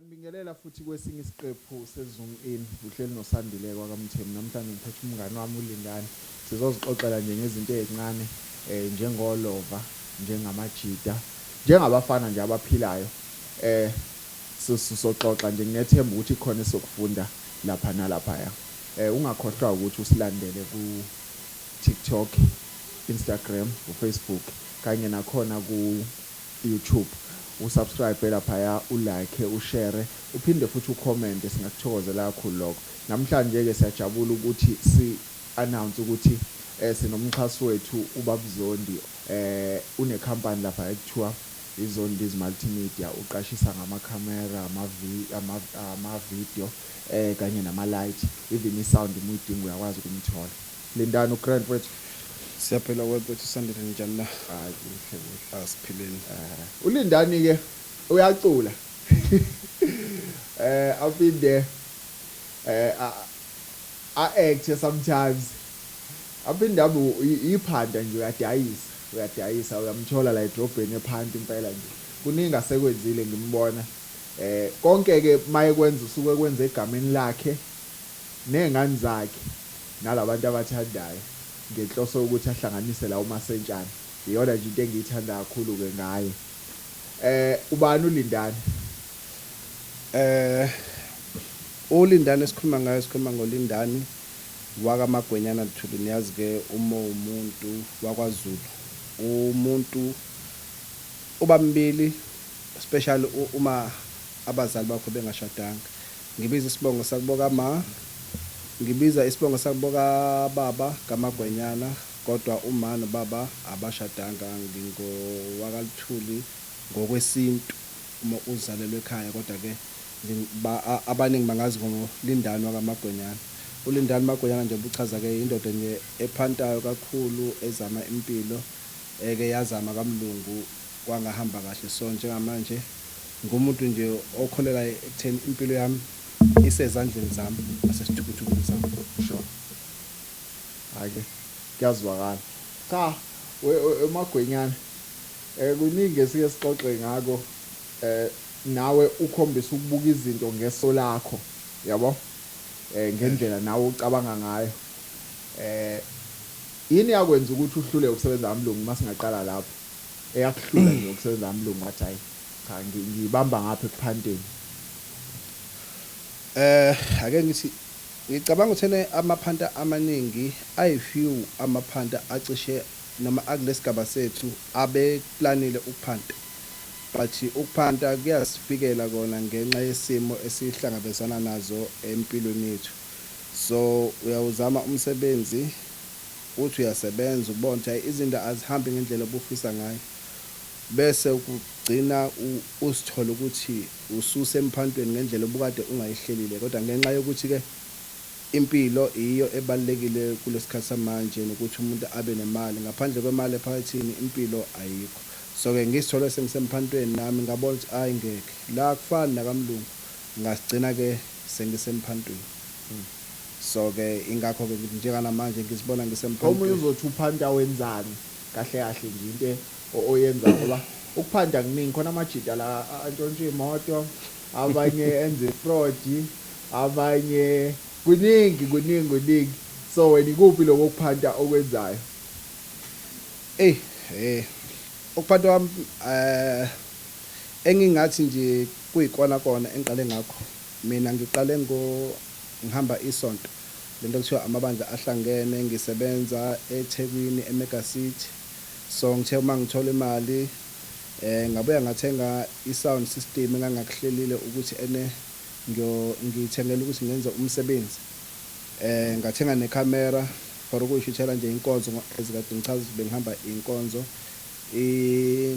Siyanibingelela futhi kwesinye isiqephu se-Zoom In. Uhleli noSandile kwaKaMthembu. Namhlanje ngiphethe umngani wami uLindani. Sizozixoxela nje ngezinto ezincane njengolova, njengamajita, njengabafana nje abaphilayo. Sizoxoxa nje, nginethemba ukuthi khona esizokufunda lapha nalaphaya. Ungakhohlwa ukuthi usilandele ku-TikTok, Instagram, uFacebook kanye nakhona ku-YouTube. Usubscribe laphaya, ulike, ushare, uphinde futhi ucomment, singakuthokozela kakhulu lokho. Namhlanje ke siyajabula ukuthi si announce ukuthi sinomxhasi wethu uBabzondi, une company lapha ekuthiwa iZondi's Multimedia, uqashisa ngamakhamera, ama video kanye nama light, even isound uma uyidinga uyakwazi ukumthola. Lindani ugrand wethu. Siyaphila wethu Sandile, njani na? Hayi, kuhle kuhle. Asiphileni. Ulindani ke uyacula. Aphinde a act sometimes. Aphinde abe iphanda nje, uyadayisa, uyadayisa, uyamthola la edrobheni ephansi impela nje. Kuningi asekwenzile ngimbona. Konke ke mayekwenza usuke kwenza egameni lakhe nengane zakhe nalabantu abathandayo ngenhloso yokuthi ahlanganise lawo masentshana. Iyona nje into engiyithanda kakhulu ke ngaye. Ubani uLindani? uLindani esikhuluma ngayo, sikhuluma ngoLindani wakaMagwenyana Luthuli. Niyazi ke uma umuntu wakwaZulu, umuntu ubambili, especially uma abazali bakho bengashadanga. Ngibiza isibongo sakubo kama, ngibiza isibongo sakubo kababa kaMagwenyana, kodwa uma nobaba abashadanga. NgingowakaLuthuli ngokwesintu uma uzalelwe ekhaya, kodwa ke abaningi bangazi ngoLindani wakaMagwenyana. ULindani Magwenyana nje ubuchaza ke indoda nje ephantayo kakhulu, ezama impilo, eke yazama kamlungu kwangahamba kahle. So njengamanje ngumuntu nje okholela ekutheni impilo yami isezandleni zami nasesithukuthukwini sami. Sure. Ake kuyazwakala. Cha, uMagwenyana, kuningi esike sixoxe ngako, nawe ukhombisa ukubuka izinto ngeso lakho, yabo? Ngendlela nawe ucabanga ngayo. Yini yakwenza ukuthi uhlule ukusebenza kamlungu? Masingaqala lapho. Eyakuhlula nje ukusebenza kamlungu, wathi hayi cha, ngibamba ngapha ekuphanteni. Ake ngithi ngicabanga ukuthi amaphanta amaningi ayi-few, amaphanta acishe noma akulesigaba sethu abeplanile ukuphanta, but ukuphanta kuyasifikela kona ngenxa yesimo esihlangabezana nazo empilweni yethu. So uyawuzama umsebenzi, uthi uyasebenza, ubone ukuthi hayi, izinto azihambi ngendlela obufisa ngayo, bese kugcina usithola ukuthi ususemphantweni ngendlela obukade ungayihlelile. Kodwa ngenxa yokuthi ke impilo iyo ebalulekile kulesikhathi samanje, nokuthi umuntu abe nemali, ngaphandle kwemali ephakethini impilo ayikho. So ke ngisithole sengisemphantweni nami, ngabona ukuthi hayi, ngeke la kufani nakamlungu, ngasigcina ke sengisemphantweni. So ke ingakho ke njenganamanje ngizibona Omunye ngisemphantweni. uzothi uphanta wenzani kahle kahle nje, into oyenza, ngoba ukuphanda kuningi khona, amajita la antshontsha imoto, abanye enze fraud, abanye kuningi kuningi kuningi. So wena ikuphi lokho kuphanta okwenzayo? Ey, ukuphanta kwami engingathi nje kuyikona kona engiqale ngakho. Mina ngiqale ngo ngihamba isonto lento kuthiwa amabandla ahlangene, ngisebenza eThekwini eMega City. So ngithe uma ngithola imali, ngabuya ngathenga i-sound system engangakuhlelile ukuthi ene ngiyithengela ukuthi ngenze umsebenzi. Ngathenga nekhamera for ukuyishuthela nje inkonzo, ezikade ngichaza ukuthi bengihamba inkonzo.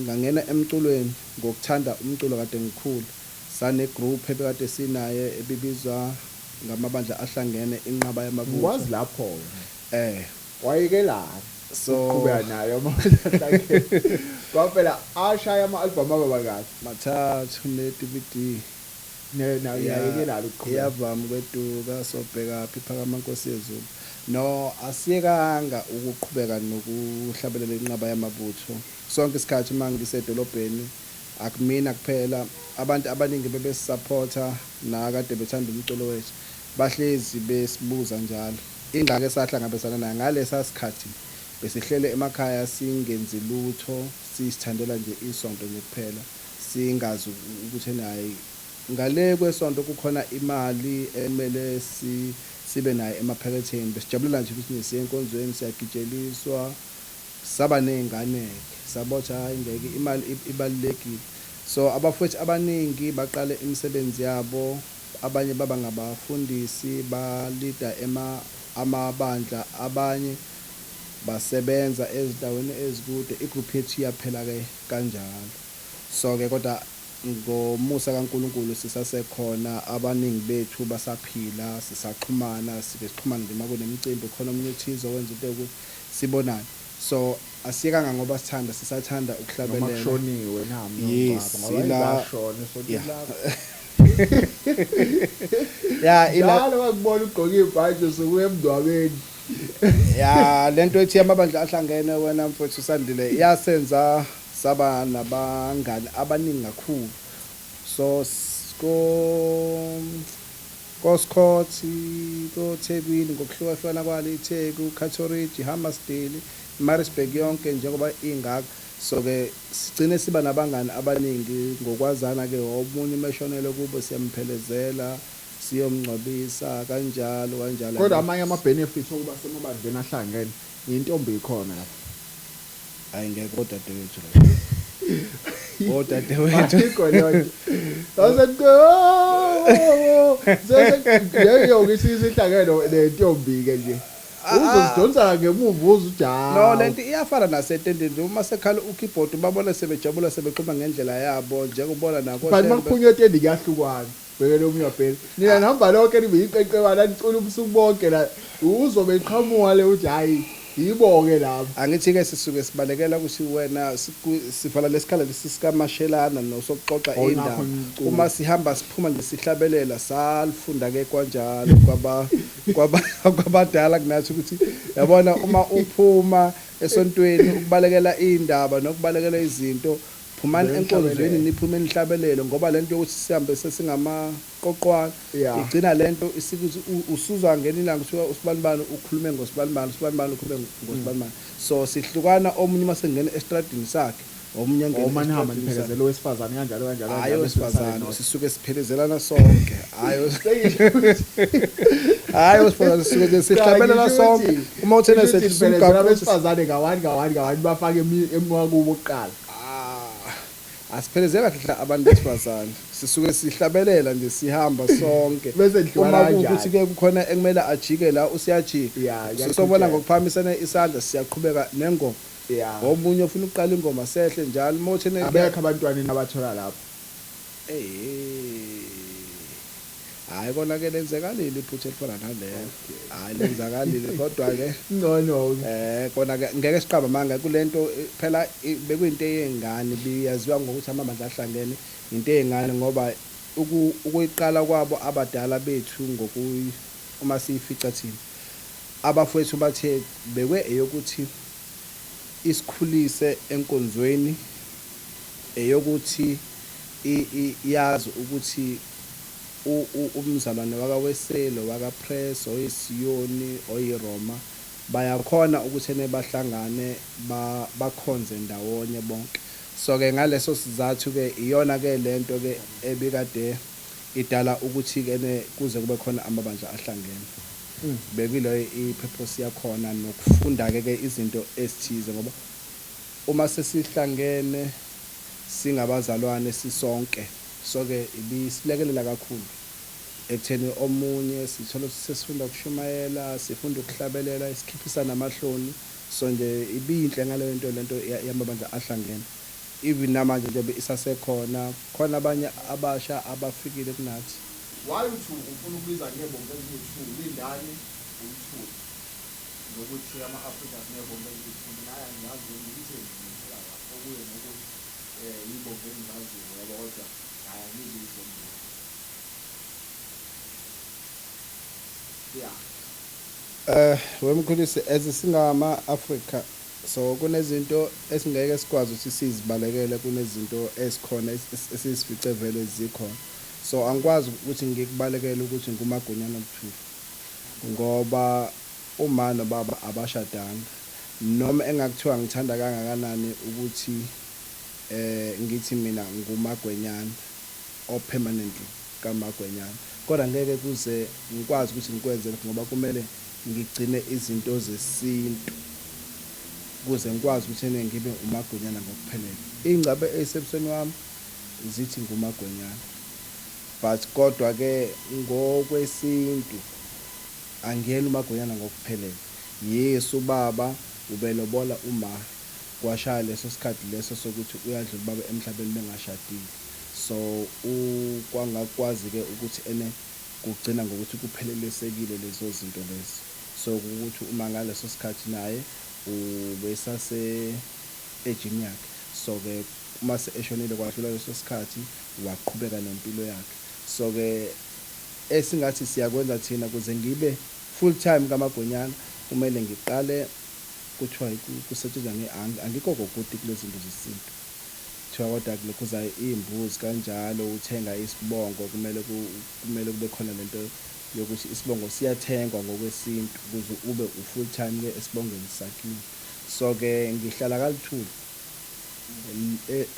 Ngangena emculweni ngokuthanda umculo kade ngikhula. Sane group ebekade sinaye ebibizwa ngamabandla ahlangene, Inqaba Yamabutho. Ngikwazi lapho. Wayekelani? So uqhubeka nayo amabandla ahlangene? Kwaphela ashaya ama-album aba kahle. Mathathu ne DVD. Ne na uyayekelani ukuqhubeka? Iyavama ukweduka, sobheka phi, phakama Nkosi yezulu. No, asiyekanga ukuqhubeka nokuhlabelela Inqaba Yamabutho. Sonke isikhathi uma ngisedolobheni Akumina kuphela, abantu abaningi bebesisapotha nakade bethanda umculo wethu, bahlezi besibuza njalo. Ingxaki esahlangabezana nayo ngalesa sikhathi, besihlele emakhaya singenzi lutho, sisithandela nje isonto nje kuphela, singazi ukuthi nayi ngale kwesonto kukhona imali emele sibe nayo emaphaketheni. Besijabulela nje ukuthi siye enkonzweni, siyagitsheliswa, saba ney'ngane-ke, sabotha hhayi ngeke, imali ibalulekile. So abafowethu abaningi baqale imisebenzi yabo, abanye baba ngabafundisi, balida amabandla, abanye basebenza ezindaweni ezikude. I-group yethu iyaphela-ke kanjalo. So-ke kodwa ngomusa kaNkulunkulu sisasekhona, abaningi bethu basaphila, sisaxhumana, sike sixhumane nje uma kunemicimbi, khona omunye othize owenza into ewukuthi sibonane. So asiyekanga ngoba sithanda, sisathanda Noma ukuhlabelela. kushoniwe nami Yes, ngoba izashona esontweni lakho. Ya, ila Njalo bakubona ugqoke ibhantshi usuke emngcwabeni. Ya, lento ethi amabandla ahlangene, wena mfowethu Sandile, yasenza saba nabangani abaningi kakhulu. So ko Scott, koThekwini ngokuhlukahlukana kwalo, iTheku, Cato Ridge, Hammarsdale, Maritzburg yonke njengoba ingaka. So ke sigcine siba nabangani abaningi ngokwazana ke, omunye umeshonele kubo siyamphelezela, siyomngcwabisa, kanjalo kanjalo. Kodwa amanye ama-benefits okuba semabandleni ahlangene, intombi ikhona lapha. Hayi ngeke, odadewethu la, odadewethu. Ayikho leyo nto. Sase isihlangene nentombi-ke nje. Uzozidonsa ngemuva uze ujahe. No, lento iyafana nasetendeni, uma sekhala u-keyboard babona sebejabula, sebexhuma ngendlela yabo, njengobona nako. But makuphunywa etendeni kuyahlukwana. Bheke lo munye wabheka. Nina nihamba lonke nibe yiqeqebana, nicula ubusuku bonke la. Uzobe eqhamuka le uthi hayi yibo-ke labo. Angithi-ke sisuke sibalekela ukuthi wena sivala lesikhala lesi sikamashelana nosokuxoxa Oh, indaba. nakho niculo. Uma sihamba siphuma nje sihlabelela, salifunda-ke kanjalo kwaba kwabadala kunathi ukuthi yabona uma uphuma esontweni ukubalekela indaba nokubalekela izinto, phumani Vele enkonzweni, nihlabelele. niphume nihlabelele, ngoba lento yokuthi sihambe sesingamaqoqwana igcina lento isikuthi usuzwa ngelinye ilanga kuthiwa usibanibani ukhulume ngosibanibani, usibanibani ukhulume ngosibanibani. So sihlukana, omunye uma sengena estradini sakhe, omunye angene Uma nihamba estradini sakhe. niphelezela owesifazane kanjalo kanjalo Hhayi, kanjalo, bese nisale owesifazane nodwa. sisuke siphelezelana sonke. Hhayi, Sengisho ukuthi hhayi, owesifazane sisuke nje Cha, sihlabelela ngisho sonke. Uma uthena ngisho ukuthi sehlisa niphelezela umgaqo abesifazane ngawani ngawani ngawani, bafake emakubo kuqala. Ah, asiphelezela kahle abantu besifazane, sisuke sihlabelela nje sihamba sonke. Bese nidliwana Uma kanjani? kuwukuthi ke kukhona ekumele ajike la, usiyajika. Ya, Sisobona kuyaqhutshekwa. ngokuphakamisana isandla, siyaqhubeka nengoma. Omunye ufuna ukuqala ingoma, sehle njalo uma uthena Abekho abantwana abathola lapho. Eh, hayi kona ke lenzekalile iphutha elifana nalelo. Hayi lenzakalile, kodwa ke Ngcono. Kona ke ngeke siqamba manga kulento, phela bekuyinto eyengane, biyaziwa ngokuthi amabandla ahlangene into eyengane, ngoba ukuyiqala kwabo abadala bethu ngokuyi uma siyifica thina abafowethu bathe bekwe eyokuthi isikhulise enkonzweni, eyokuthi yazi ukuthi umzalwane wakaWeseli, wakaPress, oyiSiyoni, oyiRoma bayakhona ukuthi ene bahlangane bakhonze ndawonye bonke. So ke ngaleso sizathu ke iyona ke lento ke ebikade idala ukuthi ke ne kuze kube khona amabandla ahlangene. Bekuyileyo i-purpose yakhona, nokufunda ke izinto ezithize, ngoba uma sesihlangene singabazalwane sisonke, so ke ibisilekelela kakhulu ekutheni omunye sithola ukuthi sesifunda ukushumayela, sifunda ukuhlabelela, isikhiphisa namahloni. So nje ibiyinhle ngaleyo nto lento yamabandla ahlangene. Even namanje njengoba isasekhona, khona abanye abasha abafikile kunathi. Why uthi ufuna ukubiza ngebombo eziwu-2, lindani uyi-2, nokuthi ama-Afrika sinebombo eziwu-2? Mina hhayi angiyazi ukuthi ngithela lapho kuye ngokuthi ibombo engizaziyo yabo, kodwa hhayi angizi zombili. Yeah. Wemkhulisi, as singama Africa So kunezinto esingeke sikwazi ukuthi sizibalekele, kunezinto esikhona esisifice vele zikhona. So angikwazi ukuthi ngikubalekele ukuthi nguMagwenyana Luthuli, ngoba uma nobaba abashadanga, noma engakuthiwa ngithanda kangakanani ukuthi ngithi mina nguMagwenyana o permanently kaMagwenyana, kodwa ngeke kuze ngikwazi ukuthi ngikwenze lokho, ngoba kumele ngigcine izinto zesintu ukuze ngikwazi ukuthi ene ngibe uMagwenyana ngokuphelele. Ingcabe eyisebusweni wami zithi nguMagwenyana, but kodwa ke ngokwesintu angiyena uMagwenyana ngokuphelele. Yes, ubaba ubelobola uma kwashaya leso sikhathi leso sokuthi uyadlula ubaba emhlabeni bengashadile, so kwangakwazi-ke ukuthi ene kugcina ngokuthi kuphelelesekile lezo zinto lezo. So ukuthi uma ngaleso sikhathi naye ubesase ejini yakhe, so-ke uma eshonile kwadlula leso sikhathi, waqhubeka nempilo yakhe. So-ke esingathi siyakwenza thina ukuze ngibe full time kaMagwenyana, kumele ngiqale kuthiwa kusetshenzwa angikho kokuti kulezi zinto zesintu. Kuthiwa kodwa kulokhuza iy'mbuzi kanjalo, uthenga isibongo, kumele kube khona lento yokuthi isibongo siyathengwa ngokwesintu ukuze ube u-full time-ke esibongweni sakini. So-ke ngihlala kaLuthuli,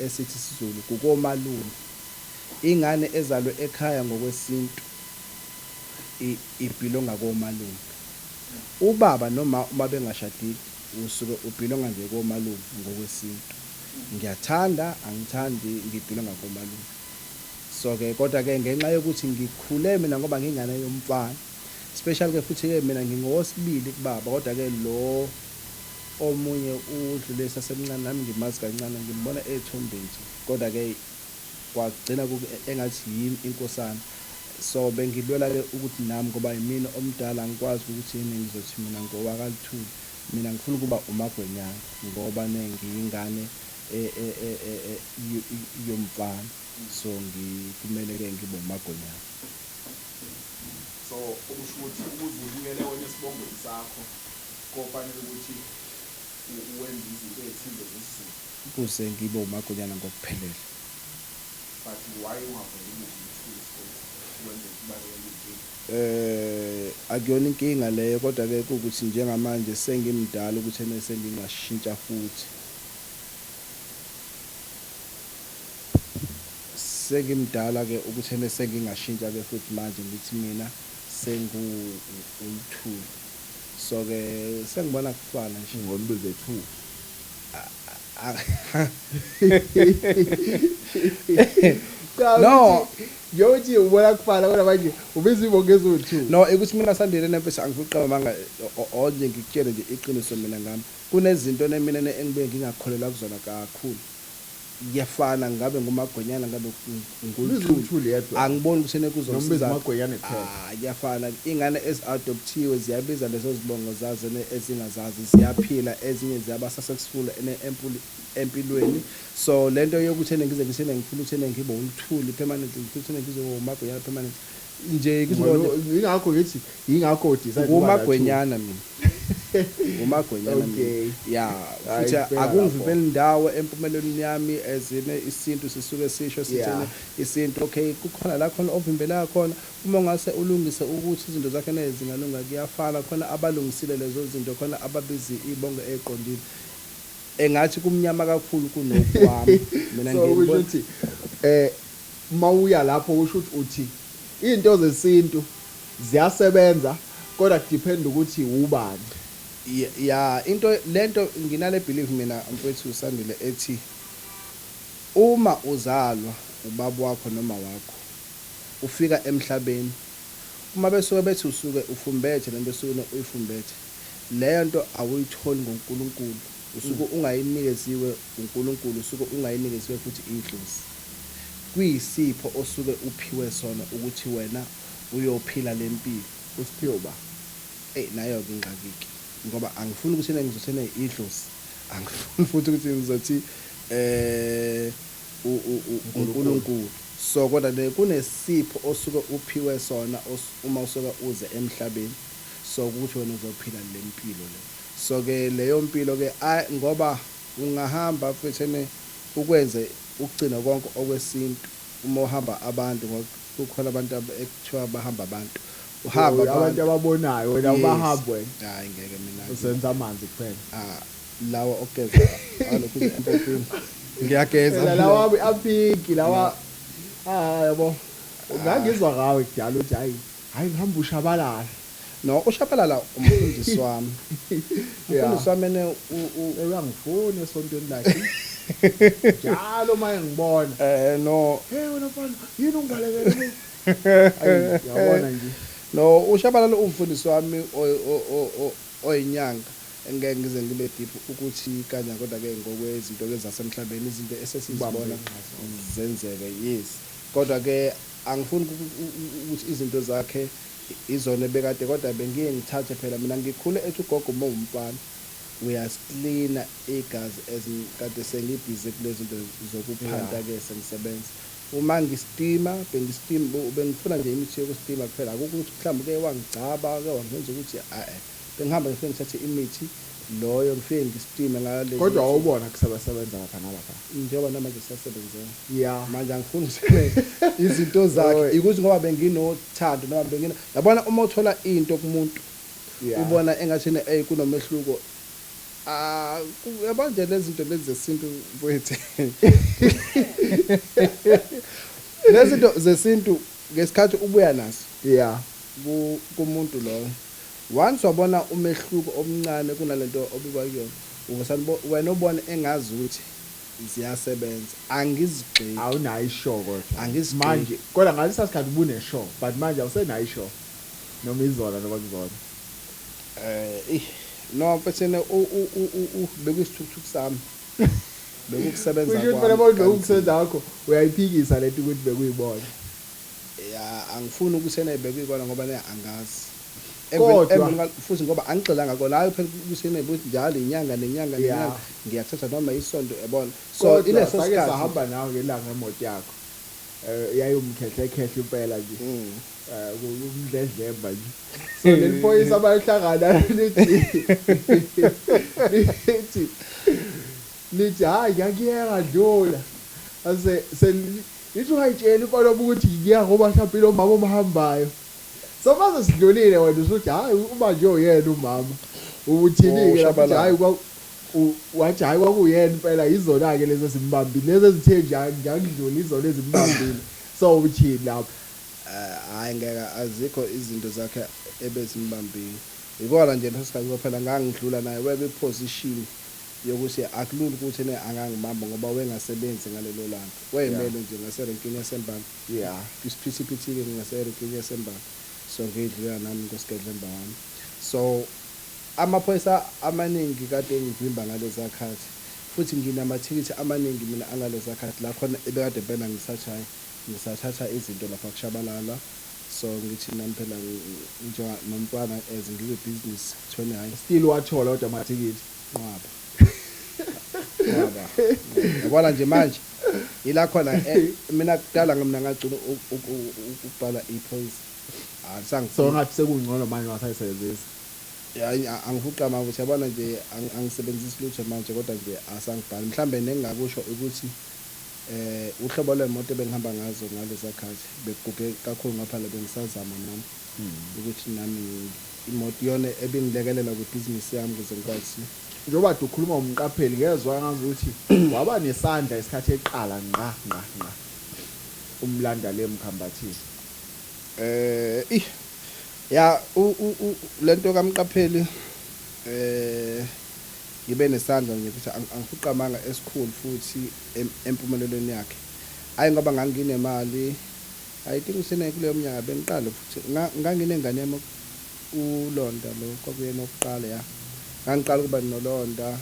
esithi isiZulu kukomalume. Ingane ezalwe ekhaya ngokwesintu ibhilonga komalume. Ubaba noma uma bengashadile usuke ubhilonga nje komalume ngokwesintu. Ngiyathanda angithandi, ngibhilonga komalume. So-ke kodwa-ke ngenxa yokuthi ngikhule mina ngoba ngingane yomfana, especially-ke futhi-ke mina ngingowesibili kubaba, kodwa-ke lo omunye udlule sasemncane, nami ngimazi kancane, ngimbona ey'thombeni nje, kodwa-ke kwagcina engathi yimi inkosana. So bengilwela-ke ukuthi nami ngoba yimina omdala, angikwazi ukuthi yini ngizothi mina ngowakaLuthuli, mina ngifuna ukuba uMagwenyana ngoba ngiyingane yomfana, so kumele-ke ngibe uMagwenyana. So okusho ukuthi ukuze ubuyele wena esibongweni sakho kofanele ukuthi wenze izinto ey'thize zesiZulu ukuze ngibe uMagwenyana ngokuphelele. But why ungavele ube uLuthuli straight, wenze kubalekela iy'nkinga? Akuyona inkinga leyo, kodwa ke kuwukuthi njengamanje sengimdala ukuthi ene sengingashintsha futhi. Sengimdala ke ukuthi ene sengingashintsha ke futhi manje ngithi mina sengu uLuthuli. So ke sengibona kufana nje. Ngonibize two. Cha. No. Njengokuthi ubona kufana, kodwa manje ubiza ibongo eziwu-two. No, ukuthi mina Sandile nempesa angifuni ukuqamba amanga, onje ngikutshele nje iqiniso mina ngami. Kunezinto mina engibuye ngingakholelwa kuzona kakhulu. Kuyafana ngabe nguMagwenyana, ngabe Ubiza nguLuthuli. uLuthuli yedwa. Angiboni ukuthi ene Noma ubiza kuzomsiza. uMagwenyana kuphela. Ah, kuyafana. Ingane ezi-adoptiwe ziyabiza lezo zibongo zazo ezingazazi, ziyaphila, ezinye ziyaba successful ene empilweni. So lento yokuthi ene ngize ngithi ene ngifuna ukuthi ene ngibe uLuthuli permanently, ngifuna ukuthi ene ngizoba uMagwenyana permanently nje Ngoba yingakho ngithi, yingakho decide ukuba la two. NguMagwenyana mina, nguMagwenyana mina. Ya. Hayi, Futhi kufika akungivimbeli indawo empumelelweni yami ezine. Isintu sisuke sisho sithene isintu, okay, kukhona la khona ovimbela khona uma ungase ulungise ukuthi izinto zakhe nezingalunga. Kuyafana, khona abalungisile lezo zinto, khona ababizi ibongo eqondile, engathi kumnyama kakhulu kunokwami mina. So kusho Ngibona ukuthi mawuya lapho, kusho ukuthi uthi into zesintu ziyasebenza, kodwa kudepend ukuthi ubani. Ya, into lento nginale belief mina mfowethu Sandile ethi uma uzalwa ubaba wakho noma wakho, ufika emhlabeni, uma besuke bethi usuke ufumbethe lento osuke uyifumbethe, leyo nto awuyitholi ngoNkulunkulu, usuke ungayinikeziwe uNkulunkulu, usuke ungayinikeziwe futhi idlozi, kuyisipho osuke uphiwe sona ukuthi wena uyophila lempilo. Usiphiwe ba? Ey, nayo ke ingxaki ke, ngoba angifuni ukuthi ene ngizothena idlozi, angifuni futhi ukuthi ngizothi uNkulunkulu. So kodwa le kunesipho osuke uphiwe sona uma usuke uze emhlabeni, so ukuthi wena uzophila le mpilo le. So ke leyo mpilo ke ngoba ungahamba mfethu ukwenze ukugcina konke okwesintu uma uhamba abantu, ngoba kukhona abantu ekuthiwa bahamba abantu, uhamba abantu ababonayo wena ubahamba wena. Hayi ngeke mina usenza amanzi kuphela. Lawa okugeza alokhu empompini ngiyageza lawa apiki lawa. Yabo ngangizwa ngawe kudala ukuthi hayi hayi ngihamba ushabalala. No, ushabalala umfundisi wami. Umfundisi wami ene uyangifuna esontweni lakhe. Njalo maye ngibona. No. Hey wena mfana, yini ungibalekele? Ayi yabona nje. No, ushabalala umfundisi wami oyinyanga. Engeke ngize ngibe deep ukuthi kanjani, kodwa ke ngokwezinto ke zasemhlabeni izinto esesizibona zenzeke, yes. Kodwa ke angifuni ukuthi izinto zakhe izona bekade, kodwa bengiye ngithathe phela mina ngikhule ethi ugogo uma umfana uyasiklina igazi kade sengibhizi kulezi zinto zokuphanta ke sengisebenza. Uma ngistima bengistima bengifuna nje imithi yokustima kuphela, akukho ukuthi mhlawumbe ke wangigcaba ke wangenza ukuthi bengihamba ngifike ngithathe imithi loyo ngifike ngisitime ngale. Kodwa awubona kusebenza lapha nalapha njengoba namanje sisasebenzela. Yeah, manje angifuni ukuthi izinto zakhe ukuthi ngoba benginothando noma bengina yabona uma uthola into kumuntu ubona engathi hey kunomehluko. Yabona nje lezi zinto lezi zesintu mfowethu. Lezi zinto zesintu ngesikhathi ubuya naso kumuntu loyo, once wabona umehluko omncane kunalento obuba kuyona, ubusana wena ubona engazi ukuthi ziyasebenza. Angizigxeki, awunayo ishow kodwa manje, kodwa ngalesa sikhathi ubune show, but manje awusenayo ishow noma izona noma kuzona. No mfethu, bekuyisithukuthuku sami, bekukusebenza kwami. Kusho phela bekukusebenza kwakho, uyayiphikisa lento ukuthi bekuyibona. Ya, angifuni ukuthi ena bekuyikona ngoba ne angazi. Kodwa futhi ngoba angigxilanga kona, hayi phela ukuthi ukuthi njalo inyanga nenyanga nenyanga ngiyathatha noma isonto yabona. So ileso sikhathi sahamba nawe ngelanga emoto yakho yayumkhehle khehle impela nje, umdledlemba nje. So leli phoyisa abayihlangana lithi lithi hayi ngiyakuyeka dlula ase lithi ungayitsheli umfana ukuthi ngiya ngoba mhlawumbe lo mama omhambayo. So mase sidlulile wena usuthi hayi uma nje uyena umama uthini-ke lapho uthi hayi wathi hayi kwakuyena impela, izona-ke lezi ezimbambile lezi ezithe nje ngiyakudlula izona ezimbambile. So uthini lapho? Hayi ngeke, azikho izinto zakhe ebezimbambile. Ikona nje leso sikhathi phela ngangidlula naye webe position yokuthi akulula ukuthi ne angangibamba ngoba wengasebenzi ngalelo langa. Wayemele nje ngaserenkini yasembali. Isiphithiphithi-ke ngaserenkini yasembali. So ngidlula nami ngosigedlemba wami. So amaphoyisa amaningi kade ngivimba ngaleza khathi, futhi nginamathikithi amaningi mina angaleza khathi la khona ebekade phela ngisathayi ngisathatha izinto lapha kushabalala. So ngithi nami phela njenga nomntwana as ngikwi-business kuthiwa hayi still wathola kodwa amathikithi nqwaba nqwaba. Yabona nje manje ila khona mina kudala mina ngagcina ukubhala iphoyisa. So ngathi sekungcono manje wasayisebenzisa. Angifuqa ukuthi yabona nje angisebenzisi lutho manje, kodwa nje asangibhali. Mhlambe nengingakusho ukuthi uhlobo lwemoto ebengihamba ngazo ngaleza khathi bekuguge kakhulu ngapha bengisazama nami ukuthi nami imoto iyona ebingilekelela kwibhizinisi yami ukuze ngikwazi. Njengoba ukhuluma umqapheli ngezwa ngazi ukuthi waba nesandla isikhathi eqala ngqa ngqa ngqa umlanda le Mkhambathini. Ya lento kaMqapheli ngibe nesandla nje ukuthi angifuqamanga esikhulu futhi empumelelweni yakhe. Hayi ngoba nganginemali, I think usene kuleyo minyaka bengiqala futhi nganginengane yami uLonda lo kwakuyena oqala ya. Ngangiqala ukuba noLonda.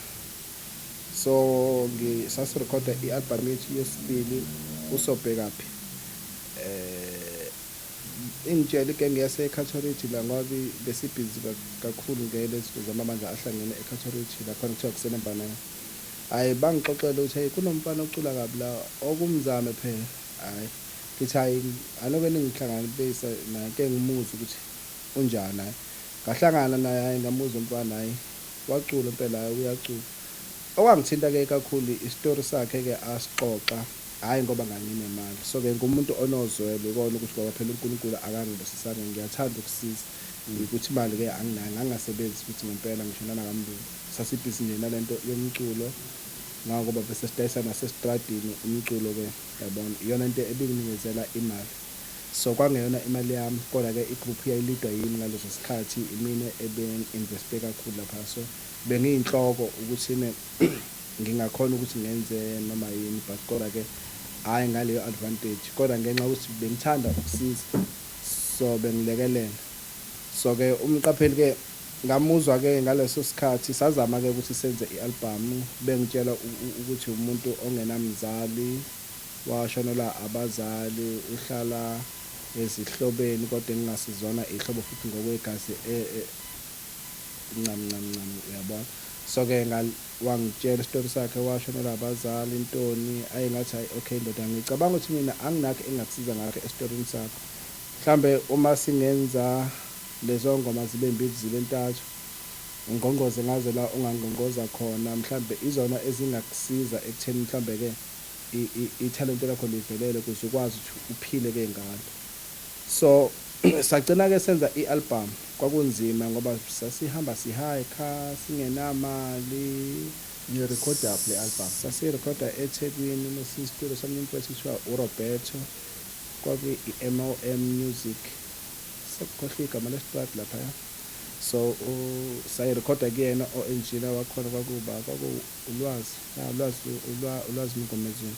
So ngisasirekhoda i-album yethu yesibili uSobhekaphi. Ingitshela igenge yaseCatholic la ngoba besibhizi kakhulu ngelezi zamabandla ahlangene eCatholic la khona kuthiwa kusenamba 9. Hayi bangixoxela ukuthi hey kunomfana ocula kabi la okumzame phela. Hayi ngithi hayi anoke ningihlangane bese naye ke ngimuzwe ukuthi unjani. Hayi ngahlangana naye, hayi ngamuzwa umfana, hayi Wacula impela, hhayi uyacula. Okwangithinta-ke kakhulu isitori sakhe-ke asixoxa, hhayi ngoba nganginemali. So-ke ngumuntu onozwelo ikona ukuthi ngoba phela uNkulunkulu akangibusisanga ngiyathanda ukusiza. Ukuthi imali-ke anginayo, ngangingasebenzi futhi ngempela ngisho nanakambulo. Sasibhizi nje nalento yomculo ngoba bese sidayisa nasestradini umculo-ke yabona. Iyona into ebinginikezela imali. So kwangeyona imali yami kodwa-ke i-group yayilidwa yimi ngaleso sikhathi, imina ebengi-investe kakhulu lapha. So bengiyinhloko ukuthi ngingakhona ukuthi ngenze noma yini, but kodwa-ke hhayi ngaleyo advantage, kodwa ngenxa yokuthi bengithanda ukusiza so bengilekelela. So-ke umqapheli-ke ngamuzwa-ke ngaleso sikhathi, sazama-ke ukuthi senze i-album, bengitshela ukuthi umuntu ongenamzali, washonelwa abazali, uhlala ezihlobeni kodwa engingasizona ihlobo futhi ngokwegazi ncam ncam ncam, uyabona. So-ke wangitshela isitori sakhe, washonelwa abazali intoni, ayi ngathi hayi okay ndoda, ngicabanga ukuthi mina anginakho engingakusiza ngakho esitorini sakho. Mhlambe uma singenza lezo ngoma zibe mbili zibe ntathu, ngqongqoze ngazo la ungangqongqoza khona, mhlambe izona ezingakusiza ekutheni mhlambe-ke ithalente lakho livelele ukuze ukwazi ukuthi uphile-ke ngalo. So sagcina-ke senza i-album. Kwakunzima ngoba sasihamba sihayikha singenamali. Nirekhoda phi le album? Sasirekhoda eThekwini nesi-studio somunye umfowethu kuthiwa uRoberto, kwakuyi-M_O_M Music, sekukhohlwa igama lesitradi laphaya. So sayirekhoda kuyena, o-engineer wakhona kwakuba kwaku Ulwazi, ya Ulwazi, Ulwazi Mngomezulu.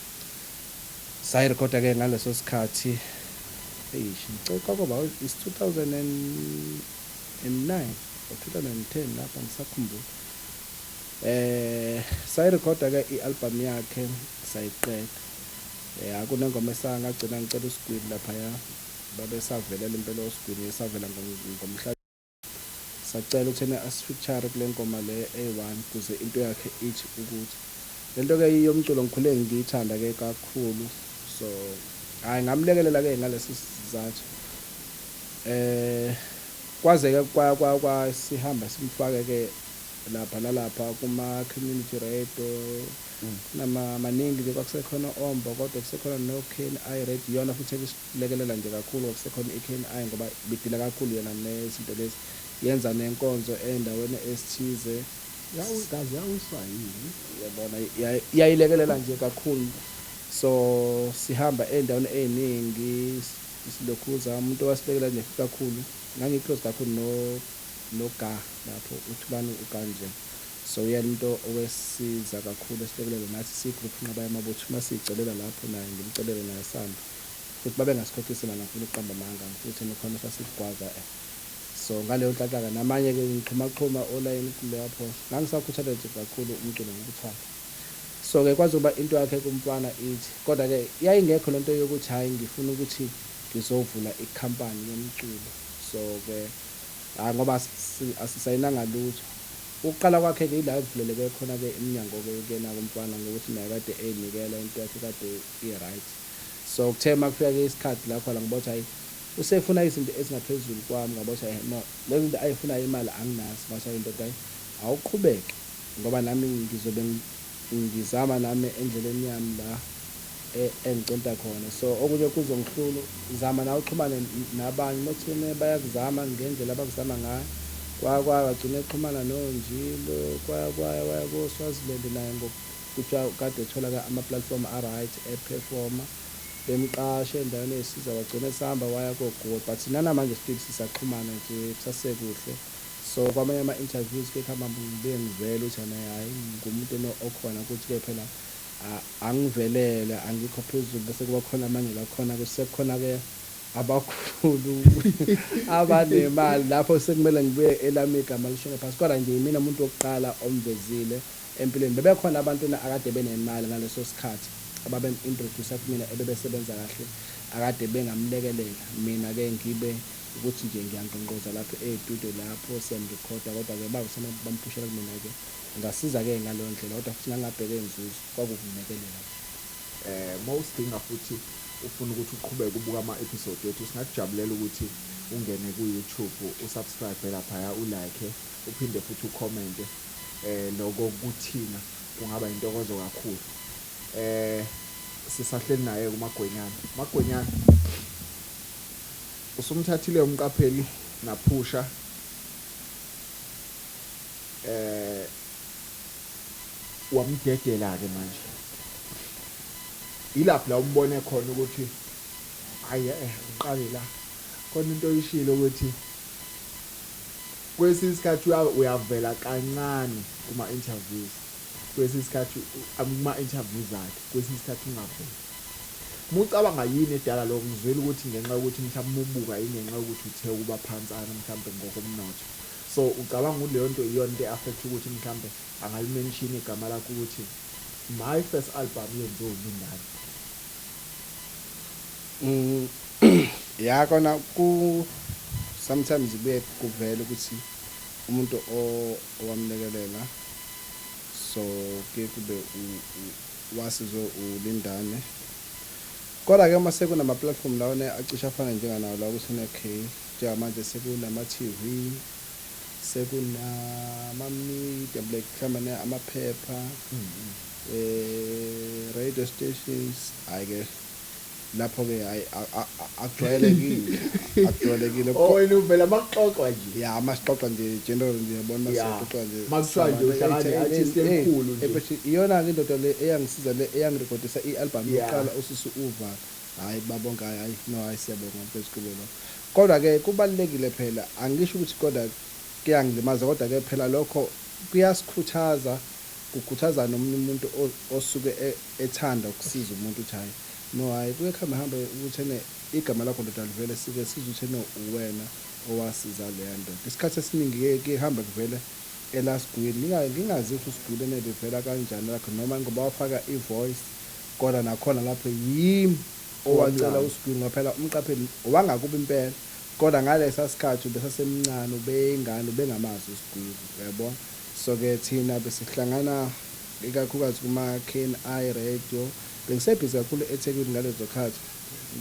Sayirekhoda-ke ngaleso sikhathi, eish ngicela kwakuba is 2009 or 2010 lapha, ngisakhumbula. Sayirekhoda-ke i-album yakhe sayiqeda. Akunengoma esangagcina ngicela uSgwili laphaya, babesavelela impela oSgwili, esavela ngomhla. Sacela ukuthi asi-feature kule ngoma le eyi-one kuze into yakhe ithi ukuthi le nto-ke yomculo ngikhule ngiyithanda-ke kakhulu. So hhayi ngamlekelela-ke ngaleso sizathu. Kwaze-ke kwa sihamba simfake-ke lapha nalapha kuma-community radio, nama maningi nje, kwakusekhona Ombo, kodwa kusekhona no-KNI Radio, iyona futhi ebisilekelela nje kakhulu. Kwakusekhona i-KNI ngoba ibidila kakhulu yona nezinto lezi, yenza nenkonzo endaweni esithize. Kaze yawiswa yini? Yabona, iyayilekelela nje kakhulu. So sihamba ey'ndaweni ey'ningi silokhuza umuntu owasilekelela nje kakhulu, ngangi-close kakhulu noGa lapho, uThulani uGa nje. So uyena umuntu owesiza kakhulu esilekelela nathi siyi-group Inqaba Yamabutho, uma siyicelela lapho naye ngimcelele naye sihamba. Futhi babengasikhokhisi imali, angifuni ukuqamba amanga, futhi khona sasigwaza. So ngaleyo nhlanhla-ke namanye-ke ngixhumaxhuma olayini lapho, ngangisakhuthalela nje kakhulu umculo ngokuthanda. So-ke kwaze kuba into yakhe kumfana ithi, kodwa-ke yayingekho lento yokuthi hhayi ngifuna ukuthi ngizovula ikhampani yomculo. So-ke hhayi ngoba asisayinanga lutho. Ukuqala kwakhe-ke ila ekuvuleleke khona-ke iminyango-ke kuyena kumfana ngokuthi naye kade ey'nikela, into yakhe kade i-right. So kuthe uma kufika-ke isikhathi la khona ngibona ukuthi hhayi usefuna izinto ezingaphezulu kwami, ngabona ukuthi hhayi no, lezi zinto ayifunayo imali anginazo. Ngathi hhayi ndoda, hhayi awuqhubeke ngoba nami ngizobe ngizama nami endleleni yami la engicenta khona. So okunye kuzongihlula, zama nawe uxhumane nabanye mothini bayakuzama ngendlela abakuzama ngayo. Kwaya kwaya wagcina exhumana noNjilo, kwaya kwaya waya koSwaziland naye ngokuthiwa kade ethola ama-platform a-right e-performa, bemqashe endaweni eyisiza, wagcina esahamba waya koGoa. But nanamanje still sisaxhumana nje, kusasekuhle. So kwamanye ama-interviews ke kuhamba ngibuye ngivele ukuthi ena hhayi ngumuntu okhona, ukuthi-ke phela angivelele angikho phezulu, bese kuba khona amanye la khona sekukhona-ke abakhulu abanemali lapho sekumele ngibuye elami igama lishone phasi. Kodwa nje yimina umuntu wokuqala omvezile empilweni. Bebekhona abantu akade benemali ngaleso sikhathi ababem-introduce kumina, ebebesebenza kahle, akade bengamlekelela. Mina-ke ngibe ukuthi nje ngiyangqongqoza lapho ey'tudio lapho siyamrekhoda, kodwa-ke bawusana bamphushela kumina-ke, ngasiza-ke ngaleyo ndlela. Kodwa futhi ngangingabheke inzuzo, kwakuwukulekelela nje. Mawusidinga futhi ufuna ukuthi uqhubeke ubuka ama-episode ethu, singakujabulela ukuthi ungene ku-YouTube, usubscribe laphaya, ulike, uphinde futhi ukhomente. Lokho kuthina kungaba intokozo kakhulu. Sisahleli naye kuMagwenyana. Magwenyana, usumthathile umqapheli naphusha, wamdedela ke manje. Ilapho la umbone khona ukuthi hayi, ngiqale la khona into oyishilo ukuthi kwesinye isikhathi uyavela kancane kuma interviews, kwesinye isikhathi kuma interviews akhe, kwesinye isikhathi ungaveli. Mucabanga yini edala lokho? Ngizwela ukuthi ngenxa yokuthi mhlawumbe ubuka ingenxa yokuthi uthe ukuba phansana mhlawumbe ngokomnotho, so ucabanga ukuthi leyo nto iyona into e-affect ukuthi mhlawumbe angalimention igama lakho ukuthi my first album yenziwe uLindani? Ya, kona ku sometimes kuye kuvele ukuthi umuntu owamlekelela, so kuye kube wasizwe uLindane. Kodwa ke uma sekunama platform lawo acishe afana njenganawo la ukuthi okay, njengamanje sekunama TV, sekunama media, like mhlawumbe amaphepha, radio stations, hayi ke lapho ke hayi, akujwayelekile, akujwayelekile. Oh, wena uvela makuxoxwa nje. Ya, masixoxa nje general nje, yabona, masixoxa nje. Makuthiwa nje uhlangane ne-artist enkulu nje. Iyona ke indoda le eyangisiza, le eyangirekhodisa i-album yokuqala, usisi uva, hayi babonke, hayi hayi, no, hayi, siyabonga mfethu kube lo. Kodwa ke kubalekile phela, angisho ukuthi kodwa kuyangilimaza, kodwa ke phela lokho kuyasikhuthaza, kukhuthaza nomunye umuntu osuke ethanda ukusiza umuntu ukuthi hayi no, hayi, kuye kuhambe hambe ukuthi ene igama lakho ndoda livele, sike sizwe ukuthi ene uwena owasiza leya ndoda. Isikhathi esiningi-ke kuhamba kuvele elasigwili, ngingazi ukuthi usigwili ene livela kanjani lakho, noma ngoba wafaka i-voice, kodwa nakhona lapho yimi owacela Owamlanda. usigwili, ngoba phela umqapheli wangakuba impela, kodwa ngalesa sikhathi ubesasemncane, ubeyingane, ubengamazi usigwili, uyabona. So-ke thina besihlangana ikakhulukazi kuma-KNI radio. Bengisebhizi kakhulu eThekwini ngalezo khathi,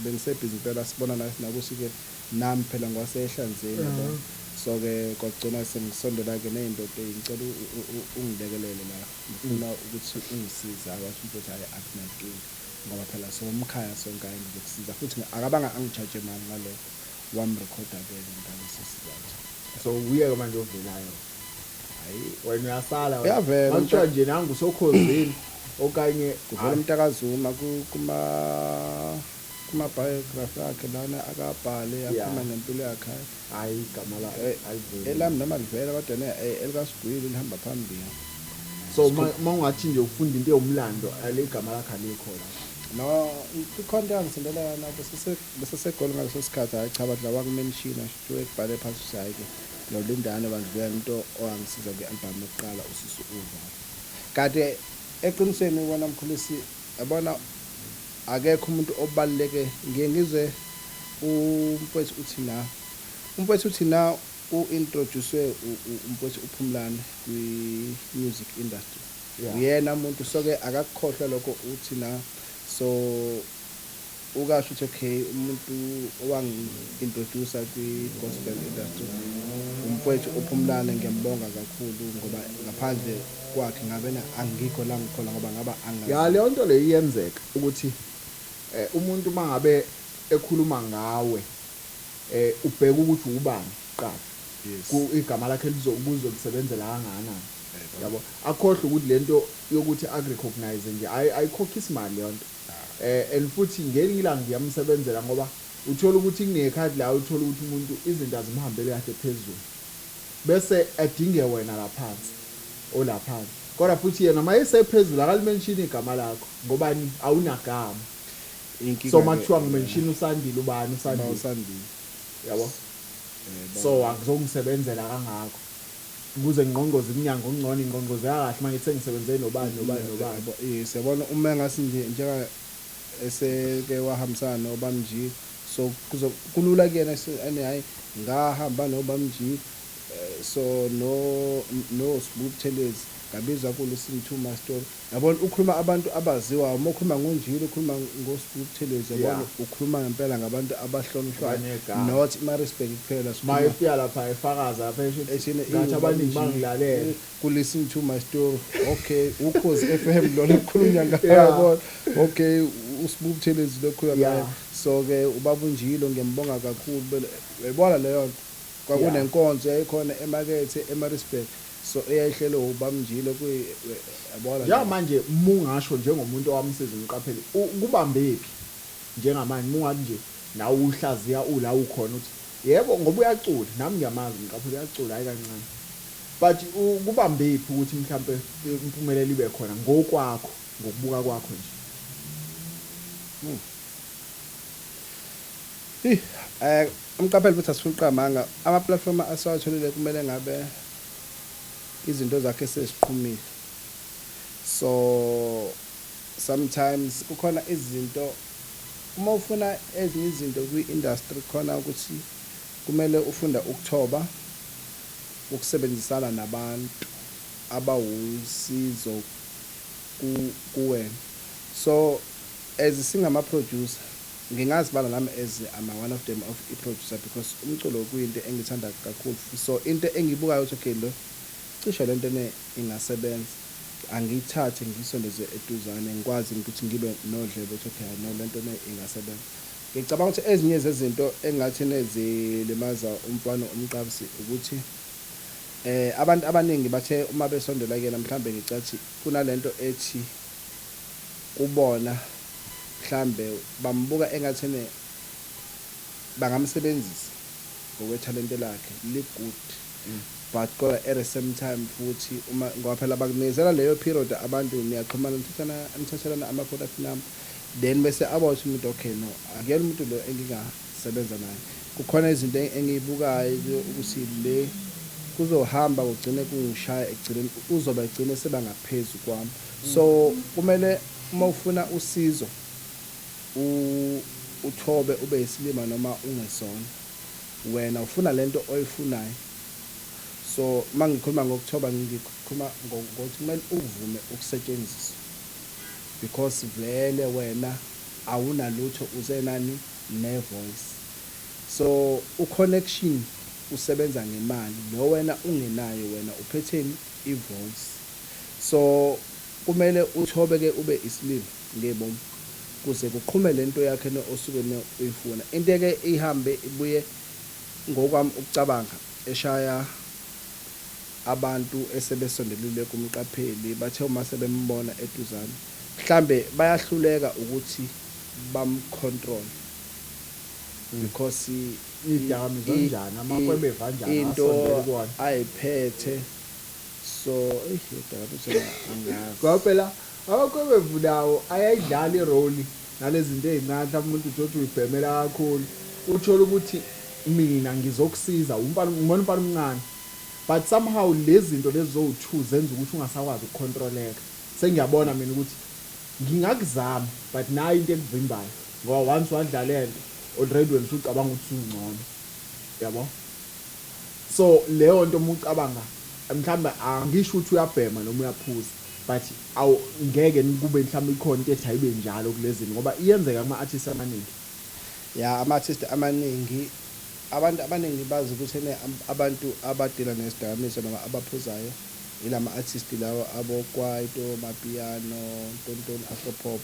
bengisebhizi impela, sibona nakuthi-ke nami phela ngwasehlanzeni, yabo. So-ke kwagcina sengisondela-ke ney'ndoda, ngicela ungilekelele la, ngifuna ukuthi ungisize. Wathi umfowethu, hhayi, akunankinga, ngoba phela somkhaya sonke, hhayi, ngizokusiza. Futhi akabanga angi-charge imali ngalokho, wamrekhoda-ke ngaleso sizathu. So uye-ke manje ovelayo? Hhayi. Wena uyasala wena. Uyavela. Makuthiwa nje nangu usokhozini okanye Kuvela umntakazuma kuma biography akhe lana akabhale, akhuluma ngempilo yakhe. Hayi, igama la aliveli. Elami noma livela, kodwa ne elikasigwili lihamba phambili. So ma ungathi nje ufunda into yomlando, ale igama lakho alikho la? No, ikhona into yangisendela yona besesegoli ngaleso sikhathi. Hhayi cha, badla wakumenshina nje, ekubhale phansi ukuthi hhayi-ke noLindane bandlula into owangisiza kwi-album yokuqala usisi uvalo. Kanti eqinisweni wona mkhulisi, yabona, akekho umuntu obaluleke. Ngiye ngizwe umfowethu uthi na, umfowethu uthi na u-introduce umfowethu uPhumlane kwi-music industry. Uyena umuntu, so-ke akakukhohlwa lokho uthi na. So ukasho ukuthi okay, umuntu owangi-introduce kwi-gospel industry umfowethu uPhumlane, ngiyambonga kakhulu, ngoba ngaphandle kwakhe ngabe angikho la ngikhona, ngoba ngaba angazi. Ya, leyo nto leyo iyenzeka ukuthi umuntu mangabe ekhuluma ngawe, ubheka ukuthi ubani kuqala. Ku igama lakhe lizokusebenzela kangakanani. Yabo, akhohlwe ukuthi lento yokuthi akurecognize nje ayikhokhisi imali leyo nto. And futhi ngelinye ilanga ngiyamsebenzela, ngoba uthola ukuthi kunekhathi la uthola ukuthi umuntu izinto azimhambeli kahle phezulu, bese adinge wena laphansi olaphansi, kodwa futhi yena mayesephezulu akalimention igama lakho, ngobani? Awunagama. Inkinga So ke, makuthiwa ngimention uSandile, ubani uSandile? Usandile. Yabo, so akuzongisebenzela kangakho ukuze ngingqongqoze iminyango ongcono, ingqongqozeka kahle manje sengisebenze nobani nobani nobani. Yabo, yes, yabona, uma ngasi nje njenga eseke wahambisana noBamji, so kuzo kulula kuyena ene hayi, ngahamba noBamji, so no Sibu Buthelezi. Ngabizwa ku-Listen to My Story, yabona. Ukhuluma abantu abaziwayo uma ukhuluma ngoNjilo, ukhuluma ngoSibu Buthelezi, yabona. Ukhuluma ngempela ngabantu abahlonishwayo. Abanegama. Not iMaritzburg kuphela. Ma efika lapha efakaza lapha esho ukuthi Ethina ngathi abaningi bangilalela. Ku-Listen to My Story, okay, Ukhozi FM lona kukhulunywa ngayo. Yabona, okay, uSibu Buthelezi lo khulunywa ngayo. So-ke ubaba uNjilo ngiyambonga kakhulu. Uyayibona leyo nto, kwakunenkonzo yayikhona emakethe eMaritzburg, so eyayihlelwe ubaba uNjilo, yabona. Njengamanje mungasho njengomuntu owamsiza uMqapheli, kubambephi njengamanje mungathi nje nawe uhlaziya ula ukhona ukuthi yebo, ngoba uyacula, nami ngiyamazi uMqapheli uyacula, hayi kancane, but kubambephi ukuthi mhlambe impumelelo ibe khona ngokwakho, ngokubuka kwakho nje? Umqapheli futhi asifuni ama platform asawatholile, kumele ngabe izinto zakhe sesiqhumile. So sometimes kukhona izinto, uma ufuna ezinye izinto kwi-industry, khona ukuthi kumele ufunda ukuthoba, ukusebenzisana nabantu abawusizo kuwena. So as singama-producer, ngingazibala nami as I'm one of them of i-producer, because umculo kuyinto engithanda kakhulu. So into engiyibukayo ukuthi okay, lo cishe lento ne ingasebenza, angiyithathe ngiyisondeze eduzane, ngikwazi ukuthi ngibe nodlebe ukuthi okay, no, lento ne ingasebenza. Ngicabanga ukuthi ezinye zezinto engathi nezilimaza umfana uMqabsi ukuthi abantu abaningi bathe uma besondela kuyena, mhlambe ngicathi kunalento ethi kubona mhlambe bambuka engathene bangamsebenzisa ngokwethalente lakhe li-good, but kodwa at the same time futhi uma ngoba phela bakunikezela leyo period, abantu niyaxhumana, nithathana, nithathelana ama-contact number, then bese abathi umuntu okay, no, akuyena umuntu lo engingasebenza naye. Kukhona izinto engiyibukayo ukuthi le kuzohamba kugcine kungishaya ekugcineni, uzoba egcine seba ngaphezu kwami. So kumele uma ufuna usizo uthobe, ube isilima noma ungesona, wena ufuna lento oyifunayo. So uma ngikhuluma ngokuthoba, ngikhuluma ngokuthi kumele uvume ukusetshenziswa, because vele wena awunalutho, uzenani ne-voice. So u-connection usebenza ngemali lo wena ungenayo, wena uphetheni? I-voice. So kumele uthobeke, ube isilima ngebomu kuze kuqhume lento yakhe osuke uyifuna. Into eke ihambe ibuye, ngokwami ukucabanga, eshaya abantu esebesondelile kuMqapheli, bathe uma sebembona eduzane, mhlambe bayahluleka ukuthi bamcontrol because Izidakamizwa kanjani, amakwebeva kanjani into asondele kuwona. Ayiphethe, so eyi, idakamizwa angazi. Ngoba phela amakwebevu nawo ayayidlala irole nalezi zinto ey'ncane, mhlawumbe umuntu uthi uyibhemela kakhulu, uthole ukuthi mina ngizokusiza umfana, ngibona umfana omncane, but somehow lezi zinto lezi zowu-two zenza ukuthi ungasakwazi ukucontroleka. Sengiyabona mina ukuthi ngingakuzama, but nayo into ekuvimbayo, ngoba once wadla lento already wena usucabanga ukuthi usungcono, yabo. So leyo nto uma ucabanga, mhlawumbe angisho ukuthi uyabhema noma uyaphuza, but awu ngeke kube mhlawumbe ikhona into ethi ayibe njalo kulezi zinto, ngoba iyenzeka kuma-artist amaningi. Ya, ama-artist amaningi, abantu abaningi bazi ukuthi ene abantu abadila nesidakamizwa noma abaphuzayo ilama artist lawa abokwaito, mapiano, ntontoni, afropop,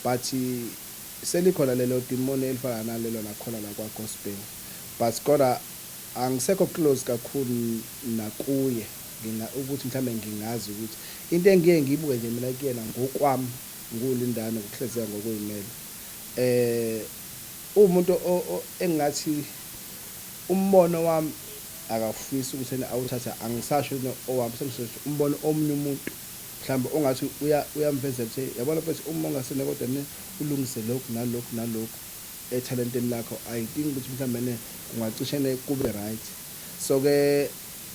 but selikhona lelo dimoni elifana nalelo nakhona la kwa-gospel, but kodwa angisekho close kakhulu nakuye nginga ukuthi mhlambe ngingazi ukuthi into engiye ngiyibuke nje mina kuyena ngokwami ngulindane ngokuhlezeka ngokuyimela, umuntu engathi umbono wami akafisi ukuthi ena awuthatha. Angisasho owami, sengisho umbono omunye umuntu mhlawumbe ongathi uyamvezela ukuthi yabona mfethu, uma ungasene kodwa ne ulungise lokhu nalokhu nalokhu ethalenteni lakho, I think ukuthi mhlawumbe ne kungacishe ne kube right. So ke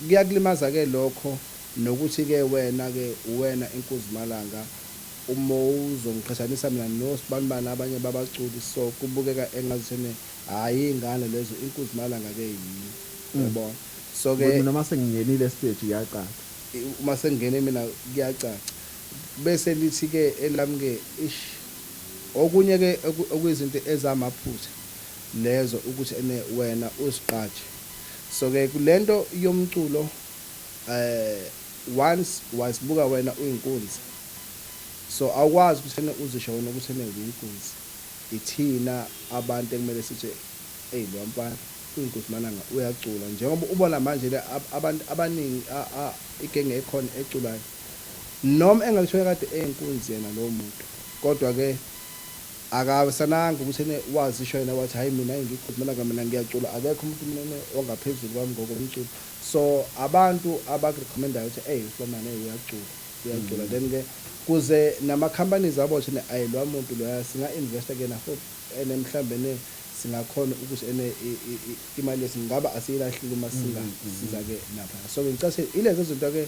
kuyakulimaza ke lokho nokuthi ke wena ke uwena inkuzimalanga, uma uzongiqhathanisa mina nosibanibani abanye babaculi, so kubukeka engathi hhayi, iy'ngane lezo, inkuzimalanga ke yini, yabona. So ke Mina uma sengingenile stage kuyacaca. Uma sengene mina kuyacaca. Bese lithi ke elami ke ish, okunye ke okuyizinto ezamaphutha lezo ukuthi ene wena uziqaje. So ke kulento yomculo, once wazibuka wena uyinkunzi, so awukwazi ukuthi ene uzisho wena ukuthi ene uyinkunzi. Ithina abantu ekumele sithi, "Hey, lo mfana uyinkunzi mananga uyacula." Njengoba ubona manje le abantu abaningi, igenge ekhona eculayo, noma engakuthiwa kade eyinkunzi yena lowo muntu, kodwa ke akasananga ukuthi ene wazisho yena wathi, "Hayi, mina ngiyinkunzi mananga, mina ngiyacula, akekho umuntu mina ongaphezulu kwami ngokomculo." So abantu abakurecommendayo ukuthi, "Hey, usibamane uyacula, uyacula." Then ke kuze nama-companies abo ukuthi, "Ayi, lo muntu loya singa-investa kuyena for ene mhlambe ne singakhona ukuthi ene imali lesingaba asiyilahlile uma singasiza ke lapha." So ngicase ilezo zinto ke,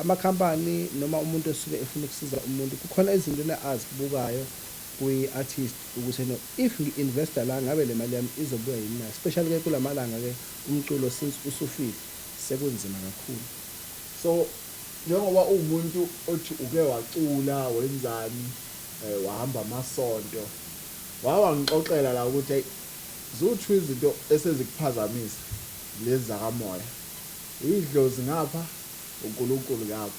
amakhampani noma umuntu osuke efuna ukusiza umuntu, kukhona izinto ene azibukayo kwi-artist ukuthi no, if ngi-investa la, ngabe le mali yami izobuya yini na, especially ke kulamalanga ke umculo since usufile sekunzima kakhulu. So njengoba uwumuntu othi uke wacula, wenzani, wahamba amasonto, wawangixoxela la ukuthi hey, zuthu izinto esezikuphazamisa lezi zakamoya, idlozi ngapha, uNkulunkulu ngapha,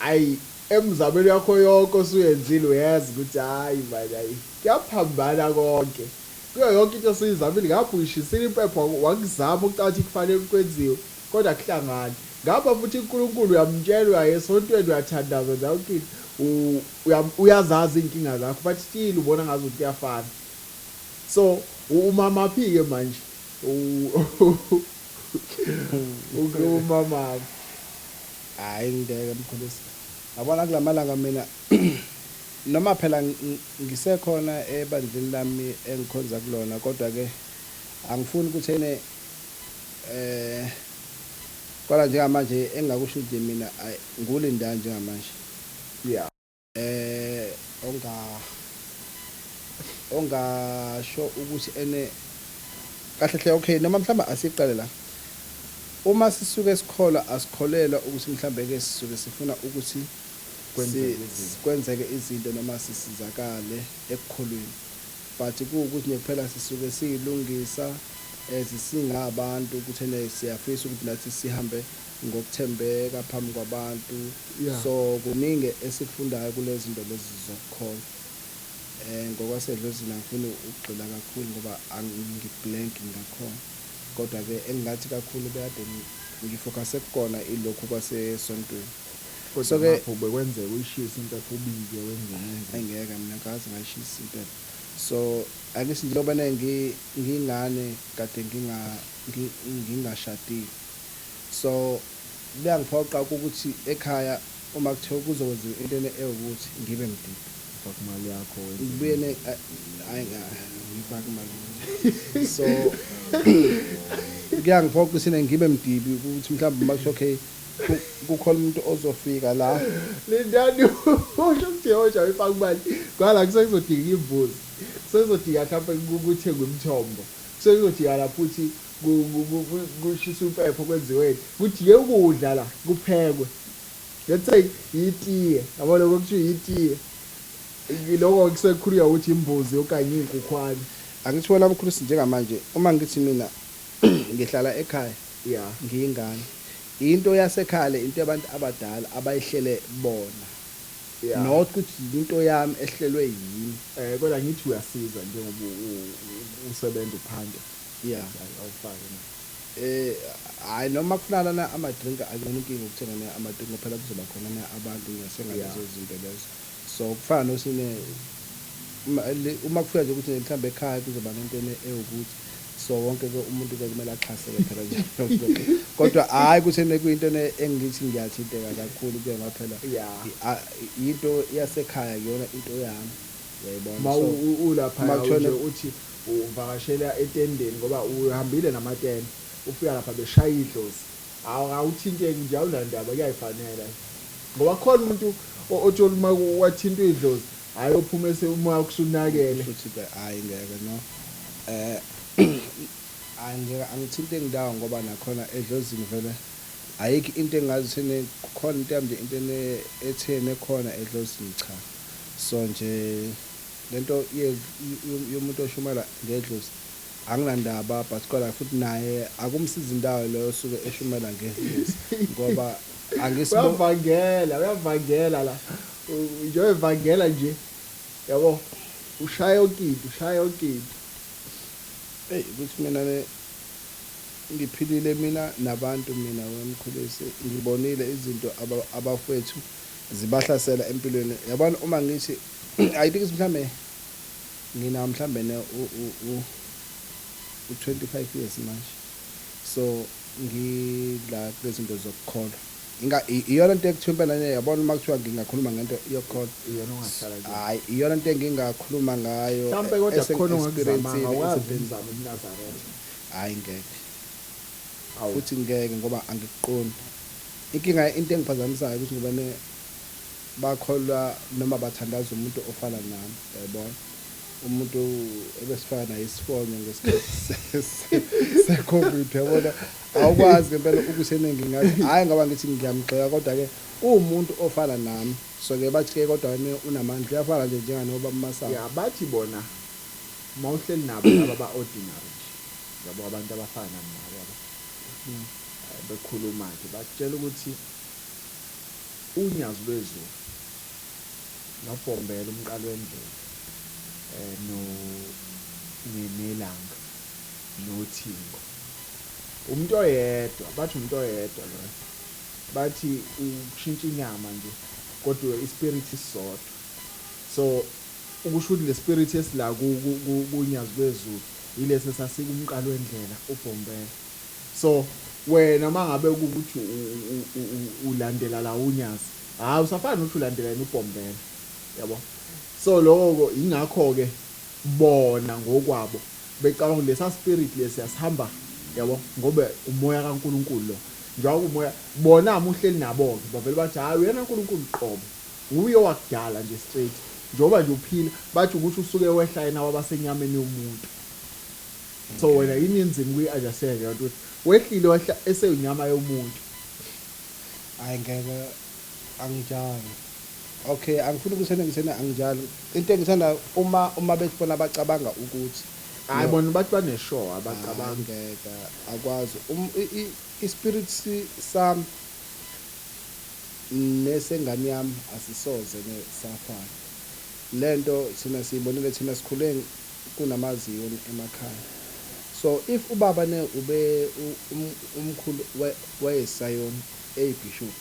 ayi, emzameni yakho yonke osuyenzile uyazi ukuthi hayi manje, hayi, kuyaphambana konke kuyo yonke into osuyizamile. Ngapha uyishisile impepho, wakuzama ukucathi kufanele kwenziwe, kodwa kuhlangani. Ngapha futhi uNkulunkulu uyamtshela, uyaye esontweni, uyathandaza njalo, into uyazazi iy'nkinga zakho, but still ubona ngazuthi kuyafana. So umamaphi-ke manje? Umamaphi? Hayi, ngeke mkhulisi, yabona kulamalanga mina noma phela ngisekhona ebandleni lami engikhonza kulona, kodwa ke angifuni ukuthi ene kodwa njengamanje engakusho nje mina ngulinda njengamanje. Onga ongasho ukuthi ene kahle hle, okay, noma mhlawumbe asiqale la, uma sisuke sikholwa, asikholelwa ukuthi mhlawumbe ke sisuke sifuna ukuthi kwenzeke izinto. Kwenzeke izinto noma sisizakale ekukholweni, but kuwukuthi nje kuphela sisuke siyilungisa as singabantu ukuthi ene siyafisa ukuthi nathi sihambe ngokuthembeka phambi kwabantu. So kuningi esikufundayo kulezi zinto lezi zokukholwa. Ngokwasedlozini angifuni ukugxila kakhulu ngoba angiblank ngakhona, kodwa ke engingathi kakhulu bekade ngifocuse kukona ilokhu kwasesontweni. Kodwa So ke ngapho bekwenzeka uyishise impepho, ubike, wenzeni, wenzeni? Engeke mina ngaze ngayishisa impepho. So angithi njengoba ngiyingane kade ngingashadile, so kuyangiphoqa ukuthi ekhaya uma kuthiwa kuzokwenziwa into ewukuthi ngibe mdibi. Ufake imali yakho, wenze. Ngibuye ne hayi, ngifake imali, so kuyangiphoqa ukuthi ngibe mdibi ukuthi mhlawumbe uma kuthiwa okay, kukhona umuntu ozofika la. Lindani, usho ukuthi hoja uyifaka imali kwala, kusekuzodinga imbuzi, kusezodinga mhlawumbe kuthengwe imithombo, kusekuzodinga lapho ukuthi kushiswe impepho, kwenziweni, kudike ukudla la, kuphekwe, let's say itiye, yabo, lokho kuthiwa itiye, lokho kusekhulunywa ukuthi imbuzi okanye iy'nkukhwane. Angithi wena mkhulusi, njengamanje uma ngithi mina ngihlala ekhaya, ngiyingane, into yasekhaya le, into yabantu abadala abayihlele bona, not ukuthi into yami ehlelwe yimi. Kodwa ngithi uyasiza njengoba usebenza uphanda. Awufake na. Hayi, noma kufunana na ama-drink, akuyona inkinga ukuthenga na ama-drink, phela kuzoba khona na abantu ngiyasenga lezo zinto lezo. So kufana nokuthi uma kufika nje ukuthi mhlawumbe ekhaya kuzoba nento ewukuthi, so wonke ke umuntu ke kumele axhaseke phela nje, kodwa hhayi ukuthi ene kuyinto engithi ngiyathinteka kakhulu kuyo ngoba phela into yasekhaya kuyona into yami, uyayibona. Ma So ulapha uma kuthiwa nje uthi uvakashela etendeni, ngoba uhambile namatende, ufika lapha beshaya idlozi, awuthinteki nje, awunandaba, kuyayifanela, ngoba khona umuntu othola uma wathintwa idlozi, hhayi, ophuma umoya kusunakele. Futhi ke hayi, ngeke, no, hayi, ngeke angithinte ndawo ngoba nakhona edlozini vele Ayikho into engazi thene kukhona into yami nje into etheni ekhona edlozini, cha. So nje lento yomuntu oshumayela ngedlozi anginandaba, but kodwa futhi naye akumsizi indawo leyo osuke eshumela ngedlozi ngoba angisibo. Uyavangela, uyavangela la. Nje evangela nje, yabo, ushaya yonke into, ushaya yonke into. Eyi, ukuthi mina ngiphilile mina nabantu, mina wemkhulisi ngibonile izinto abafowethu zibahlasela empilweni, yabona. Uma ngithi I think mhlambe ngina mhlambe ne u-25 years manje, so ngila kulezi zinto zokukholwa, inga iyona into ekuthiwa impela nje, yabona, uma kuthiwa ngingakhuluma ngento yokukholwa, Iyona ongahlala kuyona. Hayi, iyona into engingakhuluma ngayo. Mhlawumpe kodwa kukhona ongakuzamanga, awazi ese-experience-ile. Umzamo umNazaretha? Hayi, ngeke. Awu. Futhi ngeke, ngoba angikuqondi. Inkinga, into engiphazamisayo ukuthi ngoba ne bakholwa noma bathandaza umuntu ofana nami, yayibona, umuntu ebesifana naye isifonyo ngesikhathi se-COVID, yabona. Awukwazi ngempela ukuthi ene ngingathi hhayi ngoba ngithi ngiyamgxeka, kodwa-ke uwumuntu ofana nami. So-ke bathi-ke kodwa ne unamandla, uyafana nje njenganoba Masango. Ya, bathi bona mawuhleli nabo laba ba-ordinary nje, yabo, abantu abafana nami nabo, yabo, bekhuluma nje bakutshela ukuthi unyazi lwezulu nobhombela umqalo wendlela no nelanga nothingo umuntu oyedwa, bathi umuntu oyedwa loyo, bathi ukushintsha inyama nje kodwa ispirit isisodwa. So ukusho ukuthi le spirit esila kunyazi lwezulu yilesi esasika umqalo wendlela, ubhombela. So wena mangabe kuwukuthi ulandela la unyazi, hayi, usafana nokuthi ulandela yena ubhombela, yabo. So lokho ingakho ke bona ngokwabo becabanga lesa spirit lesi sihamba, yabo, ngoba umoya kaNkuluNkulu lo, njengoba umoya bona uhleli nabo ke, bavele bathi hayi, uyena uNkulunkulu qobo, nguye owakudala nje straight, njengoba nje uphila. Bathi ukuthi usuke wehla yena wabasenyameni yomuntu. So wena yini inzima ukuyi-understand leyo nto, ukuthi wehlile, wehla eseyinyama yomuntu? Hayi, ngeke, angijalo. Okay, angifuni ukuthi ngithena angijalo. Into engithanda uma bethi bona bacabanga ukuthi Hayi, no. Bona bathi bane-sure, Hayi, abacabangi. Ngeke akwazi. I-spirit sami nesengane yami asisoze ne safana. Lento thina siyibonile, thina sikhule kunamaziyoni emakhaya. So if ubaba ne ube umkhulu wayesayoni eyibishop,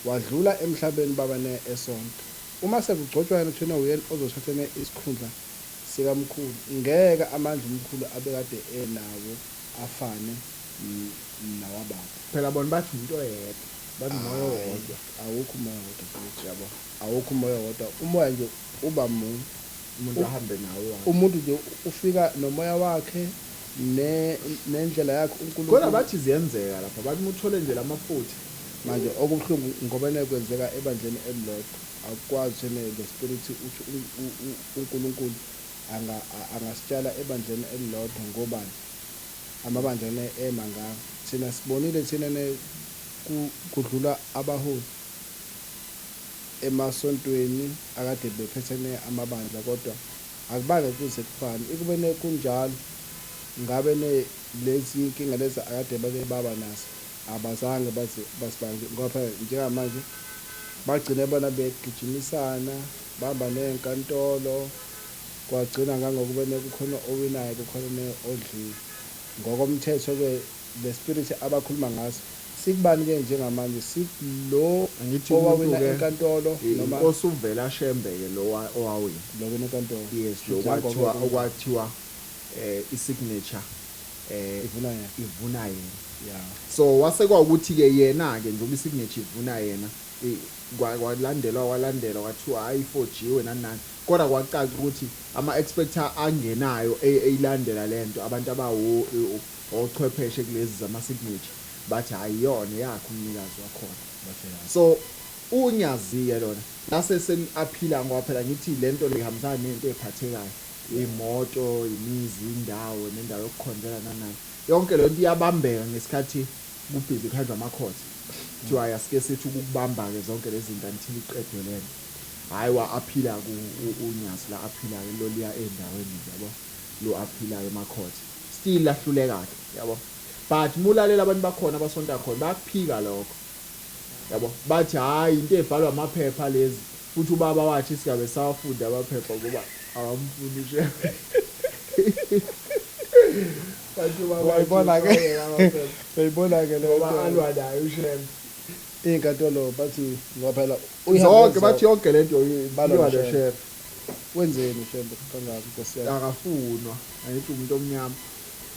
wadlula emhlabeni baba ne esonto, uma sekugcotshwa yena kuthiwa uyena ozothatha ne isikhundla sikamkhulu, ngeke amandla umkhulu abekade enawo afane nawababa. Phela bona bathi umuntu oyedwa, bathi umoya Hhayi, owodwa. Awukho umoya owodwa futhi. Yabo. Awukho umoya owodwa, umoya nje uba munye. Umuntu ahambe nawo wakhe. Umuntu nje ufika nomoya wakhe nendlela yakhe Kodwa uNkulunkulu. bathi ziyenzeka lapha, bathi uma uthole nje lamafutha. Manje okubuhlungu ngoba nekwenzeka ebandleni elilodwa, akukwazi thene le spirit uthi uNkulunkulu angasitshala ebandleni elilodwa. Ngobani amabandla ne emangaka? Thina sibonile, thina ne kudlula abaholi emasontweni akade bephethene amabandla, kodwa akubange kuze kufane. Ikube ne kunjalo, ngabe ne lezi inkinga lezi akade bake baba nazo abazange baze basibange, ngoba phela njengamanje bagcine bona begijimisana, bahamba ney'nkantolo, kwagcina ngangokuba ne kukhona owinayo, kukhona ne odliwe ngokomthetho-ke. Le spirit abakhuluma ngaso sikubani-ke njengamanje? Sikulo Angithi owawina umuntu-ke enkantolo noma inkosi uvela Shembe-ke lo owawina. Lo wina enkantolo? Yes, lo Shuthi nango-ke kwathiwa okwathiwa isignature ivuna yena. Ivuna yena. So wase kwawukuthi-ke yena-ke njengoba isignature ivuna yena, kwalandelwa, kwalandelwa, kwathiwa hayi, ifojiwe, nani nani, kodwa kwacaca ukuthi ama-expert angenayo eyilandela lento, abantu abawo ochwepheshe kulezi zama-signature, bathi hayi, iyona yakhe umnikazi wakhona. Bathe ya. So unyazi-ke lona lase seli-aphila, ngoba phela ngithi lento le ihambisana nento ey'phathekayo, iy'moto, imizi, indawo nendawo yokukhonzela, nani nani, yonke le nto iyabambeka ngesikhathi Kubhizi kuhanjwa ama-court, kuthiwa hhayi asike sithi ukukubamba-ke zonke lezi zinto until iqedwe lento. Hhayi wa-aphila-ke uNyazi la aphila-ke loliya ey'ndaweni nje yabo, lo aphila-ke ema-court. Still lahluleka-ke yabo. But uma ulalela abantu bakhona abasonta khona bayakuphika lokho. Yabo, bathi hhayi into ebhalwa amaphepha lezi, futhi ubaba wathi singabe sawafunda amaphepha ngoba awamfuni uShembe. Bathi ubaba wathi Uyayibona-ke. usawayeka amaphepha Uyayibona-ke leyo ngoba nto. alwa naye uShembe. Iy'nkantolo bathi ngoba phela uyihambe Zonke bathi zonke. yonke lento Balwa iliwa noShembe. noShembe. Wenzeni uShembe kangaka Nkosi yami? Akafunwa, angithi umuntu omnyama.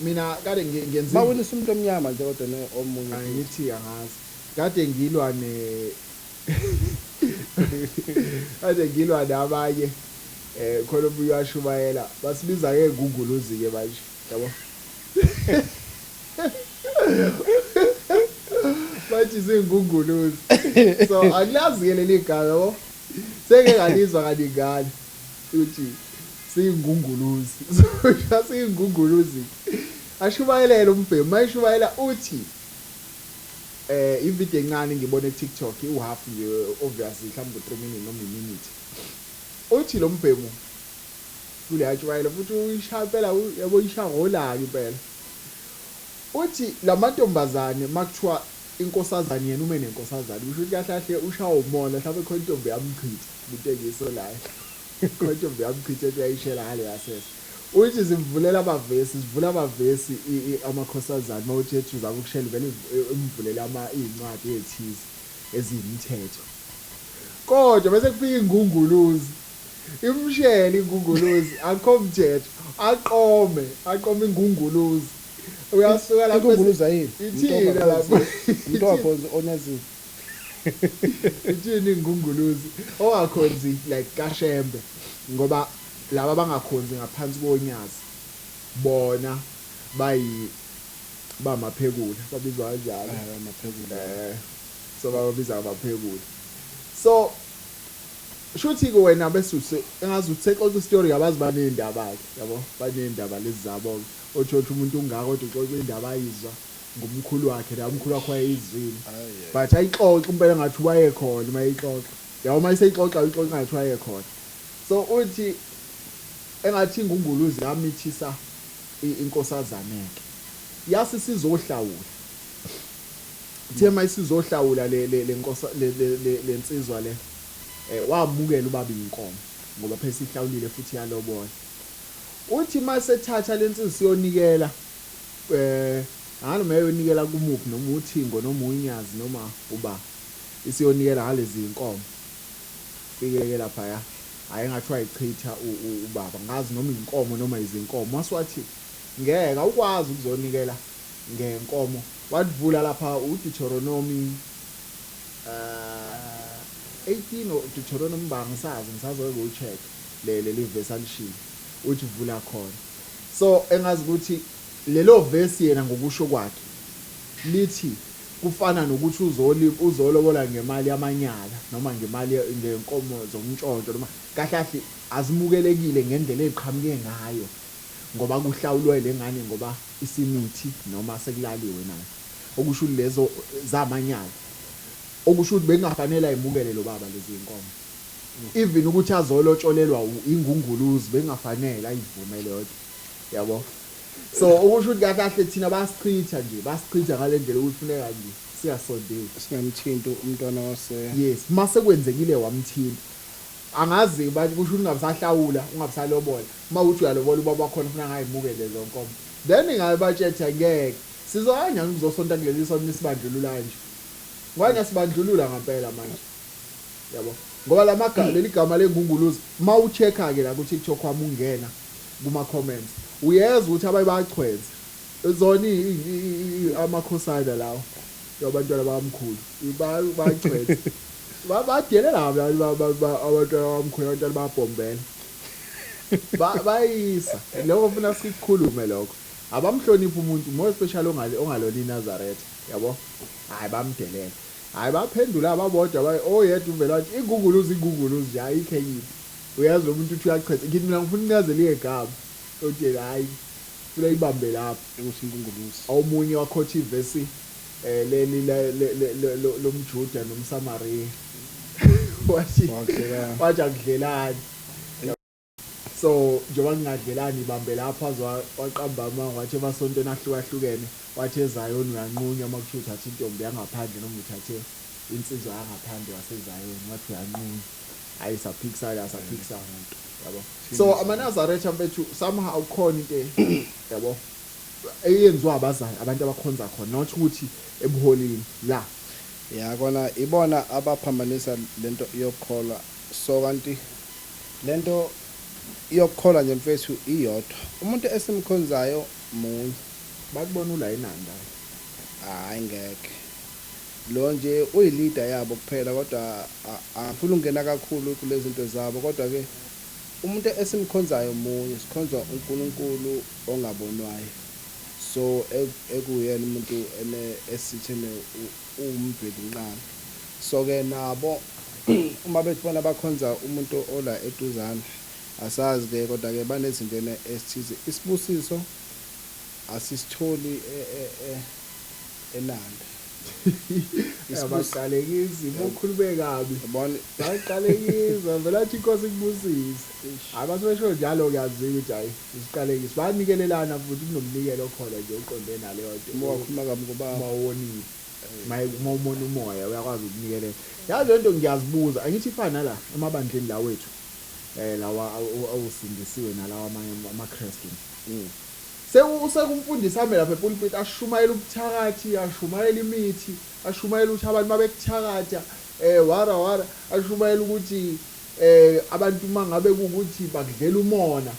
Mina kade ngenza Bawinisa umuntu omnyama nje kodwa ne omunye futhi. Angithi angazi. Kade ngilwa ne kade ngilwa nabanye khona omunye washumayela basibiza ngey'ngunguluzi ke manje yabo. Bathi zingunguluzi. So angilazi ke leli gama yabo. Seke ngalizwa kaningana ukuthi siyingunguluzi. So siyingunguluzi. Ashumayelele umbhemu, mayishumayela uthi ivideo encane ngibone ku TikTok iwu-half nje obviously mhlawumbe 3 minutes noma i-minute. Uthi lo mbhemu kuleya tshumayela futhi uyishaya impela yabo ishaya ngolaka impela. Uthi lamantombazane makuthiwa inkosazane yena ume nenkosazane kusho ukuthi kahle kahle ushawa umona mhlawumbe khona intombi yamchitha into engisolayo. Khona intombi yamchitha ethi uyayishela ngale yasese. Uthi zimvulela amavesi, zivula amavesi amakhosazane mawuthi ethi uzama ukushela vele imvulele ama iy'ncwadi ey'thize eziyimthetho. Kodwa bese kufika ingunguluzi. Imshele ingunguluzi akukho mthetho. Aqome, aqome ingunguluzi. Uyasuka lapho Ingunguluzi ayini? Ithina lapho. Umuntu ongakhonzi onyazini. Ithini ingunguluzi? Ongakhonzi like kaShembe ngoba laba abangakhonzi ngaphansi konyazi bona bayi bamaphekula babizwa kanjalo. Amaphekula. So bababiza ngamaphekula. So shuthi ke wena bese engazi ukuthi sexoxa istory abazi banendaba ke yabo banendaba lezi zabo othola umuntu ungaka kodwa uxoxa indaba ayizwa ngumkhulu wakhe la umkhulu wakhe wayeyizwile but ayixoxa impela ngathi wayekhona mayixoxa yabo mayiseyixoxa uyixoxa ngathi wayekhona. So uthi engathi ingunguluzi yamithisa inkosazane ke yasi sizohlawula ithe mayisizohlawula le le nkosa le lensizwa le wamukela ubaba inkomo ngoba phela sihlawulile futhi yalobola. Uthi masethatha lensizwa siyonikela noma eyonikela kumuphi noma uthingo noma unyazi noma uba isiyonikela ngalezi inkomo. Fikeke lapha ya hayi ngathi wayichitha ubaba ngazi noma inkomo noma izinkomo waswathi ngeke awukwazi ukuzonikela ngenkomo. Wadvula lapha uDeuteronomy 18 or Deuteronomy bangisazi ngisazoke ucheck le leli verse alishilo uthi vula khona. So engazi ukuthi lelo verse yena ngokusho kwakhe lithi kufana nokuthi uzolobola ngemali yamanyala noma ngemali ngenkomo zomntshontsho noma kahle kahle azimukelekile ngendlela eqhamuke ngayo ngoba kuhlawulwe lengane ngoba isimithi noma sekulaliwe nayo okusho lezo zamanyala okusho ukuthi bengafanele ayimukele lo baba lezi inkomo even ukuthi azolotsholelwa ingunguluzi bengafanele ayivume leyo yabo. So okusho ukuthi kahle kahle thina basichitha nje basichitha ngale ndlela ukuthi funeka nje siyasondela singamthinti umntwana wase yes mase kwenzekile wamthinta angazi bathi kusho ungabisahlawula ungabisalobola mawuthi uyalobola ubaba wakhona ufuna ngayimukele lezo nkomo then ngabe batshetha ngeke sizohanya ngizosonta kuleli sonto isibandlulula nje ngoba sibandlulula ngempela manje yabo ngoba lamagama leli gama lengunguluzi mawuchecka ke la ku TikTok wami ungena kuma comments uyezwa ukuthi abaye bayachwenza zona amakhosana lawo yabantwana bamkhulu bayachwenza badelela abantu abantwana bamkhulu abantwana babhombela bayisa lokho ufuna sikukhulume lokho abamhloniphi umuntu more especially ongalona iNazaretha yabo hayi bamdelela hayi baphendula ababodwa oyedwa uvela wathi ingunguluzi ingunguluzi nje ayikho enye uyazi lo muntu uthi uyachetha ngithi mina ngifuna incazelo yegama othi hayi funa ibambe lapho ukuthi ingunguluzi omunye wakhotha ivesi Leli lomJuda nomSamariya, wathi Wakudlelana. Wathi akudlelani, so njengoba ngingadlelani ibambe lapho, waze waqamba amanga, wathi emasontweni ahlukahlukene, wathi eZayoni uyanqunywa uma kuthiwa uthathe intombi yangaphandle noma uthathe insizwa yangaphandle waseZayoni, wathi uyanqunywa. Hayi, saphikisana, saphikisana, yabo. So amaNazaretha, mfethu, somehow khona into, yabo, eyenziwa abazali, abantu abakhonza khona, not ukuthi ebuholini la. Ya, kona ibona abaphambanisa lento yokukholwa. So kanti lento yokukholwa nje, mfethu, iyodwa, umuntu esimkhonzayo munye. Bakubona ula eNanda. Hayi, ngeke, lo nje uyi-leader yabo kuphela, kodwa angifuni ukungena kakhulu kulezi zinto zabo. Kodwa ke umuntu esimkhonzayo munye, sikhonza uNkulunkulu ongabonwayo. So ekuyena umuntu ene esithene uwumvelinqangi. So ke nabo uma bethi bona bakhonza umuntu ola eduzane, asazi ke, kodwa ke banezinto ene esithize. Isibusiso asisitholi eNanda. Abaqalekisi, ukhulume kabi. Yabona. Baqalekisa vele, athi inkosi ikubusise. Hayi, basebesho njalo, kuyaziwa ukuthi hayi, isiqalekiso. Bayanikelelana futhi, kunomnikelo okhona nje uqonde naleyo nto. Uma wakhuluma kabi ngoba Uma wonile, uma umona umoya, uyakwazi ukunikelela. Yazi lento, ngiyazibuza, angithi ifana nala emabandleni la wethu, lawa awusindisiwe nalawa amanye amaKristu. Sekumfundisi ame lapha epulpit, ashumayela ubuthakathi, ashumayela imithi, ashumayela ukuthi abantu mabekuthakatha, wara wara, ashumayela ukuthi abantu mangabe kuukuthi bakudlela umona.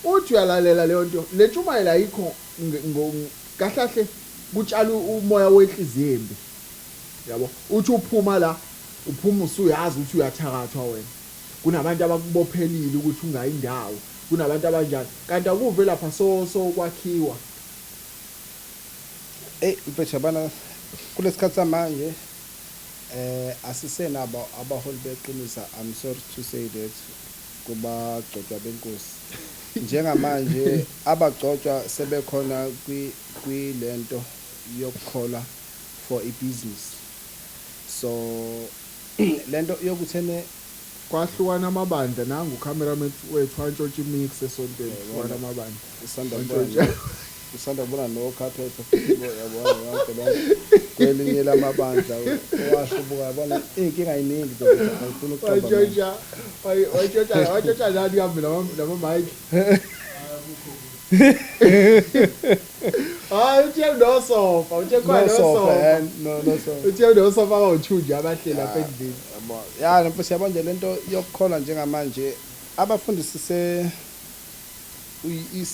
Uthi uyalalela leyo nto, le ntshumayelo ayikho kahle kahle, kutshala umoya wenhliziyo embi, yabo. Uthi uphuma la, uphuma usuyazi ukuthi uyathakathwa wena, kunabantu abakubophelile ukuthi ungayi indawo, kunabantu abanjani, kanti akuve lapha so kwakhiwa. Ey mfethu, yabona kulesikhathi samanje asisenabo abaholi beqinisa. I'm sorry to say that kubagcotshwa benkosi. Njengamanje abagcotshwa sebekhona kwilento yokukholwa for ibusiness. So lento yokuthene Kwahlukana amabandla. Nangu ucameraman wethu wantshontsha imix esontweni, hlukana amabandla. Usanda Wantshontsha. kubona, usanda kubona nokhaphetha futhi, yabona yonke lento kwelinye lamabandla owahlubuka, yabona iy'nkinga yiningi, ndoda, angifuni ukuqamba amanga. Wantshontsha, wantshontsha, wantshontsha nani kambe lama mic? Hayi, uthe nosofa, uthe khona No sofa. nosofa. No sofa. Uthe nosofa abawu-two nje abahleli lapha endlini. Yabo, ya mfethu, yabo nje lento yokukholwa njengamanje abafundisi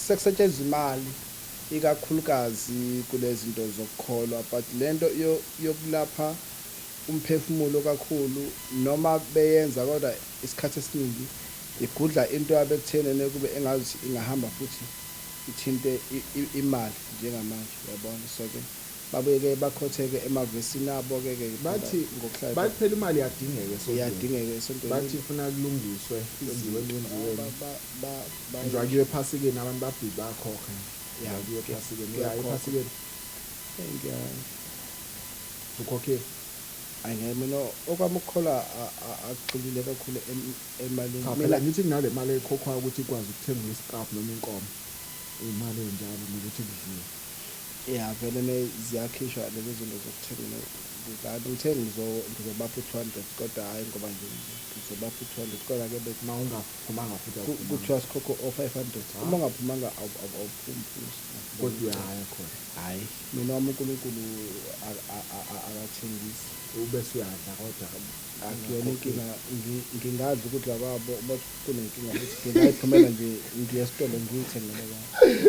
sekusetshenziswa imali ikakhulukazi kulezi zinto zokukholwa, but lento yokulapha umphefumulo kakhulu noma beyenza, kodwa isikhathi esiningi igudla into yabo ekuthenini kube engazuthi ingahamba futhi ithinte imali njengamanje, uyabona. So-ke babuye-ke bakhotheke emavesini abo-ke ke. Bathi ngokuhlala bathi phela imali iyadingeka esontweni. Iyadingeka esontweni. Bathi funa kulungiswe, kwenziweni, kwenziweni. Ba- Njengoba kuyiwe ephasikeni, abantu babhizi bayakhokha. Ya, Njengoba kuyiwe ephasikeni, uya kuyakhokhwa. ephasikeni? Ukhokhile? Angeke, mina okwami ukukholwa akugxilile kakhulu emalini. Cha phela, ngithi kunale mali ekhokhwayo ukuthi ikwazi ukuthenga isikafu noma inkomo, imali enjalo, nokuthi kudliwe. Ya, vele ne ziyakhishwa lezi zinto zokuthenga ukudla. Ngithe ngizobapha u-200, kodwa hhayi, ngoba nje ngizobapha u-200, kodwa-ke Uma ungaphumanga futhi awuphumanga. Kuthiwa sikhokho o-500, uma ungaphumanga awuphumi futhi. Kodwa uyaya khona? Hhayi, mina wami uNkulunkulu akathengisi. Ubese uyadla kodwa? Akuyona inkinga, ngingadla ukudla kwabo, but kunenkinga futhi ngingayiphumela nje ngiye esitolo ngiyithengele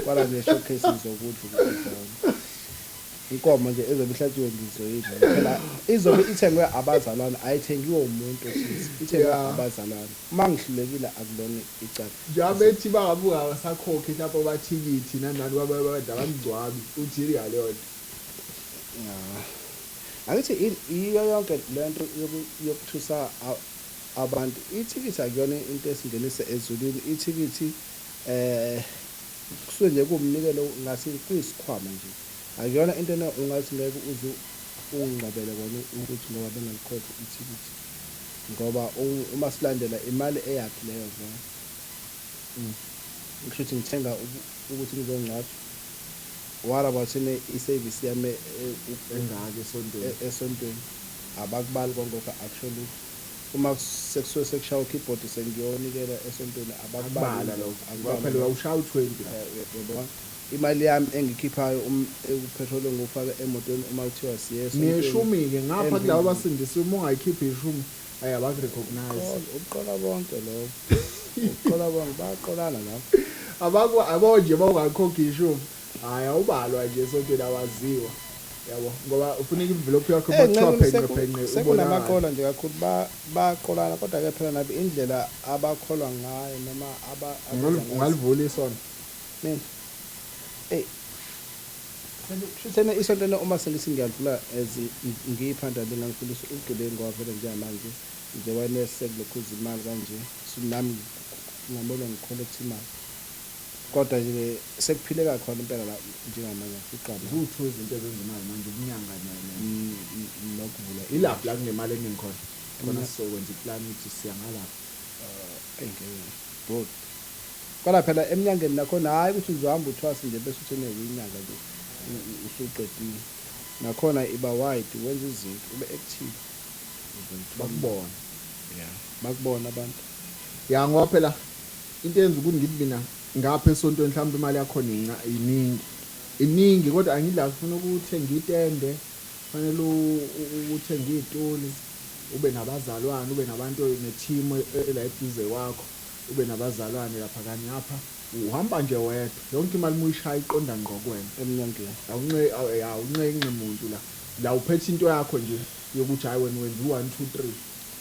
kwala nje showcase, ngizokudla ukudla. Inkomo nje ezobe ihlatshiwe ngizoyidla phela, izobe ithengwe abazalwane, ayithengiwe umuntu othize, ithengwe abazalwane. Uma ngihlulekile akulona icala. Njengoba bethi bangabuka abasakhokhi mhlawumbe abathikithi nani nani kwabadla, abangcwabi, uthini ngaleyo nto? Ya. Angithi iyo yonke lento yokuthusa abantu, ithikithi akuyona into esingenisa ezulwini. Ithikithi kusuke nje kuwumnikelo, ngasi kuyisikhwama nje, akuyona into ena ungathi ngeke uze Ungingcwabele kona ukuthi ngoba bengalikhokhi ithikithi, ngoba uma silandela imali eyakhe leyo vele. Ngisho ukuthi ngithenga ukuthi ngizongcwatshwa, what about i-service yami Engaka esontweni? Esontweni abakubali konke lokho, akusho lutho. Uma sekusuke sekushaya u-keyboard, sengiyonikela esontweni, abakubali. Akubala lokho. Akubala Phela lokho. ushaya u-20 la. Uyabona, imali yami engikhiphayo upetrol engiwufaka emotweni uma kuthiwa siye esontweni. Neshumi-ke ngapha Emvini. Kulabo abasindisiwe, uma ungayikhiphi ishumi, ayi, abaku-recognize. Uqola bonke lokho, uqola bonke, bayaqolana lapho. Abaku abo nje, bawungakhokhi ishumi, hhayi, awubalwa nje esontweni, awaziwa, yabo, ngoba ufuneka imvelophi yakho makuthiwa Nceku, phenqe phenqe ubonakale. Sekunamaqola nje kakhulu, bayaqolana, kodwa-ke phela nabo indlela abakholwa ngayo noma abenza ngayo. Ungalivula isonto? Mina, eyi, shuthene isonto uma sengithi ngiyalivula as ngiyiphanda, lingangifundisa ubugebengu, ngoba vele njengamanje njengoba nesekulokhuza imali kanje, so nami kungamele ngi-collect imali, kodwa nje sekuphileka khona impela la njengamanje uqaba. Ziwu-two izinto ezenza imali manje, ukunyanga Nokuvula. Ilaphi la kunemali eningi khona khona? Sizokwenza iplani ukuthi siya ngalapho. Ey'nkingeni good, kodwa phela eminyangeni nakhona, hhayi ukuthi uzohamba uthwase nje bese uthene uyinyanga nje usuqedile. Nakhona iba wide, wenza izinto, ube active, uzoyithola. Bakubona. Yeah, bakubona abantu. Ya, ngoba phela into eyenza ukuthi ngithi mina ngapha esontweni mhlawumbe imali yakhona iningi iningi, kodwa angidla kufuna ukuthenga itende, fanele uthenge iy'tuli, ube nabazalwane, ube nabantu ne-team ela eduze kwakho, ube nabazalwane lapha. Kanye ngapha uhamba nje wedwa, yonke imali uma uyishaya iqonda ngqo kuwena. Emnyangeni. Awuncenci muntu la, la uphethe into yakho nje yokuthi hayi, wena wenza u-one two three.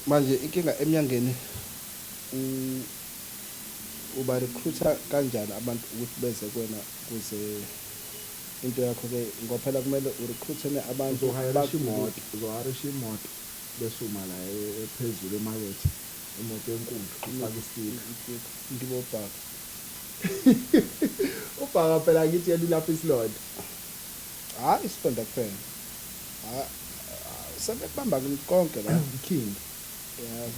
Manje inkinga emnyangeni, uba recruiter kanjani abantu ukuthi beze kuwena kuze into yakho ke, ngoba phela kumele urecruitene abantu? Uzohayirisha imoto, uzohayirisha imoto bese uma la ephezulu emakethe, imoto enkulu, ufake istika. Ngibobhaka. Ubhaka phela, ngithi yena ulapha isilonda. Hayi, isilonda kuphela. Sebekubamba konke la. King. Yeah,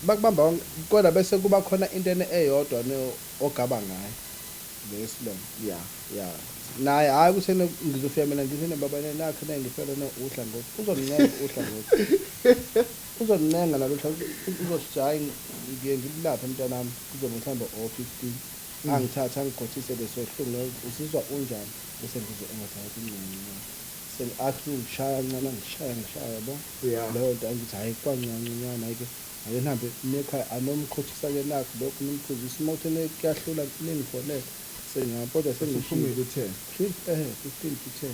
bakubamba konke, kodwa bese kuba khona into ene eyodwa ne ogaba ngayo lesilonda. Ya, naye hhayi ukuthi ngizofika mina ngithi baba nakho nengifela ne uhlangothi, uzongincenga uhlangothi, uzongincenga nalo hlangothi, uzothi hhayi, ngiye ngilaphe mntanami, kuzobe mhlawumbe o-15, angithathe angikhothise leso hlungu, uzizwa unjani, bese ngizwe engathi hayi, kungconywana, athi ungishaya kancane, angishaya ngishaya, yabo. Leyo nto angithi hhayi, kwangconywana hhayi-ke, ake nihambe nekhaya, anomkhothisa-ke nakho lokhu, nimphuzise, uma uthene kuyahlula ningifonele, sengihamba, kodwa Usuphumile u-10. 15 to 10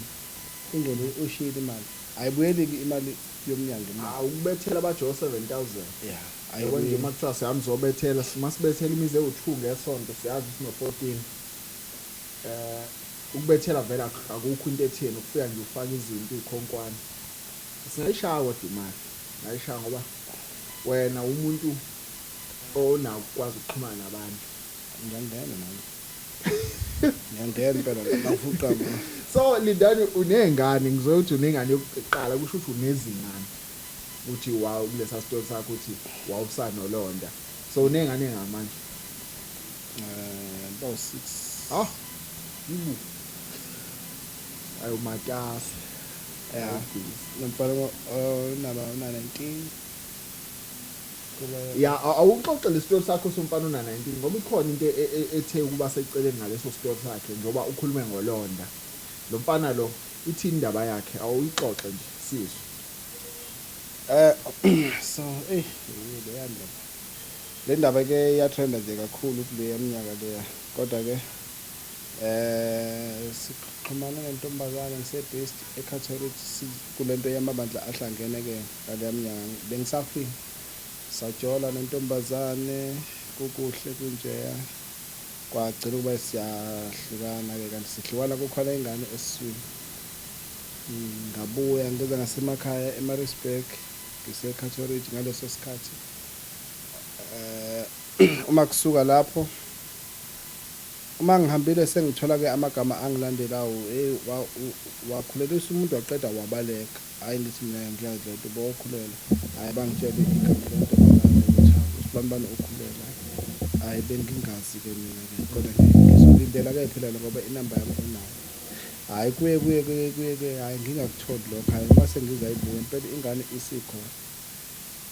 ingene, ushiyile imali, ayibuyeli-ke imali yomnyango imali. Hawu, ukubethela bajo 7000. Ya. Yabo nje. Ayibuyeli. Uma kuthiwa sihamba sizobethela, masibethela imizi ewu-2 ngesonto, siyazi sino-14. Ukubethela vele akukho into etheni, ukufika nje ufake izinto iy'khonkwane, singayishaya, kodwa imali ngayishaya ngoba wena umuntu onakukwazi ukuxhumana nabantu. Ngiyangena nami, ngiyangena impela ngafuqa ma. So Lindani, uney'ngane, ngizoyothi unengane yokuqala, kusho ukuthi unezingane, ukuthi wawu kulesa sitori sakho uthi wawusanolonda, so uney'ngane engamanje? Bawu-six. Ah, yibu, ayomatasa. Ya, nomfana onaba una-19 kuba. Ya, awuxoxe le story sakho somfana ona-19, ngoba ikhona into ethe ukuba seceleni ngaleso story sakhe, njengoba ukhulume ngolonda. Lo mfana lo, ithini indaba yakhe? Awuyixoxe nje sizwe. So leya ndaba, le ndaba ke iyatrenda nje kakhulu kule minyaka leya, kodwa ke sixhumana nentombazane ngise-based eCatholic, kulento yamabandla ahlangene ke ngaleya minyaka bengisafika, sajola nentombazane, kukuhle kunjeya, kwagcina ukuba siyahlukana ke, kanti sihlukana kukhona ingane esiswini. Ngabuya ngeza ngasemakhaya eMaritzburg, ngise-Catholic ngaleso sikhathi. Uma kusuka lapho Uma ngihambile sengithola-ke amagama angilandelawo, hey, wakhulelisa umuntu waqeda wabaleka. Hhayi, ngithi mina ngiyazi le nto, bokhulelwa. Hhayi, bangitshele igama lentombazane ukuthi hawu, usibanibani ukhulelwe. Hhayi, bengingazi-ke mina-ke, kodwa-ke ngizolindela-ke phela ngoba inamba yami unayo. Hhayi, kuye kuye kuye kuye kuye, hhayi ngingakutholi lokho. Hhayi, uma sengizayibuka impela ingane isikhona.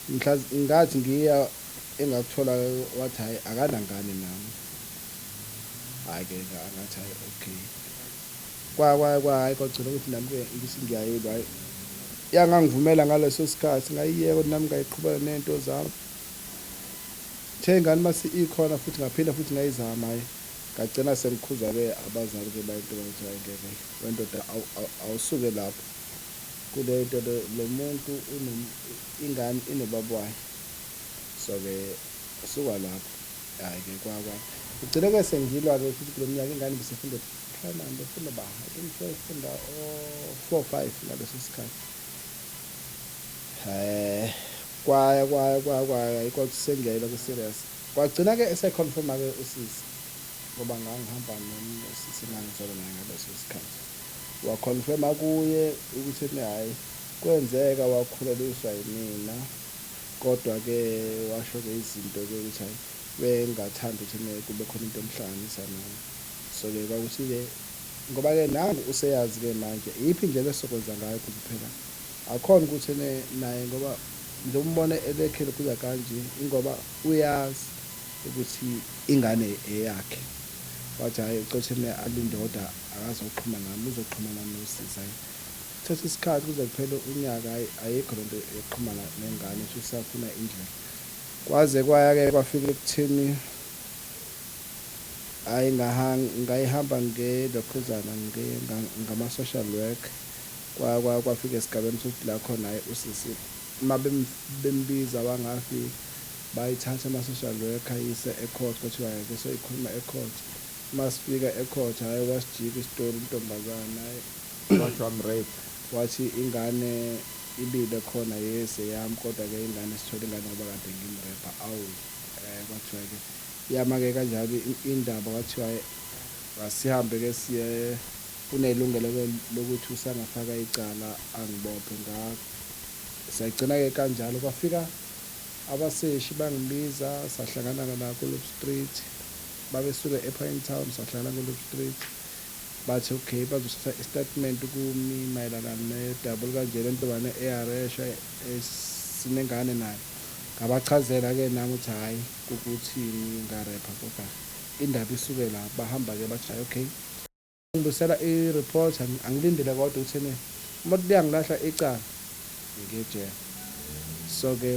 Mhla ngathi ngiya engakuthola wathi hhayi akanangane nami. Hhayi-ke ngathi hhayi okay. Kwa kwa kwa hhayi kwagcina ukuthi nami-ke ngithi ngiyayilwa, hhayi yangangivumela ngaleso sikhathi ngayiyeka ukuthi nami ngayiqhubeka ney'nto zami. Ithe ingane mase ikhona futhi ngaphinda futhi ngayizama, hhayi ngagcina sengikhuzwa-ke abazali-ke bayinto bathi hhayi ngeke wendoda awusuke lapho kule nto lo muntu ingane inobaba wayo. So-ke suka lapho, hhayi-ke kwa ngigcine-ke sengilwa-ke futhi kulo mnyaka ingane ibisifunda primary, befunda ba I think seyifunda o-4 5 ngaleso sikhathi. Kwaya kwaya kwaya kwaya kwathi sengiyayilwa ku-serious. Kwagcina-ke ese-confirm-a-ke usisi ngoba ngangihamba nomunye usisi engangizwana naye ngaleso sikhathi. Wa-confirm-a kuye ukuthi hhayi kwenzeka wakhuleliswa yimina, kodwa-ke washo-ke izinto-ke ukuthi hhayi bengathanda ukuthi kube khona into emhlanganisa nami. So-ke kwakuthi-ke ngoba-ke nangu useyazi-ke manje iyiphi indlela esizokwenza ngayo ukuze phela akhona ukuthi naye ngoba njengoba umbone elekhele kuza kanje ingoba uyazi ukuthi ingane eyakhe. Wathi hhayi ucela alinde kodwa akazoxhumana nami, uzoxhumana nosisi. Hhayi kuthatha isikhathi kuze kuphele unyaka, hhayi ayikho lento yokuxhumana nengane uthi usafuna indlela. Kwaze kwaya-ke kwafika ekutheni hhayi ngayihamba ngelokhuzana ngama-social work. Kwafika esigabeni sokuthi la khona hhayi usisi uma bembiza wangafika, bayithatha ama-social worker ayise e-court, kwathiwa-ke soyikhuluma e-court. Uma sifika e-court, hhayi wasijika isitori intombazane, hhayi Wathi wam-rape. Wathi ingane ibile khona, yes eyami, kodwa-ke ingane sithole ingane ngoba kade ngim-rape. Awu, kwathiwa-ke yama-ke kanjalo indaba, kwathiwa asihambe-ke siye, unelungelo-ke lokuthi usangafaka icala angibophe. Sagcina-ke kanjalo kwafika abaseshi bangibiza, sahlangana la ku-Loop Street, babesuke e-Pinetown, sahlangana ku-Loop Street. Bathi okay, bazothatha i-statement kumi mayelana nedaba olukanje lentombazane eyareshwa sinengane nayo. Ngabachazela-ke nami ukuthi hhayi kukuthini ngarepha, kodwa indaba isuke la. Bahamba-ke bathi hhayi okay, ngibuyisela i-report, angilindele kodwa ukuthi uma liyangilahla icala ngiyejele. So-ke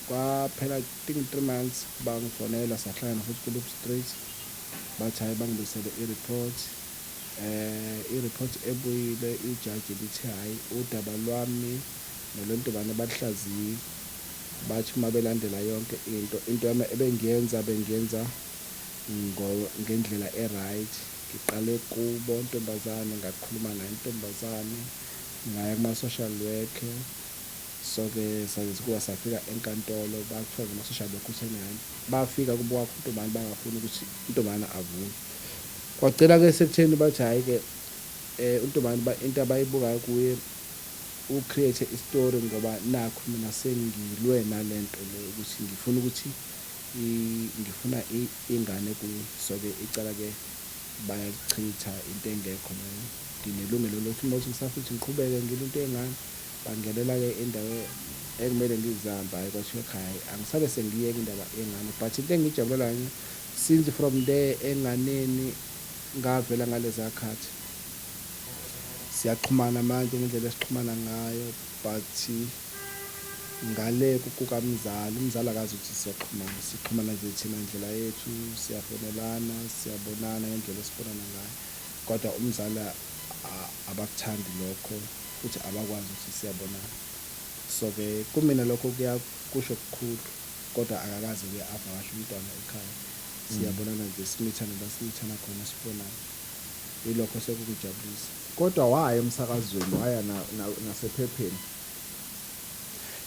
kwaphela I think 3 months bangifonela, sahlangana futhi ku-Loop Street, bathi hhayi bangibuyisele i-report. I-report ebuyile ijaji lithi hhayi udaba lwami nolwentombazane baluhlaziyile. Bathi uma belandela yonke into yami ebengiyenza bengiyenza ngendlela e-right. Ngiqale kubo ntombazane, ngakhuluma naye intombazane, ngaya kuma-social work. So-ke saze safika enkantolo, bathola nama-social work ukuthi hhayi bafika kubo kwakho intombazane bangafuni ukuthi intombazane avume. Kwagcina-ke sekutheni bathi hhayi-ke untombazane into abayibukayo kuye u-create i-story ngoba nakhu mina sengilwe nalento le ukuthi ngifuna ukuthi ngifuna ingane kuye. So-ke icala-ke bayalichitha, into engekho leyo. Nginelungelo lokuthi uma kuthi ngisafuna ukuthi ngiqhubeke ngilwe into yengane, bangenela-ke indawo ekumele ngizihambe, hhayi kwathiwa ekhaya hhayi angisabe sengiyeka indaba yengane. But into engiyijabulelayo nje since from there enganeni ngavela ngaleza khathi siyaxhumana manje ngendlela esixhumana ngayo, but ngale kukamzali, umzali akazi ukuthi siyaxhumana, sixhumana nje thina ndlela yethu, siyafonelana, siyabonana ngendlela esibonana ngayo, kodwa umzali abakuthandi lokho futhi abakwazi ukuthi siyabonana. So-ke kumina lokho kuyakusho kukhulu, kodwa akakaze-ke avakashe umntwana ekhaya. Siyabonana nje, simithane la simithana khona, sibonane. Yilokho sekungijabulisa. Kodwa waya emsakazweni, waya nasephepheni.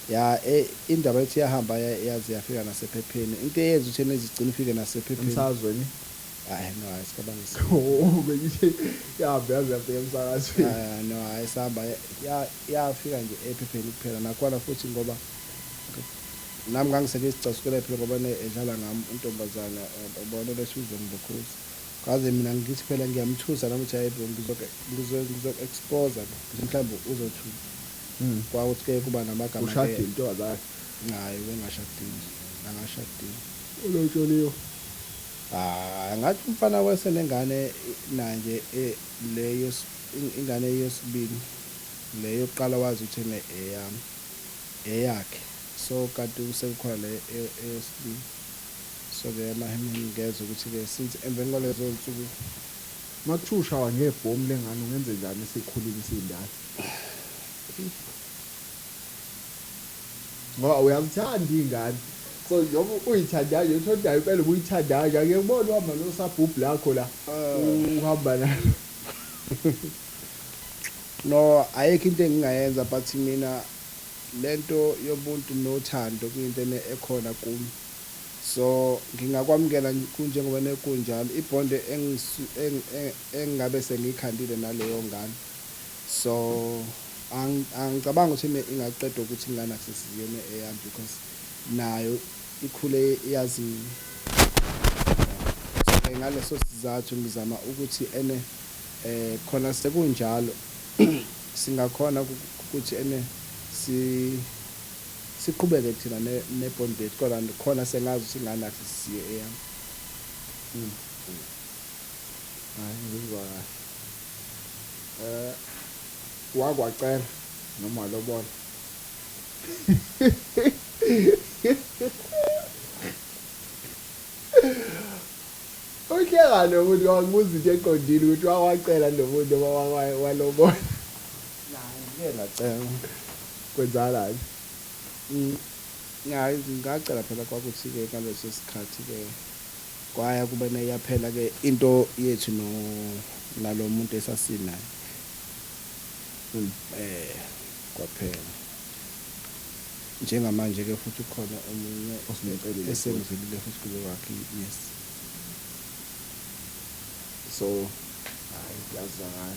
Ya, indaba ethi yahamba yaze yafika nasephepheni. Into eyenza ukuthi izigcine ifike nasephepheni. Emsakazweni? Hayi no, hayi sikabangisi. Oh, bengithi yahambe yaze yafika emsakazweni. Ah no, hayi sihamba yafika nje ephepheni kuphela nakhona futhi ngoba nami ngangiseke isicasukela phela ngoba ne edlala ngami untombazana ubona lethi uzongibukhuza. Kaze mina ngithi phela ngiyamthusa nami ukuthi hayi bro ngizoke ngizo expose ke mhlawumbe uzothuka. Kwakuthi ke kuba namagama ke. Ushadile intombazane. Hayi wengashadile. Angashadile. Ulotsholiwe. Ah ngathi umfana wesenengane nanje leyo ingane yesibili le yokuqala wazi ukuthi ene eyami eyakhe so kanti sekukhona le eyesibili so ke emahemeni ngezwe ukuthi ke since emveni kwalezo nsuku Makuthiwa ushawa ngebhomu lengane ungenze njani isikhulile isindala? Ngoba uyazithanda iy'ngane. So njengoba uyithandayo nje uthondayo impela ubuyithandayo nje ake ubone uhamba nosabhubhu lakho la uhamba nalo. No, ayikho into engingayenza but mina lento yobuntu nothando kuyinto ekhona kumi. So ngingakwamukela kunjengoba nekunjalo ibhonde engingabe sengiyikhandile naleyo ngane. So angicabanga ukuthi ingaqedwa ukuthi ingane akusesiyona eyami because nayo ikhule yazi mina. So ngaleso sizathu ngizama ukuthi ene khona sekunjalo singakhona ukuthi ene si siqhubeke thina nebond yethu kodwa khona sengazi ukuthi ingane akusisiye eyami. Hayi ngizwa kahle. Wakwacela noma walobola? Uhleka lo muntu wakubuza into eqondile ukuthi wakwacela lo muntu noma walobola. Ngike ngacela. Kwenzakalani? Hayi ngacela phela kwakuthi ke ngaleso sikhathi ke kwaya kube neyaphela ke into yethu no nalo muntu esasinaye. Kwaphela. Njengamanje ke futhi ukhona omunye Osumcelile esengivelile futhi kube wakhe, yes. So hayi kuyazwakala.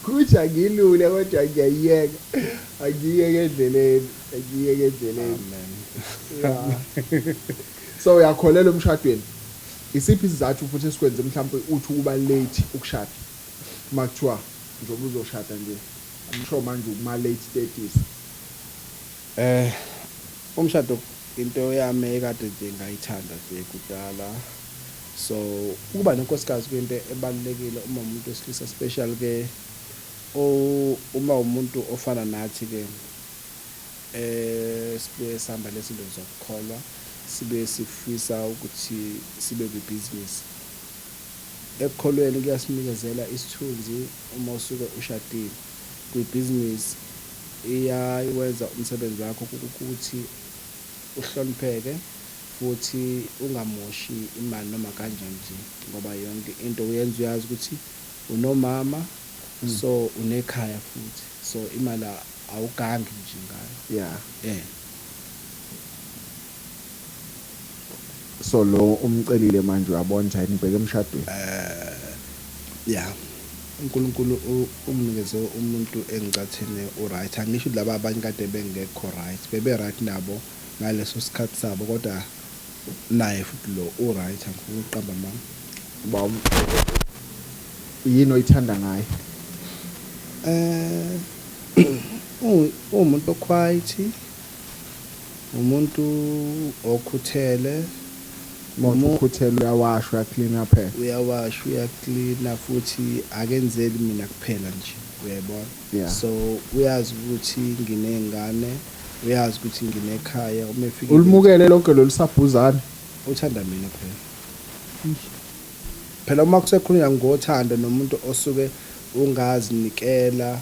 Kuthi angilule kodwa ngiyayiyeka. Angiyeke endleleni, angiyeke endleleni. Amen. Yeah. So uyakholelwa emshadweni? Isiphi isizathu futhi esikwenze mhlawumbe uthi ukuba late ukushada? Uma kuthiwa njengoba uzoshada nje, I'm sure manje ukuma late 30s. Umshado into yami ekade nje ngayithanda nje kudala. So ukuba nenkosikazi kuyinto ebalulekile uma umuntu wesilisa special ke uma umuntu ofana nathi ke sibe sihamba lezinto zokukholwa sibe sifisa ukuthi sibe kwibhizinisi. Ekukholweni kuyasinikezela isithunzi uma usuke ushadile. Kwibhizinisi iyawenza umsebenzi wakho ukuthi uhlonipheke futhi ungamoshi imali noma kanjani nje ngoba yonke into uyenza uyazi ukuthi unomama so unekhaya futhi so imali awugangi nje ngayo. Yeah. So lo umcelile manje uyabona ukuthi ngibheke emshadweni. Yeah. uNkulunkulu unginikeze umuntu engicathene uright. Angisho laba abanye kade bengekho right, bebe right nabo ngaleso sikhathi sabo kodwa naye futhi lo uright, angifuni ukuqamba amanga. Ba yini oyithanda ngaye? Umuntu oquiet, umuntu okhuthele. Umuntu okhuthele uyawasha, uyaklina phela. Uyawasha, uyaklina futhi akenzeli mina kuphela nje, uyayibona. Yeah. So uyazi ukuthi nginengane, uyazi ukuthi nginekhaya, uma efika ulimukele lonke lolu sabhuzane. Uthanda mina phela. Phela uma kusekhulunywa ngothando nomuntu osuke ungazinikela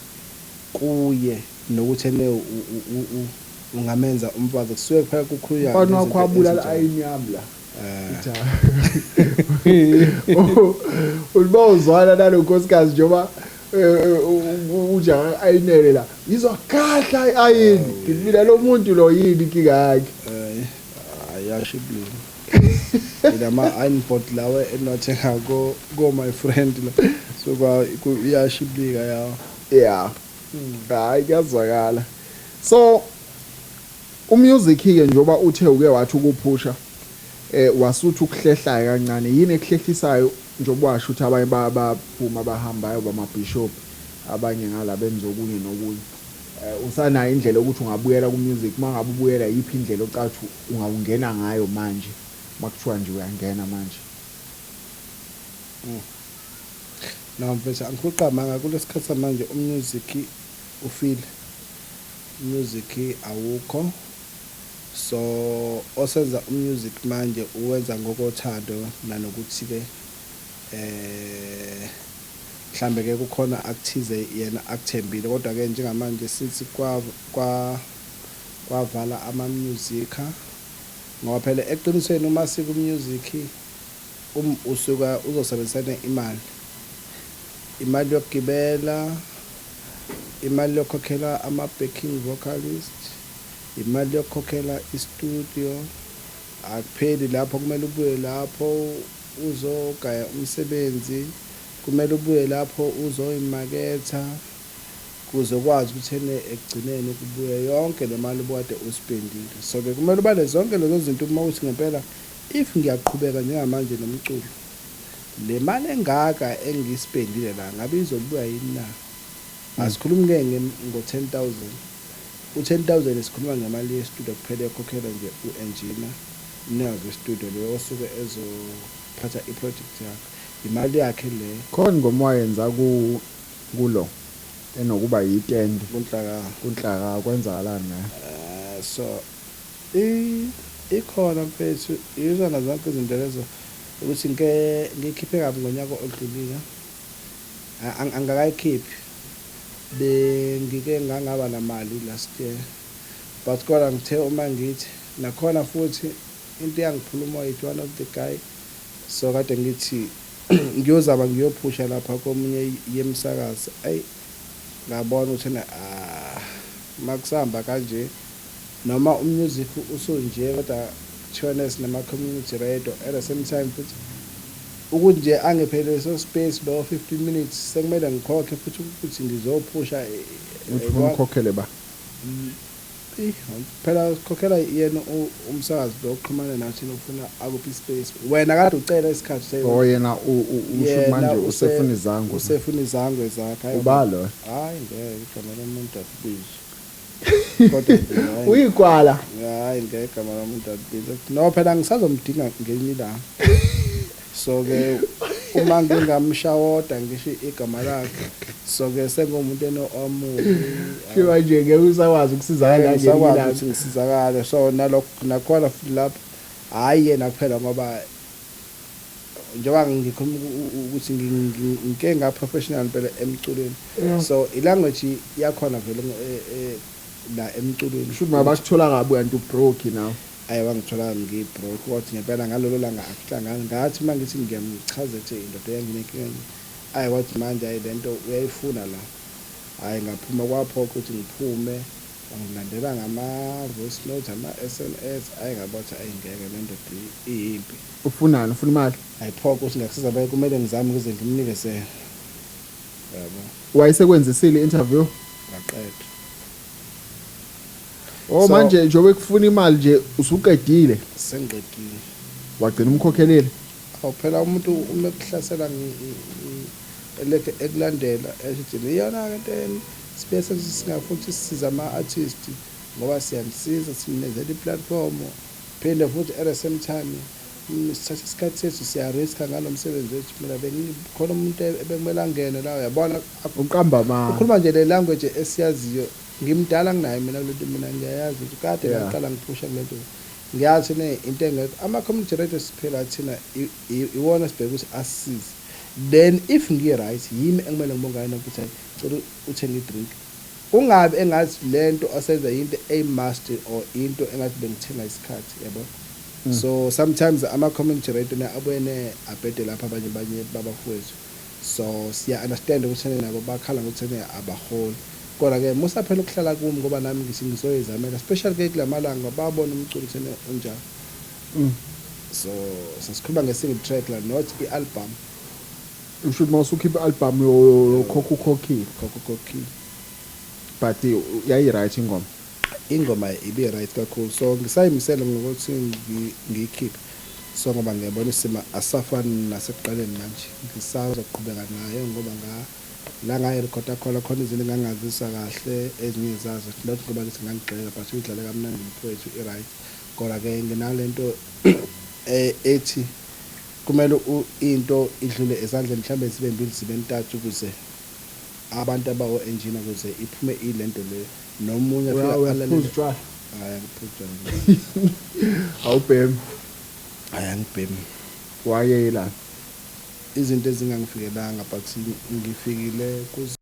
kuye nokuthi ene ungamenza umfazi, kusuke kuphela kukhulunywa Umfana wakho ngezinto wabulala ezinjalo. ayini yami la. Uliba uzwana nalo nkosikazi njengoba uja ayinele la. Izokhahla ayini. Ngithi mina lo muntu lo yini inkinga yakhe? Ayasho ibulili. Ilama iron board lawa enwathenga ko my friend la. So kwa iyashiblika yawo. Yeah. Hayi, kuyazwakala. So umusic ke, njengoba uthe uke wathi ukuphusha, wasuthi ukuhlehlayo kancane, yini ekuhlehlisayo, njengoba washo ukuthi abanye baphuma bahambayo bamabishop, abanye ngala benza okunye nokunye, usanayo indlela yokuthi ungabuyela ku music? Mangabe ubuyela, yiphi indlela ocathi ungawungena ngayo manje, makuthiwa nje uyangena manje? No mfethu, angikuqamanga, kulesikhathi samanje umusic ufile, music awukho. So osenza umusic manje uwenza ngokothando, nanokuthi ke mhlambe ke kukhona akuthize yena akuthembile. Kodwa ke njengamanje sithi kwa kwavala ama music, ngoba phela eqinisweni uma siku music usuka uzosebenzisana imali yokugibela, imali yokukhokhela ama-backing vocalist, imali yokukhokhela i-studio. Akupheli lapho, kumele ubuye lapho uzogaya umsebenzi, kumele ubuye lapho uzoyimaketha, kuze ukwazi ukuthi ene ekugcineni kubuye yonke le mali obukade uspendile. So-ke kumele ubale zonke lezo zinto uma uthi ngempela if ngiyaqhubeka njengamanje nomculo, le mali engaka engiyispendile la ngabe izobuya yini na? Asikhulumi-ke ngo-10,000. U-10,000 sikhuluma ngemali ye-studio kuphela, yokhokhela nje u-engineer, umnikazi we-studio loyo osuke ezophatha i-project yakho, imali yakhe le. Khona ingoma wayenza ku kulo enokuba yitende. Kunhlaka. Kunhlaka, kwenzakalani ngayo? So ikhona mfethu, izona zonke izinto lezo ukuthi ngike ngikhiphe kabi ngonyaka odlulile. Angakayikhiphi, bengike ngangaba namali last year, but kodwa ngithe uma ngithi nakhona futhi into eyangiphula umoya, it one of the guy. So kade ngithi ngiyozama ngiyophusha lapha komunye yemsakazo, ayi, ngabona ukuthi ena ah, makusahamba kanje, noma umusic usunje, kodwa kuthiwa sinama-community radio at the same time futhi, ukuthi nje angiphe leso space lo 15 minutes, sekumele ngikhokhe futhi ukuthi ngizophusha. Uthi ufuna ukhokhele ba? Eh, phela sikhokhela yena umsakazi lo oxhumana nathi, ufuna akuphi ispace, wena kade ucela isikhathi. Oh, yena usho manje usefuna izangwe. Usefuna izangwe zakhe. Hayi. Ubalo? Hayi, ngeke, igama lomuntu akubizwa, kodwa nje hayi. Uyikwala. Hayi, ngeke, igama lomuntu akubizwa. No, phela ngisazomdinga ngelinye ilanga. So ke uma ngingamshawoda ngisho igama lakhe, so ke sengumuntu eno omubi. Shiwa nje ngeke usakwazi ukusizakala ngelinye Ngisakwazi ilanga. ukuthi ngisizakale. So nalokho nakhona futhi lapho, hhayi yena kuphela, ngoba njengoba ngikhuluma ukuthi ngike nga-professional impela emculweni, so i-language yakhona vele la emculweni. Shuthi mabakuthola kabi kanti ubroke now. Ayi, wangithola ngibroke, kodwa ngempela ngalolo langa akuhlangani. Ngathi uma ngithi ngiyamchaza ethi indoda yanginenkinga, ayi, wathi manje ayi, lento uyayifuna la. Hhayi, ngaphuma, kwaphoqa ukuthi ngiphume. Wangilandela ngama-voice note, ama-SMS. Hhayi, ngabona ukuthi ayi, ngeke, le ndoda iyimpi. Ufunani? Ufuna imali? Ayiphoqa ukuthi ngakusiza baye, kumele ngizame ukuze ngimnikezele, yabo. Wayesekwenzisile i-interview? Ngaqeda. Oh. Manje njengoba ekufuna imali nje, usuqedile? Sengiqedile. Wagcina umkhokhelile? Awu, phela umuntu uma ekuhlasela elokhu ekulandela, esho ukuthi iyona-ke into sibuye singafuni ukuthi sisize ama-artist, ngoba siyanisiza, sinenzela i-platform, phinde futhi at the same time sithatha isikhathi sethu, siyariska ngalo msebenzi wethu. Mina bengikhona umuntu ebekumele angene la, uyabona. Uqamba amanga. Ukhuluma nje le language esiyaziyo. Ngimdala kunaye mina kulento, mina ngiyayazi ukuthi kade ngaqala ngiphusha kule nto. Ngiyazi ne into engekho ama-community radio siphela thina iwona sibheke ukuthi asisize. Then if ngi-right, yimi ekumele ngibongane nokuthi hayi, cela uthenge i-drink, kungabi engathi lento asenza into eyi-must or into engathi bengithenga isikhathi, yabo. So sometimes ama-community radio ne abuye ne abhede lapha abanye babafowethu. So siya-understand ukuthi ene nabo bakhala ngokuthi ene abaholi, kodwa-ke musa phela ukuhlala kumi, ngoba nami ngithi ngizoyizamela, especially ke kula malanga babona umculo ukuthi ene unjani. So sesikhuluma nge-single track la, not i-album. Usho ukuthi uma usukhipha i-album yokhokha ukhokhile. Khokha ukhokhile. But yayi-right ingoma. Ingoma ibe right kakhulu, so ngisayimisele ngokuthi ngiyikhiphe, so ngoba ngiyabona isimo asafani nasekuqaleni manje, ngisazoqhubeka nayo ngoba nga la ngayirekhoda khona khona izinto engangazisa kahle ezinye zazo, not ngoba ngithi ngangigxeka, but uyidlale kamnandi mfowethu, i-right. Kodwa-ke nginalento ethi kumele into idlule ezandleni mhlawumbe zibe mbili zibe ntathu ukuze abantu abawo-engineer ukuze iphume ilento le nomunye afike Uyaphuza alalele. utshwala? Hhayi, angiphuzi utshwala. Awubhemi? Hhayi, angibhemi. Wayela izinto ezingangifikelanga, but ngifikile kuzo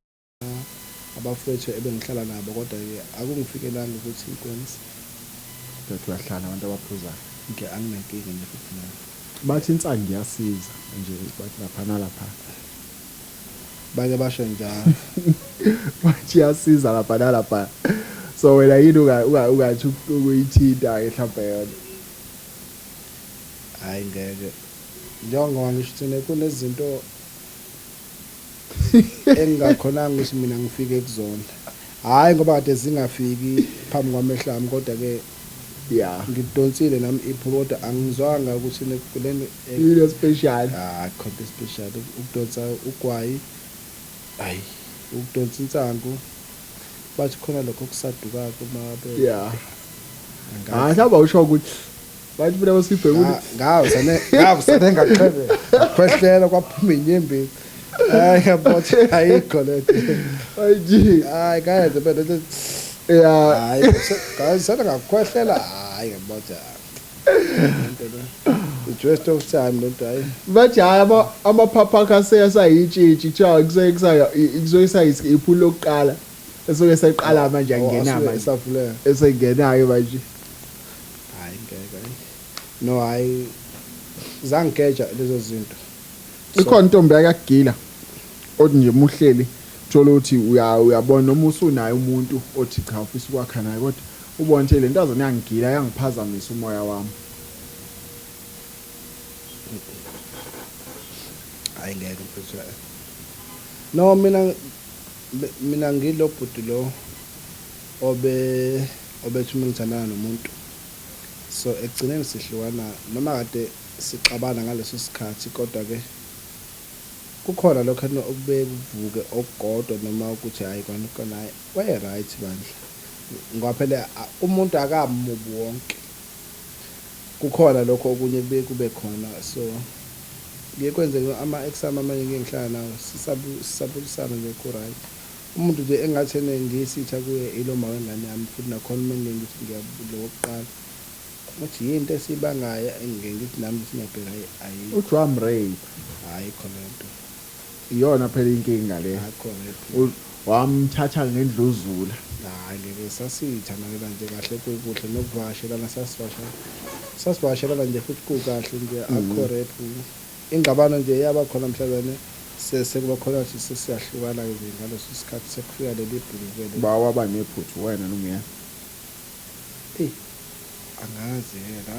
abafowethu ebengihlala nabo, kodwa-ke akungifikelanga ukuthi ngikwenze. But uyahlala abantu abaphuzayo? Nke anginankinga nje futhi nayo. Bathi insangu iyasiza nje, bathi lapha nalapha. Bake basho njalo. Bathi iyasiza lapha nalapha. So wena yini ungathi ukuyithinta-ke mhlawumbe yona? Hhayi ngeke, njengoba ngisho thina kunezinto engingakhonanga ukuthi mina ngifike kuzona, hhayi ngoba kade zingafiki phambi kwamehlo ami, kodwa-ke ngidonsile nami iphupho, kodwa angizwanga ukuthi kuleni. Yini special? Ah, khona special ukudonsa ugwayi, hayi, ukudonsa insangu, bathi khona lokho okusaduka kuma. Yeah, hayi, mhlawumbe awusho ukuthi bathi mina basibheke ukuthi Ngawusane ngawusane ngaqhebe khwehlela kwaphuma inyembezi. Hayi, ngiyabona ayikho lento. Ayi. Hayi, ngayenza phela lento. Hayi, ngawusane ngakhwehlela, hayi, ngiyabona lento le, it's waste of time lento, hayi. Bathi hhayi, amaphaphu akho aseyasayitshitshi, kuthiwa kusuke iphuli lokuqala esuke seqala manje angena manje. Esavuleka. Esengenayo manje. Hayi ngeke, hayi, no, hayi, zangigeja lezo zinto. Ikhona intombi yakagila othi nje muhleli thola ukuthi uyabona noma usunaye umuntu othi cha, ufisa ukwakha naye, kodwa ubone ukuthi le ntazana yangigila, yangiphazamisa umoya wami. Hayi ngeke mfethu, no, mina ngilo bhuti lo obe obethi uma ngithandana nomuntu, so ekugcineni sihlukana noma kade sixabana ngaleso sikhathi, kodwa ke kukhona lokho okubeke kuvuke okukodwa noma ukuthi hayi kona kona, hayi, waye right bandla, ngoba phela umuntu akamubi wonke, kukhona lokho okunye kubuye kube khona. So kuye kwenzeke ama-ex ami amanye ngike ngihlala nawo, sisabulisana nje, ku-right. Umuntu nje engathi ene ngiyisitha kuye ilo ma wengane yami, futhi nakhona uma ngike ngithi ngiyalo wokuqala ukuthi yinto esiyibangayo, engike ngithi nami ngithi ngiyabheka, hayi, ayikho. Udrum rape. Ayikho lento. Iyona phela inkinga le. Ayikho rape. Wamthatha ngendluzula. Hayi ngeke, sasithandana nje kahle, kukuhle nokuvakashelana, sasivakashelana nje futhi kukahle nje, akukho rape. Ingxabano nje yaba khona mhlazane sekuba khona ukuthi sesiyahlukana-ke nje, ngaleso sikhathi sekufika leli bhunu-ke le. Ba waba nephuthu wena noma uyena? Eyi, angazi-ke la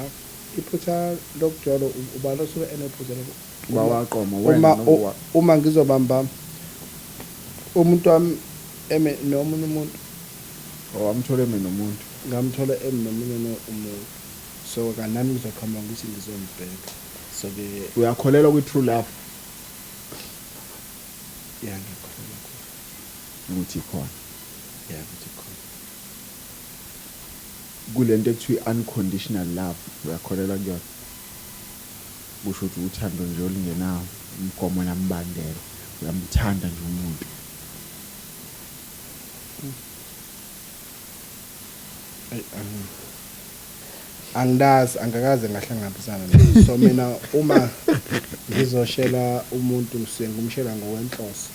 iphutha lokujolo, ubani osuke enephutha lokho? Wawaqoma wena uma noma uma ngizobamba umuntu wami eme nomunye umuntu. Wamthola eme nomuntu? Ngamthola emi nomunye umuntu, so kanami ngizoqhamuka ukuthi ngizombheka, so-ke. Uyakholelwa kwi-true love? Ya, ngiyakholelwa kuyo. Ukuthi ikhona? Ya, ukuthi khona. Kulento ekuthiwa i-unconditional love, uyakholelwa kuyona? Kusho ukuthi uthando nje olungenawo umgomo nambandela, uyamthanda nje umuntu. Ayi, angilazi, angakaze ngahlangabezana nayo, so mina uma ngizoshela umuntu ngisuke ngimshela ngokwenhloso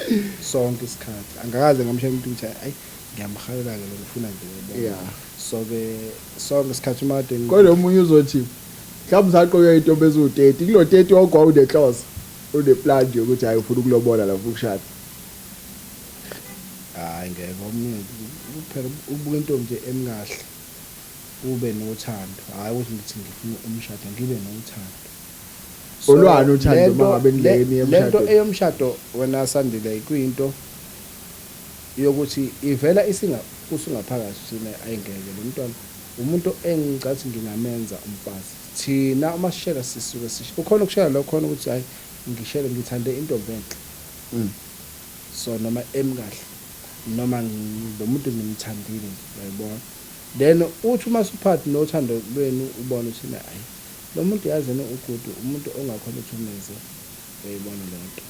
sonke isikhathi. Angakaze ngamshela umuntu ukuthi ayi, ngiyamhalela-ke lo, ngifuna nje ukubona. So-ke sonke isikhathi uma kade Kodwa omunye uzothi mhlawumbe usaqoke intombi eziwu-30, kulo 30 wonke wawunenhloso, une-plan nje ukuthi hhayi, ufuna ukulobola la, ufuna ukushada. Hhayi ngeke, omunye kuphela ubuka intombi nje emkahle. Ube nothando, hhayi ukuthi ngithi ngifuna umshado, ngibe nothando. Olwani uthando uma ngabe ningeke niye Lento emshadweni? Eyomshado wena Sandile kuyinto yokuthi ivela isinga usungaphakathi thina ayingeke lo mntwana umuntu engicathi ngingamenza umfazi. Thina uma sishela sisuke sishe ukhona ukushela lo khona ukuthi hayi ngishele ngithande intombi enhle. So noma emi kahle noma lo muntu ngimthandile nje uyayibona. Then uthi uma suphakathi nothando lwenu ubone ukuthi hayi lo muntu yazi yena u-good, umuntu ongakhona ukuthi umenze, uyayibona leyo nto.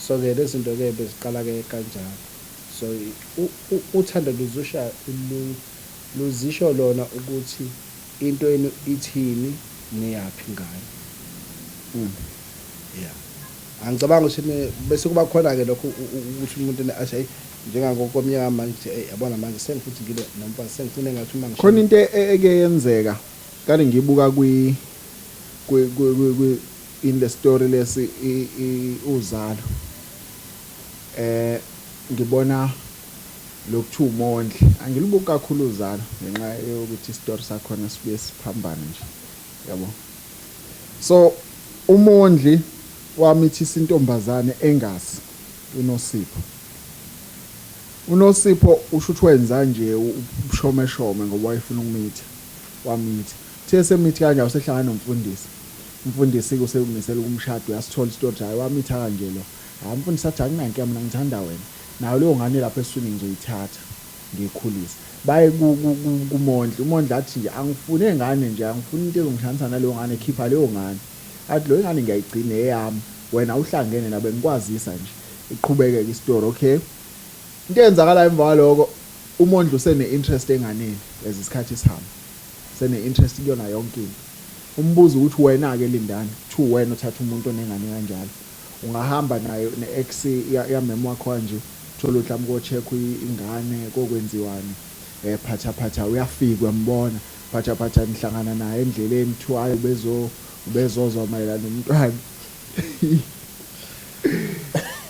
So-ke lezi zinto-ke beziqala-ke kanjalo. So uthando luzusha luzisho lona ukuthi into yenu ithini, niyaphi ngayo. Yeah, angicabanga ukuthi bese kuba khona-ke lokho ukuthi umuntu athi hayi njengangokomnyaka manje, eyi yabona manje sengifuthi ngibe nomfazi sengifuna engathi uma Khona into eke yenzeka kade ngibuka kwi kwi kwi in the story lesi uzalo, ngibona lokuthiwa uMondli. Angilibuki kakhulu uzalo ngenxa yokuthi isitori sakhona sibuye siphambane nje, yabo. So uMondli wamithisa intombazane engazi uNosipho. UNosipho usho ukuthi wenza nje ubushomeshome ngoba wayefuna ukumitha, wamitha. Uthe semithi kanjalo usehlangana nomfundisi. Umfundisi-ke usewumisela ukumshada, uyasithola isitori ukuthi hhayi wamitha kanje lo. Hhayi umfundisi athi akunankinga mina ngithanda wena. Nayo leyo ngane lapha esiswini ngizoyithatha ngiyikhulise. Baye kuMondli, uMondli athi nje angifune ngane nje, angifuni into ezongihlanganisa naleyo ngane, khipha leyo ngane. Athi leyo ngane ngiyayigcina eyami, wena awuhlangene nabo bengikwazisa nje. Iqhubeke-ke isitori, okay. Into eyenzakalayo emva kwaloko, uMondli usene-interest enganeni as isikhathi sihamba. Sene-interest kuyona yonke into. Umbuzo ukuthi wena-ke Lindani, kuthiwa uwena othatha umuntu onengane kanjalo, ungahamba nayo ne-ex yamema wakho kanje, uthole ukuthi mhlawumbe ko-check ingane, kokwenziwani, phatha phatha uyafika uyambona, phatha phatha nihlangana naye endleleni, kuthiwa hhayi ubezozwa mayelana nomntwana.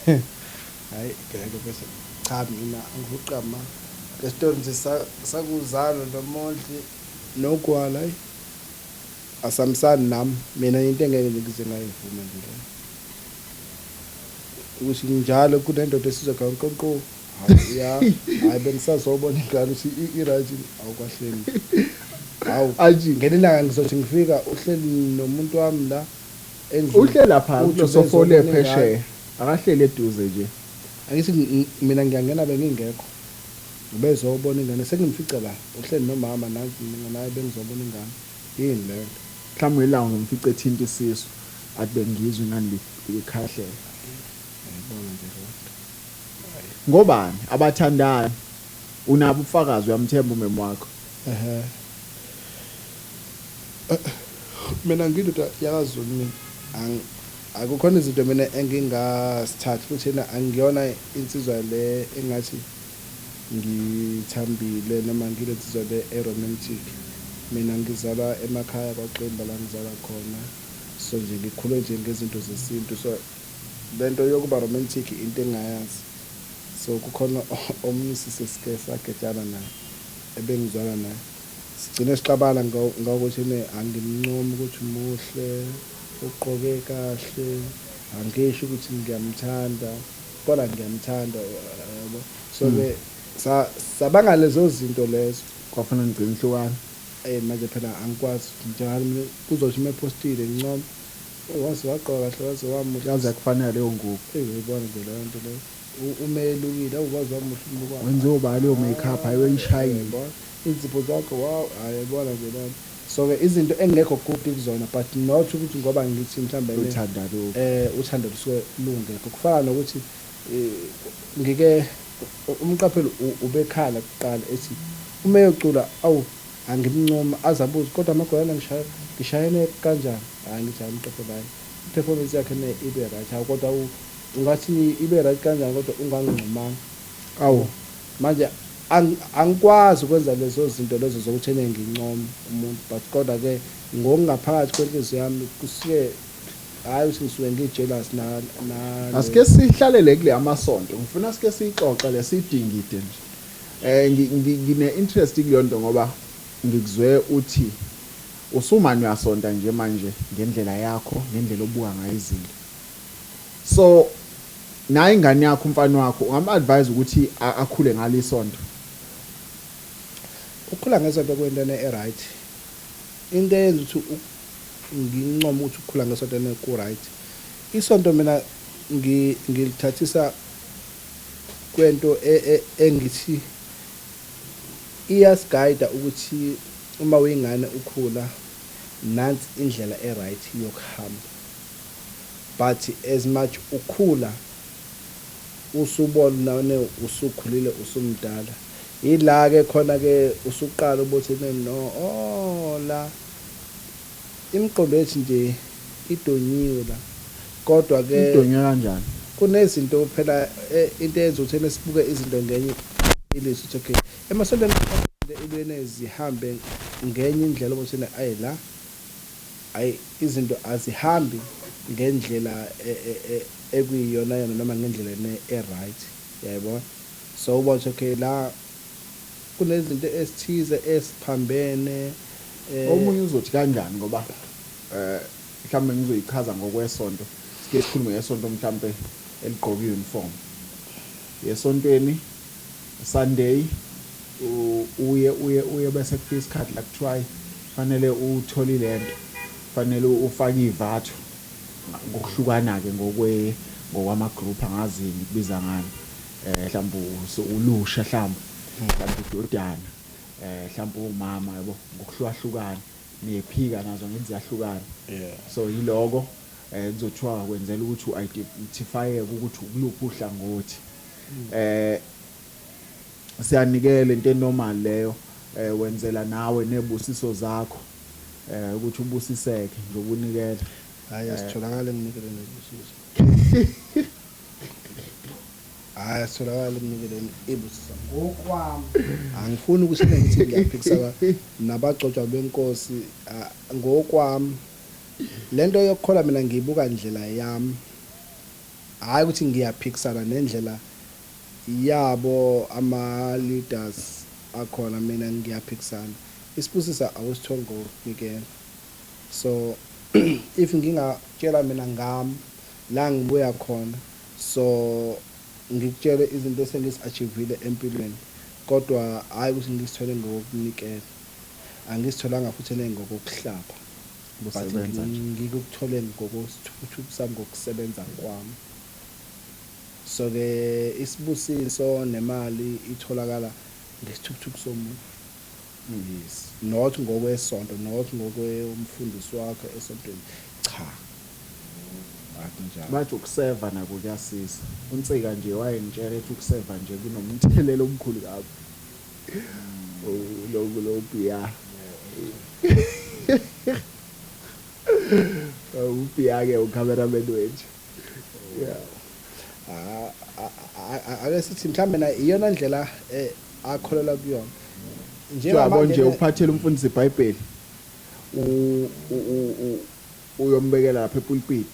Hhayi ngeke bese cha mina angivuqama lesitori nje sakuzalo noMondli nogwala, hayi asambisani nami mina, into engeke nje ngize ngayivuma nje leyo ukuthi njalo kunendoda esizwa nkonkonko, hayi ya hayi bengisazobona ingane ukuthi i-right, awukwahleni hawu. Athi ngelinye ilanga ngizothi ngifika uhleli nomuntu wami la endlini. Uhleli lapha uthi kulo sofa ole ubezobona ingane. Phesheya, akahleli eduze nje. Angithi mina ngiyangena bengingekho, ubezobona ingane, sengimfica la uhleli nomama nansi mina naye bengizobona ingane, yini leyo nto? Mhlawumbe ilanga ngimfice ethinta isisu athi bengizwa ingane ikhahlela. Ngiyayibona nje leyo nto. Ngobani abathandani? Unabo ubufakazi, uyamthemba umema wakho? Ehhe, mina ngiyindoda yakaZulu mina akukhona izinto mina engingasithathi futhi na angiyona insizwa le engathi ngithambile noma ngile nsizwa le e-romantic. Mina ngizalwa emakhaya kwaXimba la ngizalwa khona, so nje ngikhule nje ngezinto zesintu, so lento yokuba romantic into engingayazi. So kukhona omunye usisi esike sagejana naye ebengizwana naye, sigcine sixabana ngokuthi ne angimncomi ukuthi muhle, ugqoke kahle, angisho ukuthi ngiyamthanda kodwa ngiyamthanda, yabo. So ke sabanga lezo zinto lezo. Kwafuna nigcine ihlukana. Eh, manje phela angikwazi njalo mina kuzothi uma epostile ngincoma, "Oh, waze wagqoka kahle, waze wamuhle." Yaze yakufanele leyo ngubo. Eyi, uyayibona nje leyo nto leyo. Uma elukile, awu waze wamuhle umluko wakhe. Wenziwe ubani leyo makeup? Hayi, uyishayile. Uyayibona izinzipho zakho, wow, hayi yayibona nje leyo nto. So-ke izinto engekho good kuzona, but not ukuthi ngoba ngithi mhlawumbe Uthanda lokhu. Uthando lusuke lungekho. Kufana nokuthi ngike umqapheli ubekhala kuqala ethi uma eyocula awu angimncoma aze abuze kodwa amagolana ngishaya ngishayene kanjani, hhayi ngithi hhayi umqapheli, hhayi i-performance yakhe ne ibe right, hawu kodwa ungathi ibe right kanjani kodwa ungangincomanga? Awu. Manje angikwazi ukwenza lezo zinto lezo zokuthi ene ngincome umuntu, but kodwa-ke ngokungaphakathi kwenhliziyo yami kusuke hhayi ukuthi ngisuke ngi-jealous na na Asike sihlalele kule amasonto, ngifuna sike siyixoxe le, siyidingide nje. Ngine interest kuleyo nto ngoba Ngikuzwe uthi usumane uyasonta nje manje ngendlela yakho, ngendlela obuka ngayo izinto. So naye ingane yakho, umfana wakho, ungam-advise ukuthi akhule ngalo isonto? Ukukhula ngesonto kuyinto e-right. Into eyenza ukuthi ngincome ukuthi ukukhula ngesonto ku-right, isonto mina ngilithathisa kwento engithi iyasigayida ukuthi uma uyingane ukhula, nansi indlela e-right yokuhamba. But as much ukhula, usubona usukhulile, usumdala, ila-ke khona-ke usuqala ubuthi no, oh, la imiqondo yethu nje idonyiwe la, kodwa-ke Idonywe kanjani? Kunezinto phela, into eyenza ukuthi sibuke izinto ngenye iliso, ukuthi okay, emasontweni ibene zihambe ngenye indlela, ukuthi ayi la, ayi, izinto azihambi ngendlela ekuyiyona yona noma ngendlela e-right, yayibona. So uba ukuthi okay, la kunezinto ezithize esiphambene. Omunye uzothi kanjani, ngoba mhlawumbe ngizoyichaza ngokwesonto, sike sikhulume ngesonto mhlawumbe eligqoka i-uniform yesontweni Sunday, uye uye uye, bese kufika isikhathi la kuthiwa fanele uthole lento, fanele ufake ivatho ngokuhlukana ke ngokwama group, angazi ngikubiza ngani, mhlawumbe ulusha, mhlawumbe udodana, mhlawumbe umama, yabo, ngokuhlukahlukana, nephika nazo ngithi ziyahlukana. So yiloko kuzothiwa kwenzela ukuthi u-identify ukuthi ukuluphi uhlangothi. Siyanikela, into enormal leyo, wenzela nawe nebusiso zakho, ukuthi ubusiseke njengokunikela. Hayi, asitholakala emnikelweni ibusiso. Hayi, asitholakala emnikelweni ibusiso. Ngokwami, angifuni ukuthi ngithi ngiyaphikisana nabagcotshwa benkosi. Ngokwami, lento yokukholwa mina ngiyibuka indlela yami, hayi ukuthi ngiyaphikisana nendlela yabo ama-leaders akhona. Mina ngiyaphikisana, isibusisa awusitholi ngokunikela. So if ngingatshela mina ngami la ngibuya khona, so ngikutshele izinto esengisi-achieve-ile empilweni, kodwa hhayi ukuthi ngisithole ngokunikela, angisitholanga futhi ngokokuhlaba, but Kusebenza nje. Ngikuthole ngokwesithukuthuku sami, ngokusebenza kwami. So-ke isibusiso nemali itholakala ngesithukuthuku somuntu. Yes, not ngokwesonto, not ngokwemfundisi wakho esontweni, cha, akunjalo. Bathi ukuseva nako kuyasiza. UNsika nje wayengitshela, ethi ukuseva nje kunomthelela omkhulu kabi. Lo Bhiya, uBhiya-ke ucameraman wethu, yeah. Ake sithi mhlawumbe na iyona ndlela akholelwa kuyona. Yabo nje, uphathele umfundisi iBhayibheli, uyombekela lapha epulpit,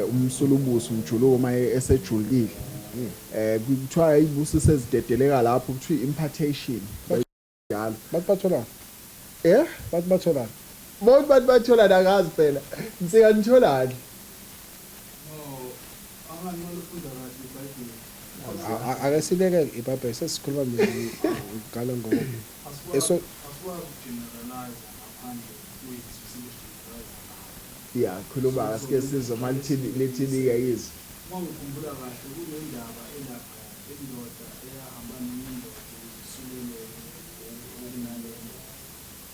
umsula ubuso, umjuluko uma esejulukile, kuthiwa ibusiso ezidedeleka lapho, kuthiwa impartation njalo. Bathi batholana. Bathi batholana. Bonke bathi batholana, angazi phela. Nsika, nitholani? Anganqola ufunda kahle iBhayibheli. Ake sileke iBhayibheli, sesikhuluma nje ngalo ngo Asikwazi ukugeneralize ngaphandle kwethu, sibe-generalize nayo. Ya, khuluma, asike sizwe uma lithini, lithini-ke izwi. Uma ngikhumbula kahle, kunendaba elapha, indoda eyahamba nenye indoda ukuze isulele okunale ndoda.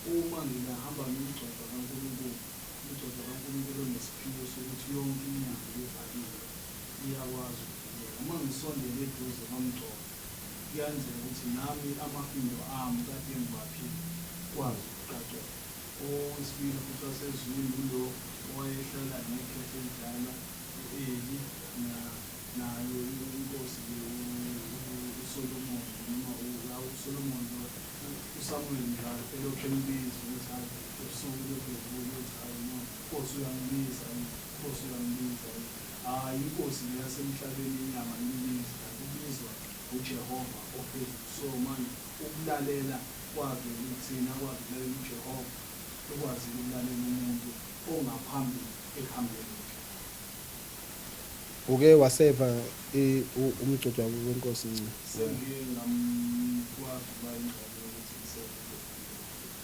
Uma ngingahamba ngiyigcotshwa kaNkulunkulu, umgcotshwa kaNkulunkulu onesiphiwo sokuthi yonke iminyango evaliwe iyakwazi ukuvuleka. Uma ngisondele eduze kwamgcobo, kuyenzeka ukuthi nami amafindo ami kade ngiwaphile kwazi ukuqaqeka. Owesibili futhi wasezulwini ulo owayehlala nekhehla elidala u-Eli, nayo inkosi uSolomon, noma uSolomon lo, uSamuel njalo elokhu embiza ukuthi hayi, ebusuku lokhu evuka ukuthi hayi no, Nkosi, uyangibiza yini? Nkosi, uyangibiza yini? Hhayi, inkosi le yasemhlabeni inyama imbizi, kanti ubizwa uJehova ophezulu. So manje ukulalela Kwavela ikuthina, akwazi ukulalela uJehova, ekwazile ukulalela umuntu ongaphambili ekuhambeni noJehova. Uke waseva umgcotshwa weNkosi Nci? Sengiye ngamkwazi ukuba ingxenye yokuthi ngiseve indoda kaNkulunkulu.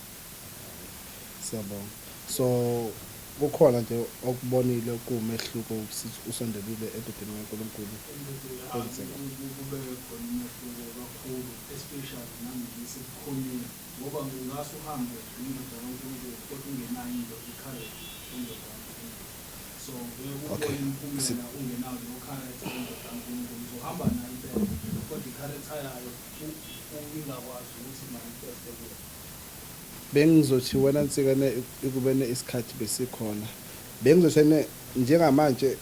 Siyabonga. So kukhona nje okubonile kuwumehluko usondelile endodeni kaNkulunkulu Endodeni kwenzeka. Kube khona umehluko kakhulu especially nangisebukhoneni ngoba ungase uhambe nendoda kaNkulunkulu kodwa ungenayo into i-character yendoda kaNkulunkulu. So ngeke Okay. ubone imiphumela ungenayo leyo character yendoda kaNkulunkulu. Uzohamba nayo impela kodwa i-character yayo ingakwazi ukuthi manifeste kuwena. Bengizothi wena Nsikane ikubene isikhathi besikhona. Bengizothi ene njengamanje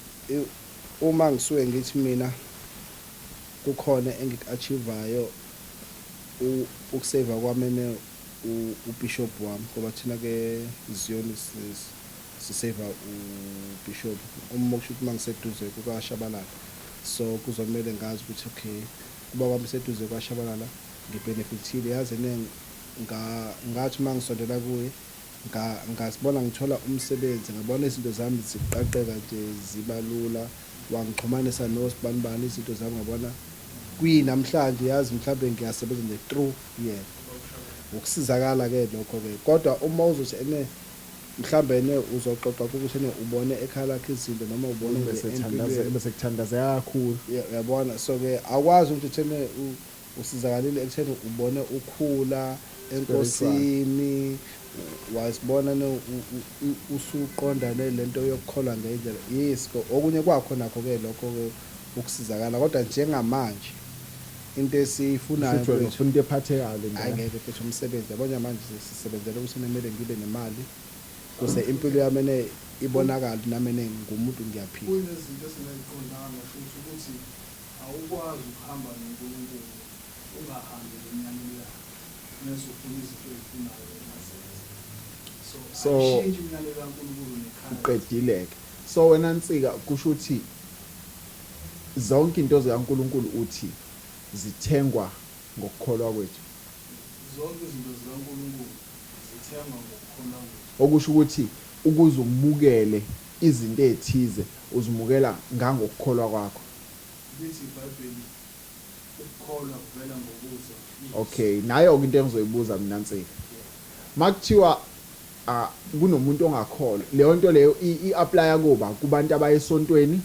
uma ngisuke ngithi mina kukhona engiku-achieve-ayo ukuseva kwami ene ubishop wami ngoba thina ke Zion siseva ubishop uma kusho ukuthi mangiseduze kukaShabalala so kuzomele ngazi ukuthi okay kuba kwami seduze kwaShabalala ngibenefithile yazi ene ngathi uma ngisondela kuye ngasibona ngithola umsebenzi ngabona izinto zami ziqaqeka nje ziba lula wangixhumanisa nosibanibani izinto zami ngabona kuyinamhlanje yazi mhlawumbe ngiyasebenza nje through yena ukusizakala ke lokho ke kodwa uma uzothi ene mhlawumbe ene uzoxoxa ukuthi ene ubone ekhaya lakhe izinto noma ubone nje Bese thandaze empilweni bese kuthandazeka kakhulu. Uyabona so ke awukwazi ukuthi uthene usizakalile ekutheni ubone ukhula enkosini wasibona usuqonda lento yokukholwa ngendlela yes okunye kwakho nakho ke lokho ke ukusizakala kodwa njengamanje into esiyifunayo Kushuthi wena mfethu ufuna into ephathekayo le hayi ndaba. ngeke mfethu umsebenzi yabona manje sisebenzela ukuthi kumele ngibe nemali kuze impilo yami ene ibonakale nami ene ngumuntu ngiyaphila. Kunezinto esingaziqondanga futhi ukuthi awukwazi ukuhamba noNkulunkulu ungahambi ngemiyalelo yakhe mese ufuna izinto ozifunayo ungazenzi. So So ayishintshi imiyalelo kaNkulunkulu ne-character. uqedile-ke. So wena Nsika kusho ukuthi zonke into zikaNkulunkulu uthi zithengwa ngokukholwa kwethu. Zonke izinto zikaNkulunkulu zithengwa ngokukholwa kwethu. Okusho ukuthi ukuze umukele izinto ezithize uzimukela ngangokukholwa kwakho. Lithi iBhayibheli ukukholwa kuvela ngokuzwa izwi. Okay, nayo-ke into engizoyibuza mina Nsika. Makuthiwa kunomuntu ongakholwa, leyo nto leyo i-applya kuba kubantu abaye esontweni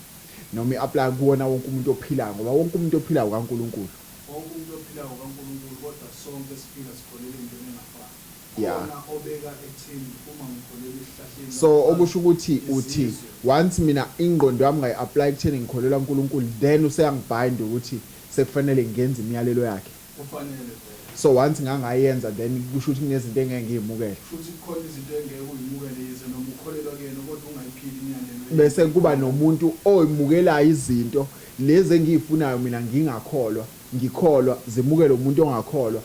noma i-applya kuwona wonke umuntu ophilayo ngoba wonke umuntu ophilayo kaNkulunkulu. Wonke umuntu ophilayo kaNkulunkulu kodwa sonke siphila sikholelwa entweni engafani. Khona obeka ekutheni uma ngikholelwa esihlahleni So kakhulukazi okusho ukuthi uthi izizwe. once mina ingqondo yami ngayi-apply ekutheni ngikholelwa uNkulunkulu then useyangibhind ukuthi sekufanele ngenze imiyalelo yakhe. Kufanele vele. So once ngangayenza then kusho ukuthi kunezinto engeke ngiyimukele. Futhi kukhona izinto engeke uyimukele yize noma ukholelwa kuyena kodwa ungayiphili imiyalelo Bese kuba yakhe. nomuntu oyimukelayo izinto lezi engiyifunayo mina ngingakholwa, ngikholwa zimukele umuntu ongakholwa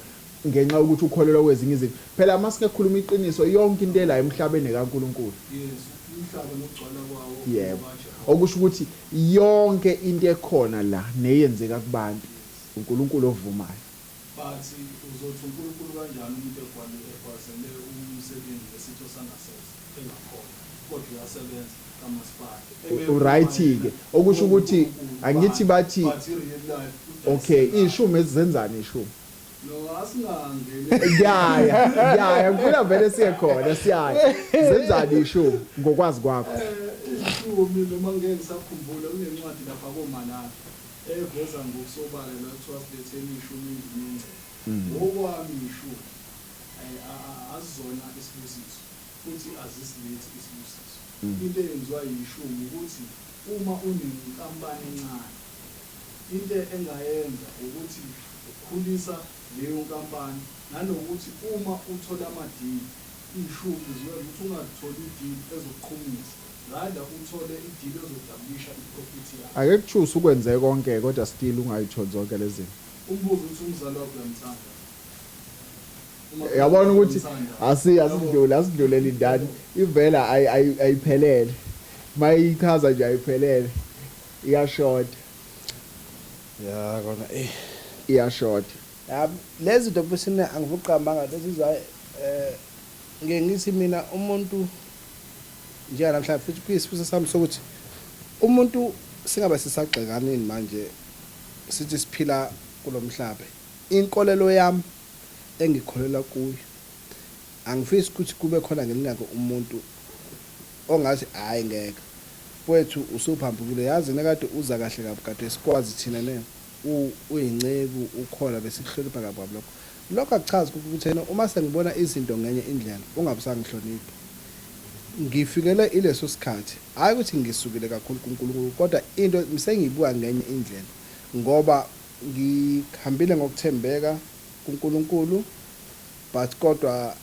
ngenxa yokuthi ukholelwa kwezinye izinto. Phela masike khuluma iqiniso yonke into ela emhlabeni kaNkulunkulu. Yes, umhlaba nokugcwala kwawo Yebo. ngokaJehova. Okusho ukuthi yonke into ekhona la neyenzeka kubantu uNkulunkulu ovumayo. But uzothi uNkulunkulu kanjani umuntu egwazele umsebenzi ngesitho sangasese engakholwa kodwa uyasebenza kamasipala Uright ebephuma ke yena okusho ukuthi uNkulunkulu angithi kubantu bathi but i-real life okay udayisa ngayo. Ishumi ezenzani ishumi? No, asingangeni eshumini. Ngiyaya, ngiyaya, ngifuna vele siye khona, siyaya. Zenzani ishumi ngokwazi kwakho? Ishumi noma ngeke ngisakhumbula kunencwadi lapha koMalaki eveza ngokusobala la kuthiwa siletheni ishumi endlini engcwele. Ngokwami ishumi azizona isibusiso futhi azisilethi isibusiso. Into eyenziwa yishumi ukuthi uma unenkampani encane into engayenza ukuthi ukukhulisa leyo nkampani nanokuthi uma uthola amadili ishumi ziwenza ukuthi ungatholi idili ezokuqhumisa rather uthole idili ezodabulisha iprofit yakho. Ake kuchoose ukwenze konke kodwa still ungayitholi zonke lezi zinto. Umbuzo uthi umzali wakho uyamthanda umakhelwane Yabona wakho ukuthi uyamthanda asi yabo asidlule asidlule lindani yabo ivela ayiphelele. Mayichaza nje ayiphelele. Iyashoda, Ya kona iyashoda. Ya, lezi zinto busine angivuqambanga lezi zwa ngeke ngithi mina umuntu njenganamhlanje futhi kuyisifiso sami sokuthi umuntu singabe sisagxekanini manje sithi siphila kulomhlaba. Inkolelo yami engikholelwa kuyo angifisi ukuthi kube khona ngelinako umuntu ongathi hhayi ngeke mfowethu usuphambukile, yazi nakade uza kahle kabi kade sikwazi thina ne uyinceku ukhona besikuhlonipha kabi kabi. Lokho akuchazi ukuthi yena uma sengibona izinto ngenye indlela ungabe usangihlonipha. Ngifikele ileso sikhathi, hhayi ukuthi ngisukile kakhulu kuNkulunkulu, kodwa into sengiyibuka ngenye indlela ngoba ngihambile ngokuthembeka kuNkulunkulu, but kodwa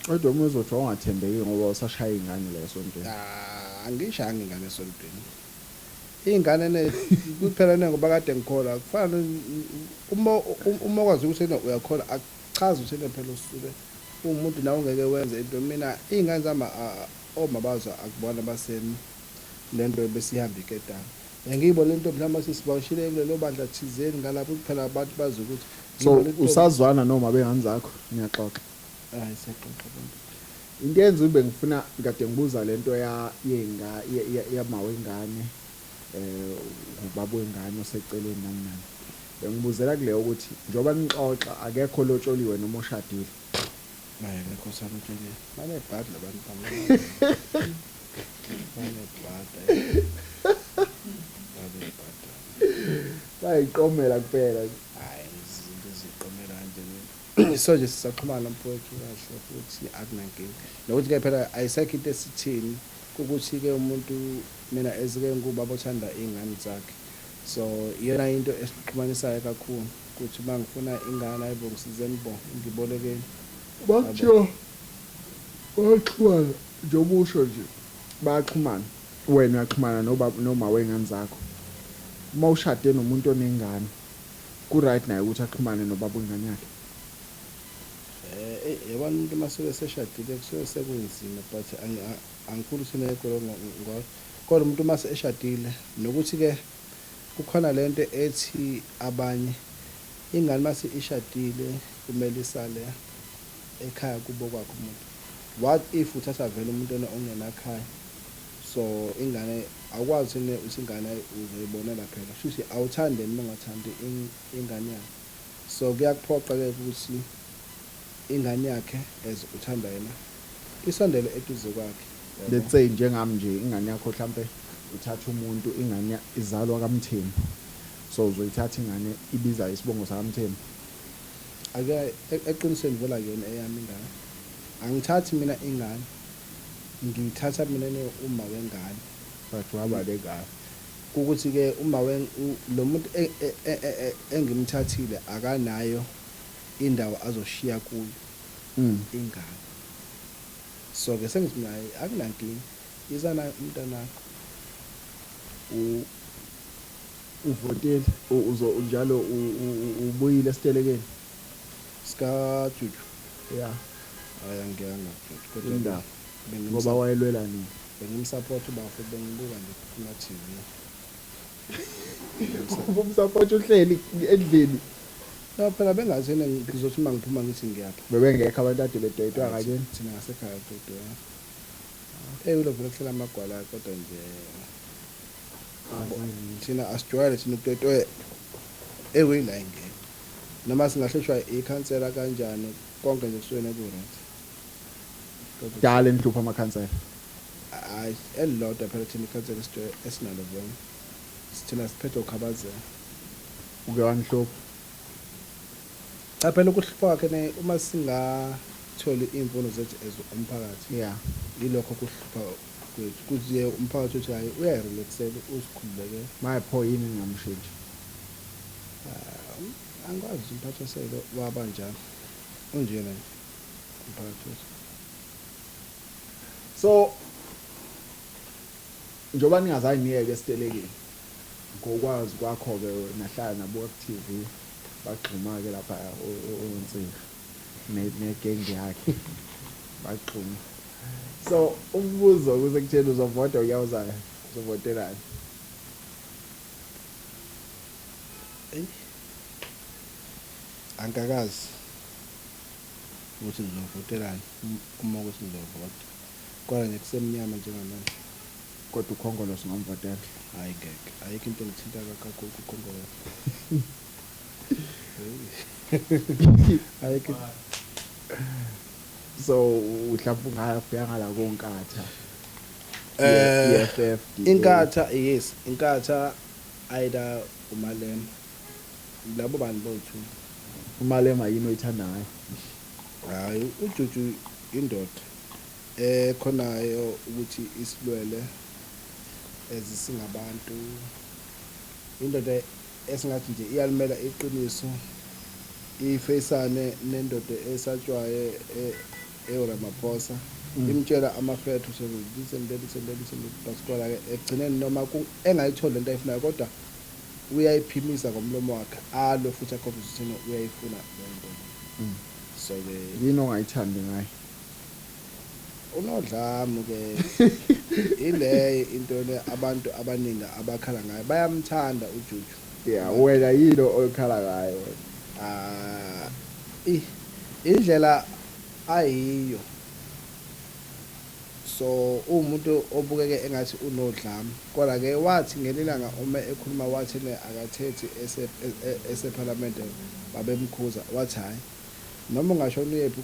Kodwa uma uzothi wawungathembeki ngoba usashaya iy'ngane la esontweni. Ah, angishayanga ingane esontweni. Iy'ngane ne kuphela ne ngoba kade ngikholwa kufana uma ukwazi ukuthi ena uyakholwa akuchazi ukuthi ena phela usuke uwumuntu nawe ungeke wenze into. Mina iy'ngane zami oma bazo akubona basemi lento besihamba iketanga. Ngiyibona into mhlawumbe sisibawushile kulelo bandla thizeni ngalapho kuphela abantu bazi ukuthi So usazwana noma bengane zakho niyaxoxa? Hayi, siyaxoxa abantu. Into eyenza ube ngifuna kade ngibuza lento ya yenga yama wengane ubaba wengane oseceleni nani nani. Bengibuzela kuleyo ukuthi njengoba nixoxa akekho lotsholiwe noma oshadile. Hayi, akekho osalotsholiwe. Banebhadi labantu bami. Banebhadi. Banebhadi. Bayiqomela kuphela. Hayi, izinto eziqomela kanje. So nje sisaxhumana mfowethu kahle futhi akunankinga. Nokuthi-ke phela ayisekho into esithini ukuthi-ke umuntu mina ezike ngubaba othanda iy'ngane zakhe. So iyona into esixhumanisayo kakhulu ukuthi uma ngifuna ingane ayibo ngisizeni bo ngibolekeni. Bakuthiwa bayaxhumana njengoba usho nje bayaxhumana. Wena uyaxhumana nobaba noma wengane zakho. Uma ushade nomuntu onengane ku-right naye ukuthi axhumane nobaba wengane yakhe. Yabona umuntu uma suke seshadile kusuke sekunzima, but angikhulu sinekho ngoba kodwa umuntu uma eshadile nokuthi-ke kukhona lento ethi abanye ingane mase ishadile kumele isale ekhaya kubo kwakhe umuntu. What if uthatha vele umuntu ongenakhaya? So ingane awukwazi ne uthi ingane uzoyibonela phela, shuthi awuthandi uma ungathandi ingane yakhe. So kuyakuphoqa-ke ukuthi ingane yakhe as uthanda yena isondele eduze kwakhe. Let's say njengami nje ingane yakho mhlambe uthatha umuntu ingane izalwa kaMthembu. So uzoyithatha ingane ibiza isibongo sakaMthembu. Ake eqinisweni vela kuyona eyami ingane. Angithathi mina ingane. Ngithatha mina ne uma wengane. But waba lengane. Ukuthi ke uma lo muntu engimthathile akanayo indawo azoshiya kuyo ingane. So ke sengithi naye akunankinga, iza naye umntanakho. Uvotile uzo njalo ubuyile esitelekeni sika Juju. Yeah. Hayi, angiyanga Juju, kodwa indaba ngoba wayelwela nini? Bengimsupport ubafo, bengibuka nje kuma TV. Umsupport uhleli endlini. No phela bengazi yena ngizothi uma ngiphuma ngithi ngiyapha. Bebengekho abantu ade bedoyitwa kanye. Thina ngasekhaya dodoya. Ulovele kuhlela amagwala kodwa nje thina asijwayele thina ukutotoya ewila ingeke. Noma singahleshwa ikhansela kanjani konke nje kusuke ku right. Dala enhlupha amakhansela. Hayi elilodwa phela thina ikhansela esijwayele esinalo vele. Sithina siphethe ukhabazela. Uke wanhlupha? Cha phela ukuhlupha kwakhe ne uma singatholi imfuno zethu as umphakathi. Yeah. Yilokho kuhlupha kwethu. Kuthi umphakathi uthi hayi uyayirelaxela uzikhululeke. Maye pho yini ngingamshintshi? Angikwazi umphathi waselo wabanjalo. Unjena nje umphakathi wethu. So njengoba ningazange niyeke esitelekeni ngokwazi kwakho ke nahlala nabo ku TV bagxuma ke lapha uNsika negenge yakhe bagxuma. So umbuzo kuze kutheni uzovota uyawuzayo uzovotelani? Angikakazi ukuthi ngizovotelani uma ukuthi ngizovota. Kodwa nje kusemnyama njengamanje. Kodwa uKhongolose ungamvotela? Hhayi ngeke, ayikho into engithinta kakhulu kuKhongolose. Ayikho. So mhlawumbe ungafika ngala koNkatha. EFF, DA. Inkatha, yes, Inkatha either uMalema. Labo bantu bowu-two. UMalema yini oyithanda ngaye? Hhayi, uJuju indoda ekhonayo ukuthi isilwele as singabantu. Indoda esingathi nje iyalimela iqiniso, ifeyisane nendoda esatshwayo eyoRamaphosa, imtshela ama-fact ukuthi this and that, this and that, this and that, but kodwa-ke ekugcineni noma engayitholi lento ayifunayo, kodwa uyayiphimisa ngomlomo wakhe, alwe futhi akhombise ukuthi uyayifuna leyo nto. So-ke Yini ongayithandi ngaye? Unodlame ke, ileyo into le abantu abaningi abakhala ngayo. Bayamthanda uJuju. Yeah, wena yini oyikhala ngayo wena? Ah, indlela ayiyo. So umuntu obukeke engathi unodlame, kodwa ke wathi ngelilanga uma ekhuluma wathi ne akathethi esephalamende, babemkhuza, wathi hayi, noma ungashona uyephi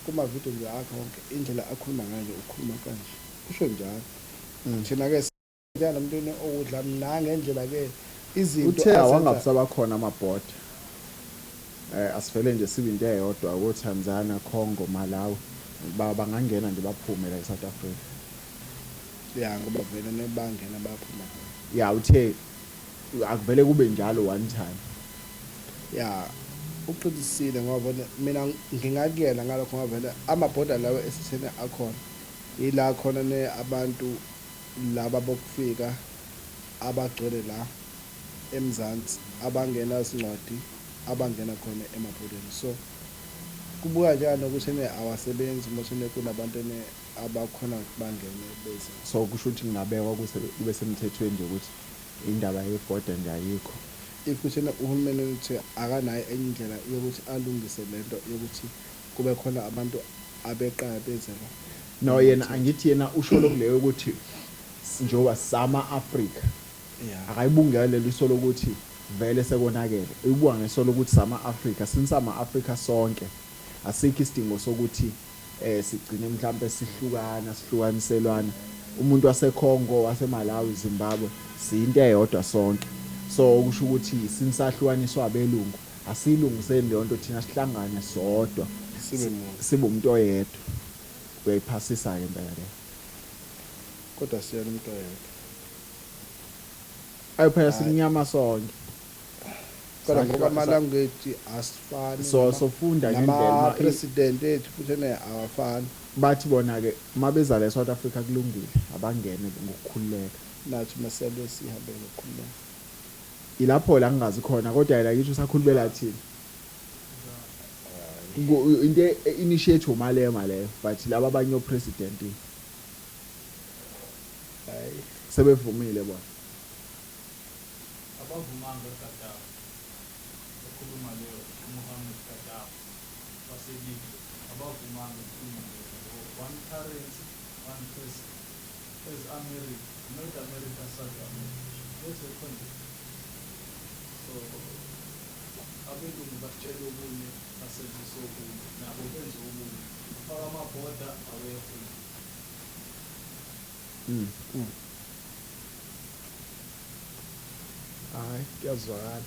kuma video nje akhe wonke, indlela akhuluma ngayo nje, ukhuluma kanje, usho njalo. Thina ke njengomntwini owudla nangendlela ke izinto Uthe azenza- awangabe khona amabhoda, asivele nje sibe into eyodwa ko Tanzania, Congo, Malawi, bangangena nje baphume la eSouth Africa. Ya, ngoba vele nebangena baphuma. Ya, uthe akuvele kube njalo one time. Ya, uqinisile, ngoba vele mina ngingakuyena ngalokho, ngoba vele amabhoda lawo esithene akhona ila khona ne abantu laba bokufika abagcwele la eMzansi, abangena sincwadi, abangena khona emabhodeni. So kubuka njani ne awasebenzi mase kunabantu ene abakhona ukuthi bangene beze. So kusho ukuthi kungabekwa kube semthethweni nje ukuthi indaba yebhoda nje ayikho. If kuthena uhulumeni uthi akanayo enye indlela yokuthi alungise lento yokuthi kube khona abantu abeqayo beze la. No, yena angithi yena usho lokuleyo ukuthi njengoba sama Africa, akayibungele leliso lokuthi vele sekonakele, uyibuka ngeso lokuthi sama Africa, since ama Africa sonke, asikho isidingo sokuthi sigcine mhlambe sihlukana, sihlukaniselwana. Umuntu waseCongo, waseMalawi, Zimbabwe, siyinto eyodwa sonke. So kusho ukuthi sinisahlukaniswa abelungu, asilungiseni leyo nto, thina sihlangane sodwa, sibe munye, sibe umuntu oyedwa. Uyayiphasisa ke impela leyo. Kodwa siyena umuntu oyedwa. Ayi phela, simnyama sonke. Kodwa ngoba ama-language asifani. So sofunda ngendlela Nama-president ethu futhi ene awafani. Bathi bona ke mabeza la eSouth Africa kulungile, abangene ngokukhululeka. Nathi masebe sihambe ngokukhululeka. Ilapho la ngingazi khona, kodwa yena kithi usakhulumela thina. Into initiate uMalema leyo, but laba abanye opresident hayi sebevumile bona. Abavumanga. Gaddafi ekhuluma leyo, uMuhammad Gaddafi waseLibya, abavumanga ukukhuluma leyo. One currency, one person, as America, not America, South America, that's a concept. So abelungu basitshela okunye, basenzisa okunye, nabo benze okunye, bafaka amabhoda awekho. Hayi, kuyazwakala.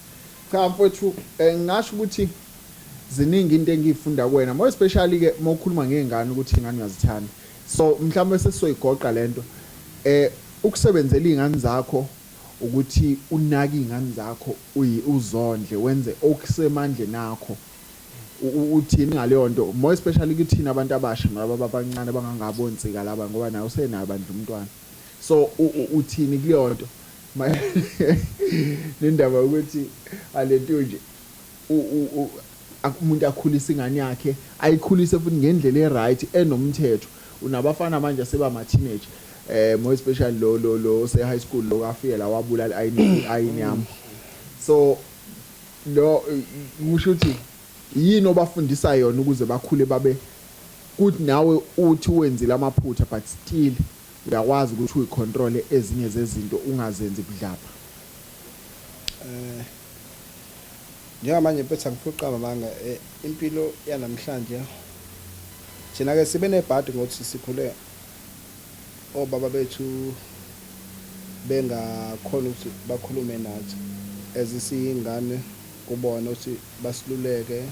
Cha mfowethu, ngingasho ukuthi ziningi into engiyifunda kuwena, more especially ke mawukhuluma ngezingane ukuthi ingane uyazithanda. So mhlawumbe sesizoyigoqa lento. Ukusebenzela izingane zakho, ukuthi unake izingane zakho, uzondle, wenze okusemandleni akho. Uthini ngaleyo nto, more especially kuthina abantu abasha nalaba abancane abangangabo onsika laba, ngoba nawe usenayo bandla umntwana? So uthini kuleyo nto nendaba yokuthi alento nje umuntu akhulise ingane yakhe, ayikhulise futhi ngendlela e-right enomthetho? Unabafana manje seba teenage, more especially lo se high school lo kafike la wabulala ayini ayini yami. So lo kusho ukuthi Yini obafundisa yona ukuze bakhule babe kuthi nawe uthi wenzile amaphutha but still uyakwazi ukuthi uyicontrole ezinye zezinto ungazenzi budlapha? Eh njengamanje mfethu angifuni ukuqamba amanga impilo yanamhlanje thina ke sibe nebhadi ngokuthi sikhule obaba bethu bengakhona ukuthi bakhulume nathi as siyingane kubona ukuthi basiluleke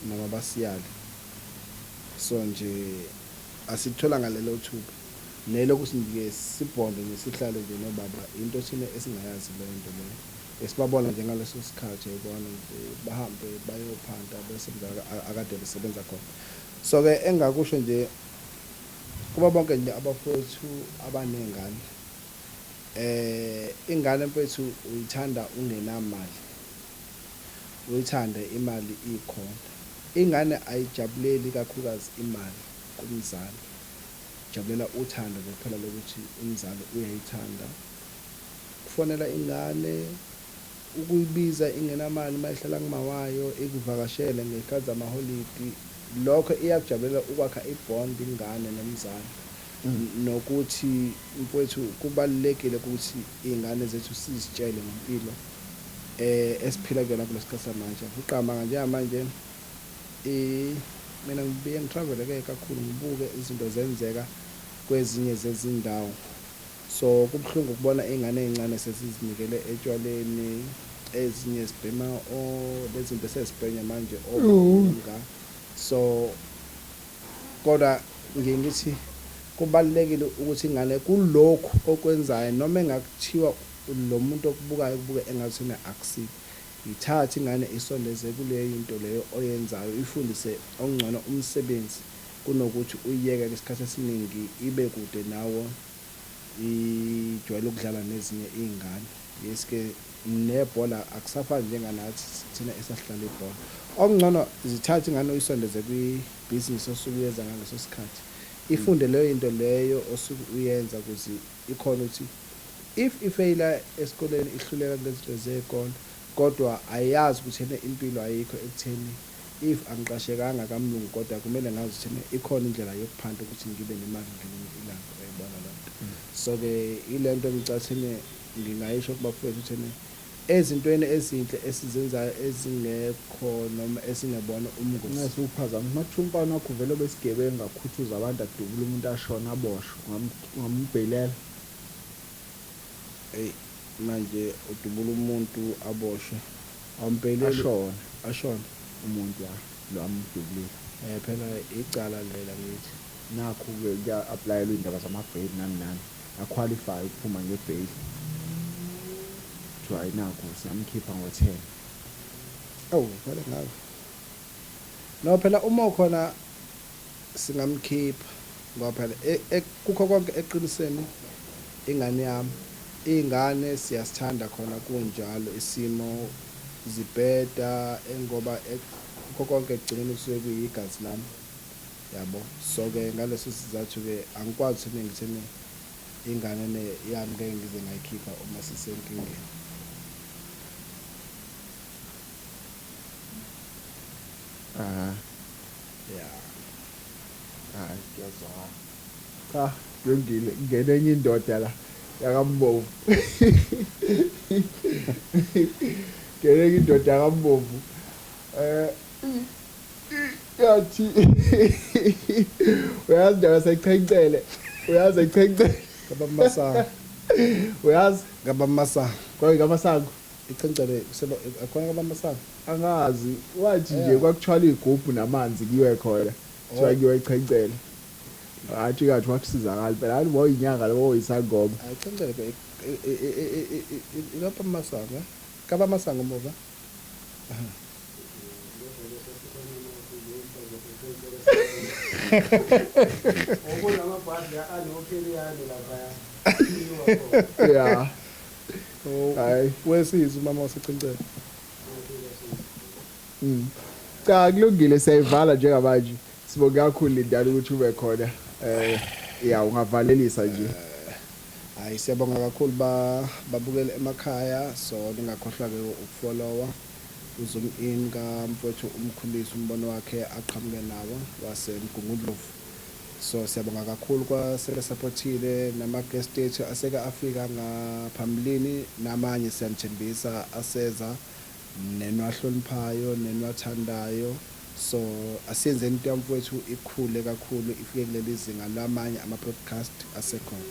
noma basiyale. So nje asitholanga lelo thuba nelokuthi nje sibhonde nje sihlale nje nobaba into thina esingayazi leyo nto leyo. Esibabona nje ngaleso sikhathi uyayibona nje bahambe bayophanta besebenza akade besebenza khona. So ke engakusho nje kuba bonke nje abafowethu abaney'ngane ingane mfethu uyithanda ungenamali, uyithande imali ikhona. Ingane ayijabuleli kakhulukazi imali kumzali, ijabulela uthando nje kuphela lokuthi umzali uyayithanda. Kufonela ingane, ukuyibiza ingenamali uma ihlala kumawayo, ikuvakashele ngey'khathi zamaholidi, lokho iyakujabulela ukwakha i-bond ingane nomzali. Nokuthi mfowethu kubalulekile ukuthi iy'ngane zethu sizitshele ngempilo esiphila kuyona kulesikhathi samanje. Uqamba njengamanje mina ngibuye ngi-travel-ke kakhulu ngibuke izinto zenzeka kwezinye zezindawo. So kubuhlungu ukubona iy'ngane ey'ncane sezizinikele etshwaleni, ezinye zibhema lezinto esezibhenywa manje omunga. So kodwa ngiye ngithi kubalulekile ukuthi ingane kulokhu okwenzayo noma engakuthiwa lo muntu okubukayo kubuke engathi akusikho, yithathe ingane isondeze kuleyo into leyo oyenzayo, uyifundise okungcono umsebenzi kunokuthi uyiyeke isikhathi esiningi ibe kude nawe ijwayele ukudlala nezinye iy'ngane. Yes ke nebhola akusafani njenganathi thina esasidlala ibhola. Okungcono zithathe ingane uyisondeze kwibhizinisi osuke uyenza ngaleso sikhathi. Ifunde leyo into leyo osuke uyenza ukuze ikhone ukuthi if ifeyila esikoleni ihluleka kulezinto zey'kole kodwa ayiyazi ukuthi yena impilo ayikho ekutheni if angiqashekanga kamlungu kodwa kumele ngazi ukuthi ena ikhona indlela yokuphanta ukuthi ngibe nemali ngelinye ilanga, uyayibona leyo nto. So-ke ile nto engicathene ngingayisho kubafowethu ukuthi ena ezintweni ezinhle esizenzayo ezingekho noma esingebona umngozi. Ncese ukuphazamisa uma kuthiwa umfana wakho uvele obesigebengu akhuthuze abantu adubule umuntu ashone aboshwe ungambhelela? Eyi manje udubula umuntu aboshwe awumbheleli Ashone. Ashone umuntu ya lo amdubulile. Phela icala lela ngithi. Nakhu-ke kuya-aplayelwa iy'ndaba zama-bail nani nani, a-qualify ukuphuma nge-bail. Kuthiwa hhayi nakhu singamkhipha ngo-10. Awu vele ngabe. No phela uma ukhona singamkhipha ngoba phela kukho konke eqinisweni ingane yami iy'ngane siyasithanda khona kunjalo isimo zibheda engoba kukho konke ekugcineni kusuke kuyigazi lami yabo. So-ke ngaleso sizathu-ke angikwazi ukuthi ngithini ingane yami ngeke ngize ngayikhipha uma sisenkingeni. Yeah. Hayi kuyazwakala. Cha, kulungile. Ngene enye indoda la yakaMbovu. Ngene enye indoda yakaMbovu. Yathi uyazi indaba sechencele. Uyazi echencele. Kabamasango. Uyazi? Kabamasango. Kwayi kaMasango. Ichencele seba akhona kabamasango. Angazi, wathi nje kwakuthwala igubhu namanzi kuyiwe khona. Kuthiwa kuyiwe echencele. Athi kathi wakusizakala phela hayi boyinyanga lo oyisangoma. Ayichencele ke ikabamasango. Kabamasango mova. Okunamabhadi anophiliyane laphaya. Yeah. Hayi. Wesizwe umama wasechencele. Cha kulungile siyayivala njengamanje. Sibonge kakhulu Lindani ukuthi ube khona. Ya ungavalelisa nje. Hayi siyabonga kakhulu babukele emakhaya, so ningakhohlwa ke ukufollowa Uzoom in kamfowethu umkhulisi umbono wakhe aqhamuke nawo waseMgungundlovu. So siyabonga kakhulu kwasebesupportile nama-guest ethu aseke afika ngaphambilini, namanye siyanithembisa aseza nenwahloniphayo nenwathandayo. So asiyenzeni into yamfowethu ikhule kakhulu, ifike kuleli zinga lamanye ama-podcast asekhona.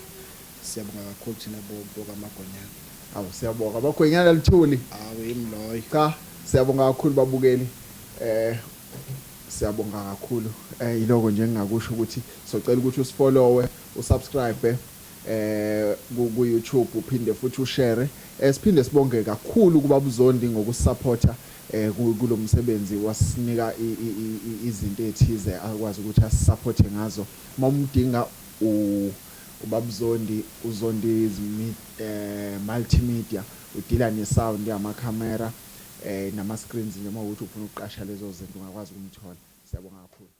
Siyabonga kakhulu thina bokaMagonyana. Awu, siyabonga abagwenyana lithuli. Awu, yimi loyo. Cha, siyabonga kakhulu babukeli. Siyabonga kakhulu. Iloko nje engingakusho ukuthi socela ukuthi usifollowe, usubscribe ku YouTube, uphinde futhi ushare. Siphinde sibonge kakhulu kuba Buzondi ngokusupporta kulomsebenzi, wasinika izinto ezithize akwazi ukuthi asupporte ngazo. Mawumdinga uBabuzondi, uZondi Multimedia, udila ne-sound yamakhamera nama screens nje. Uma ukuthi ufuna ukuqasha lezo zinto, ungakwazi ukumthola. Siyabonga kakhulu.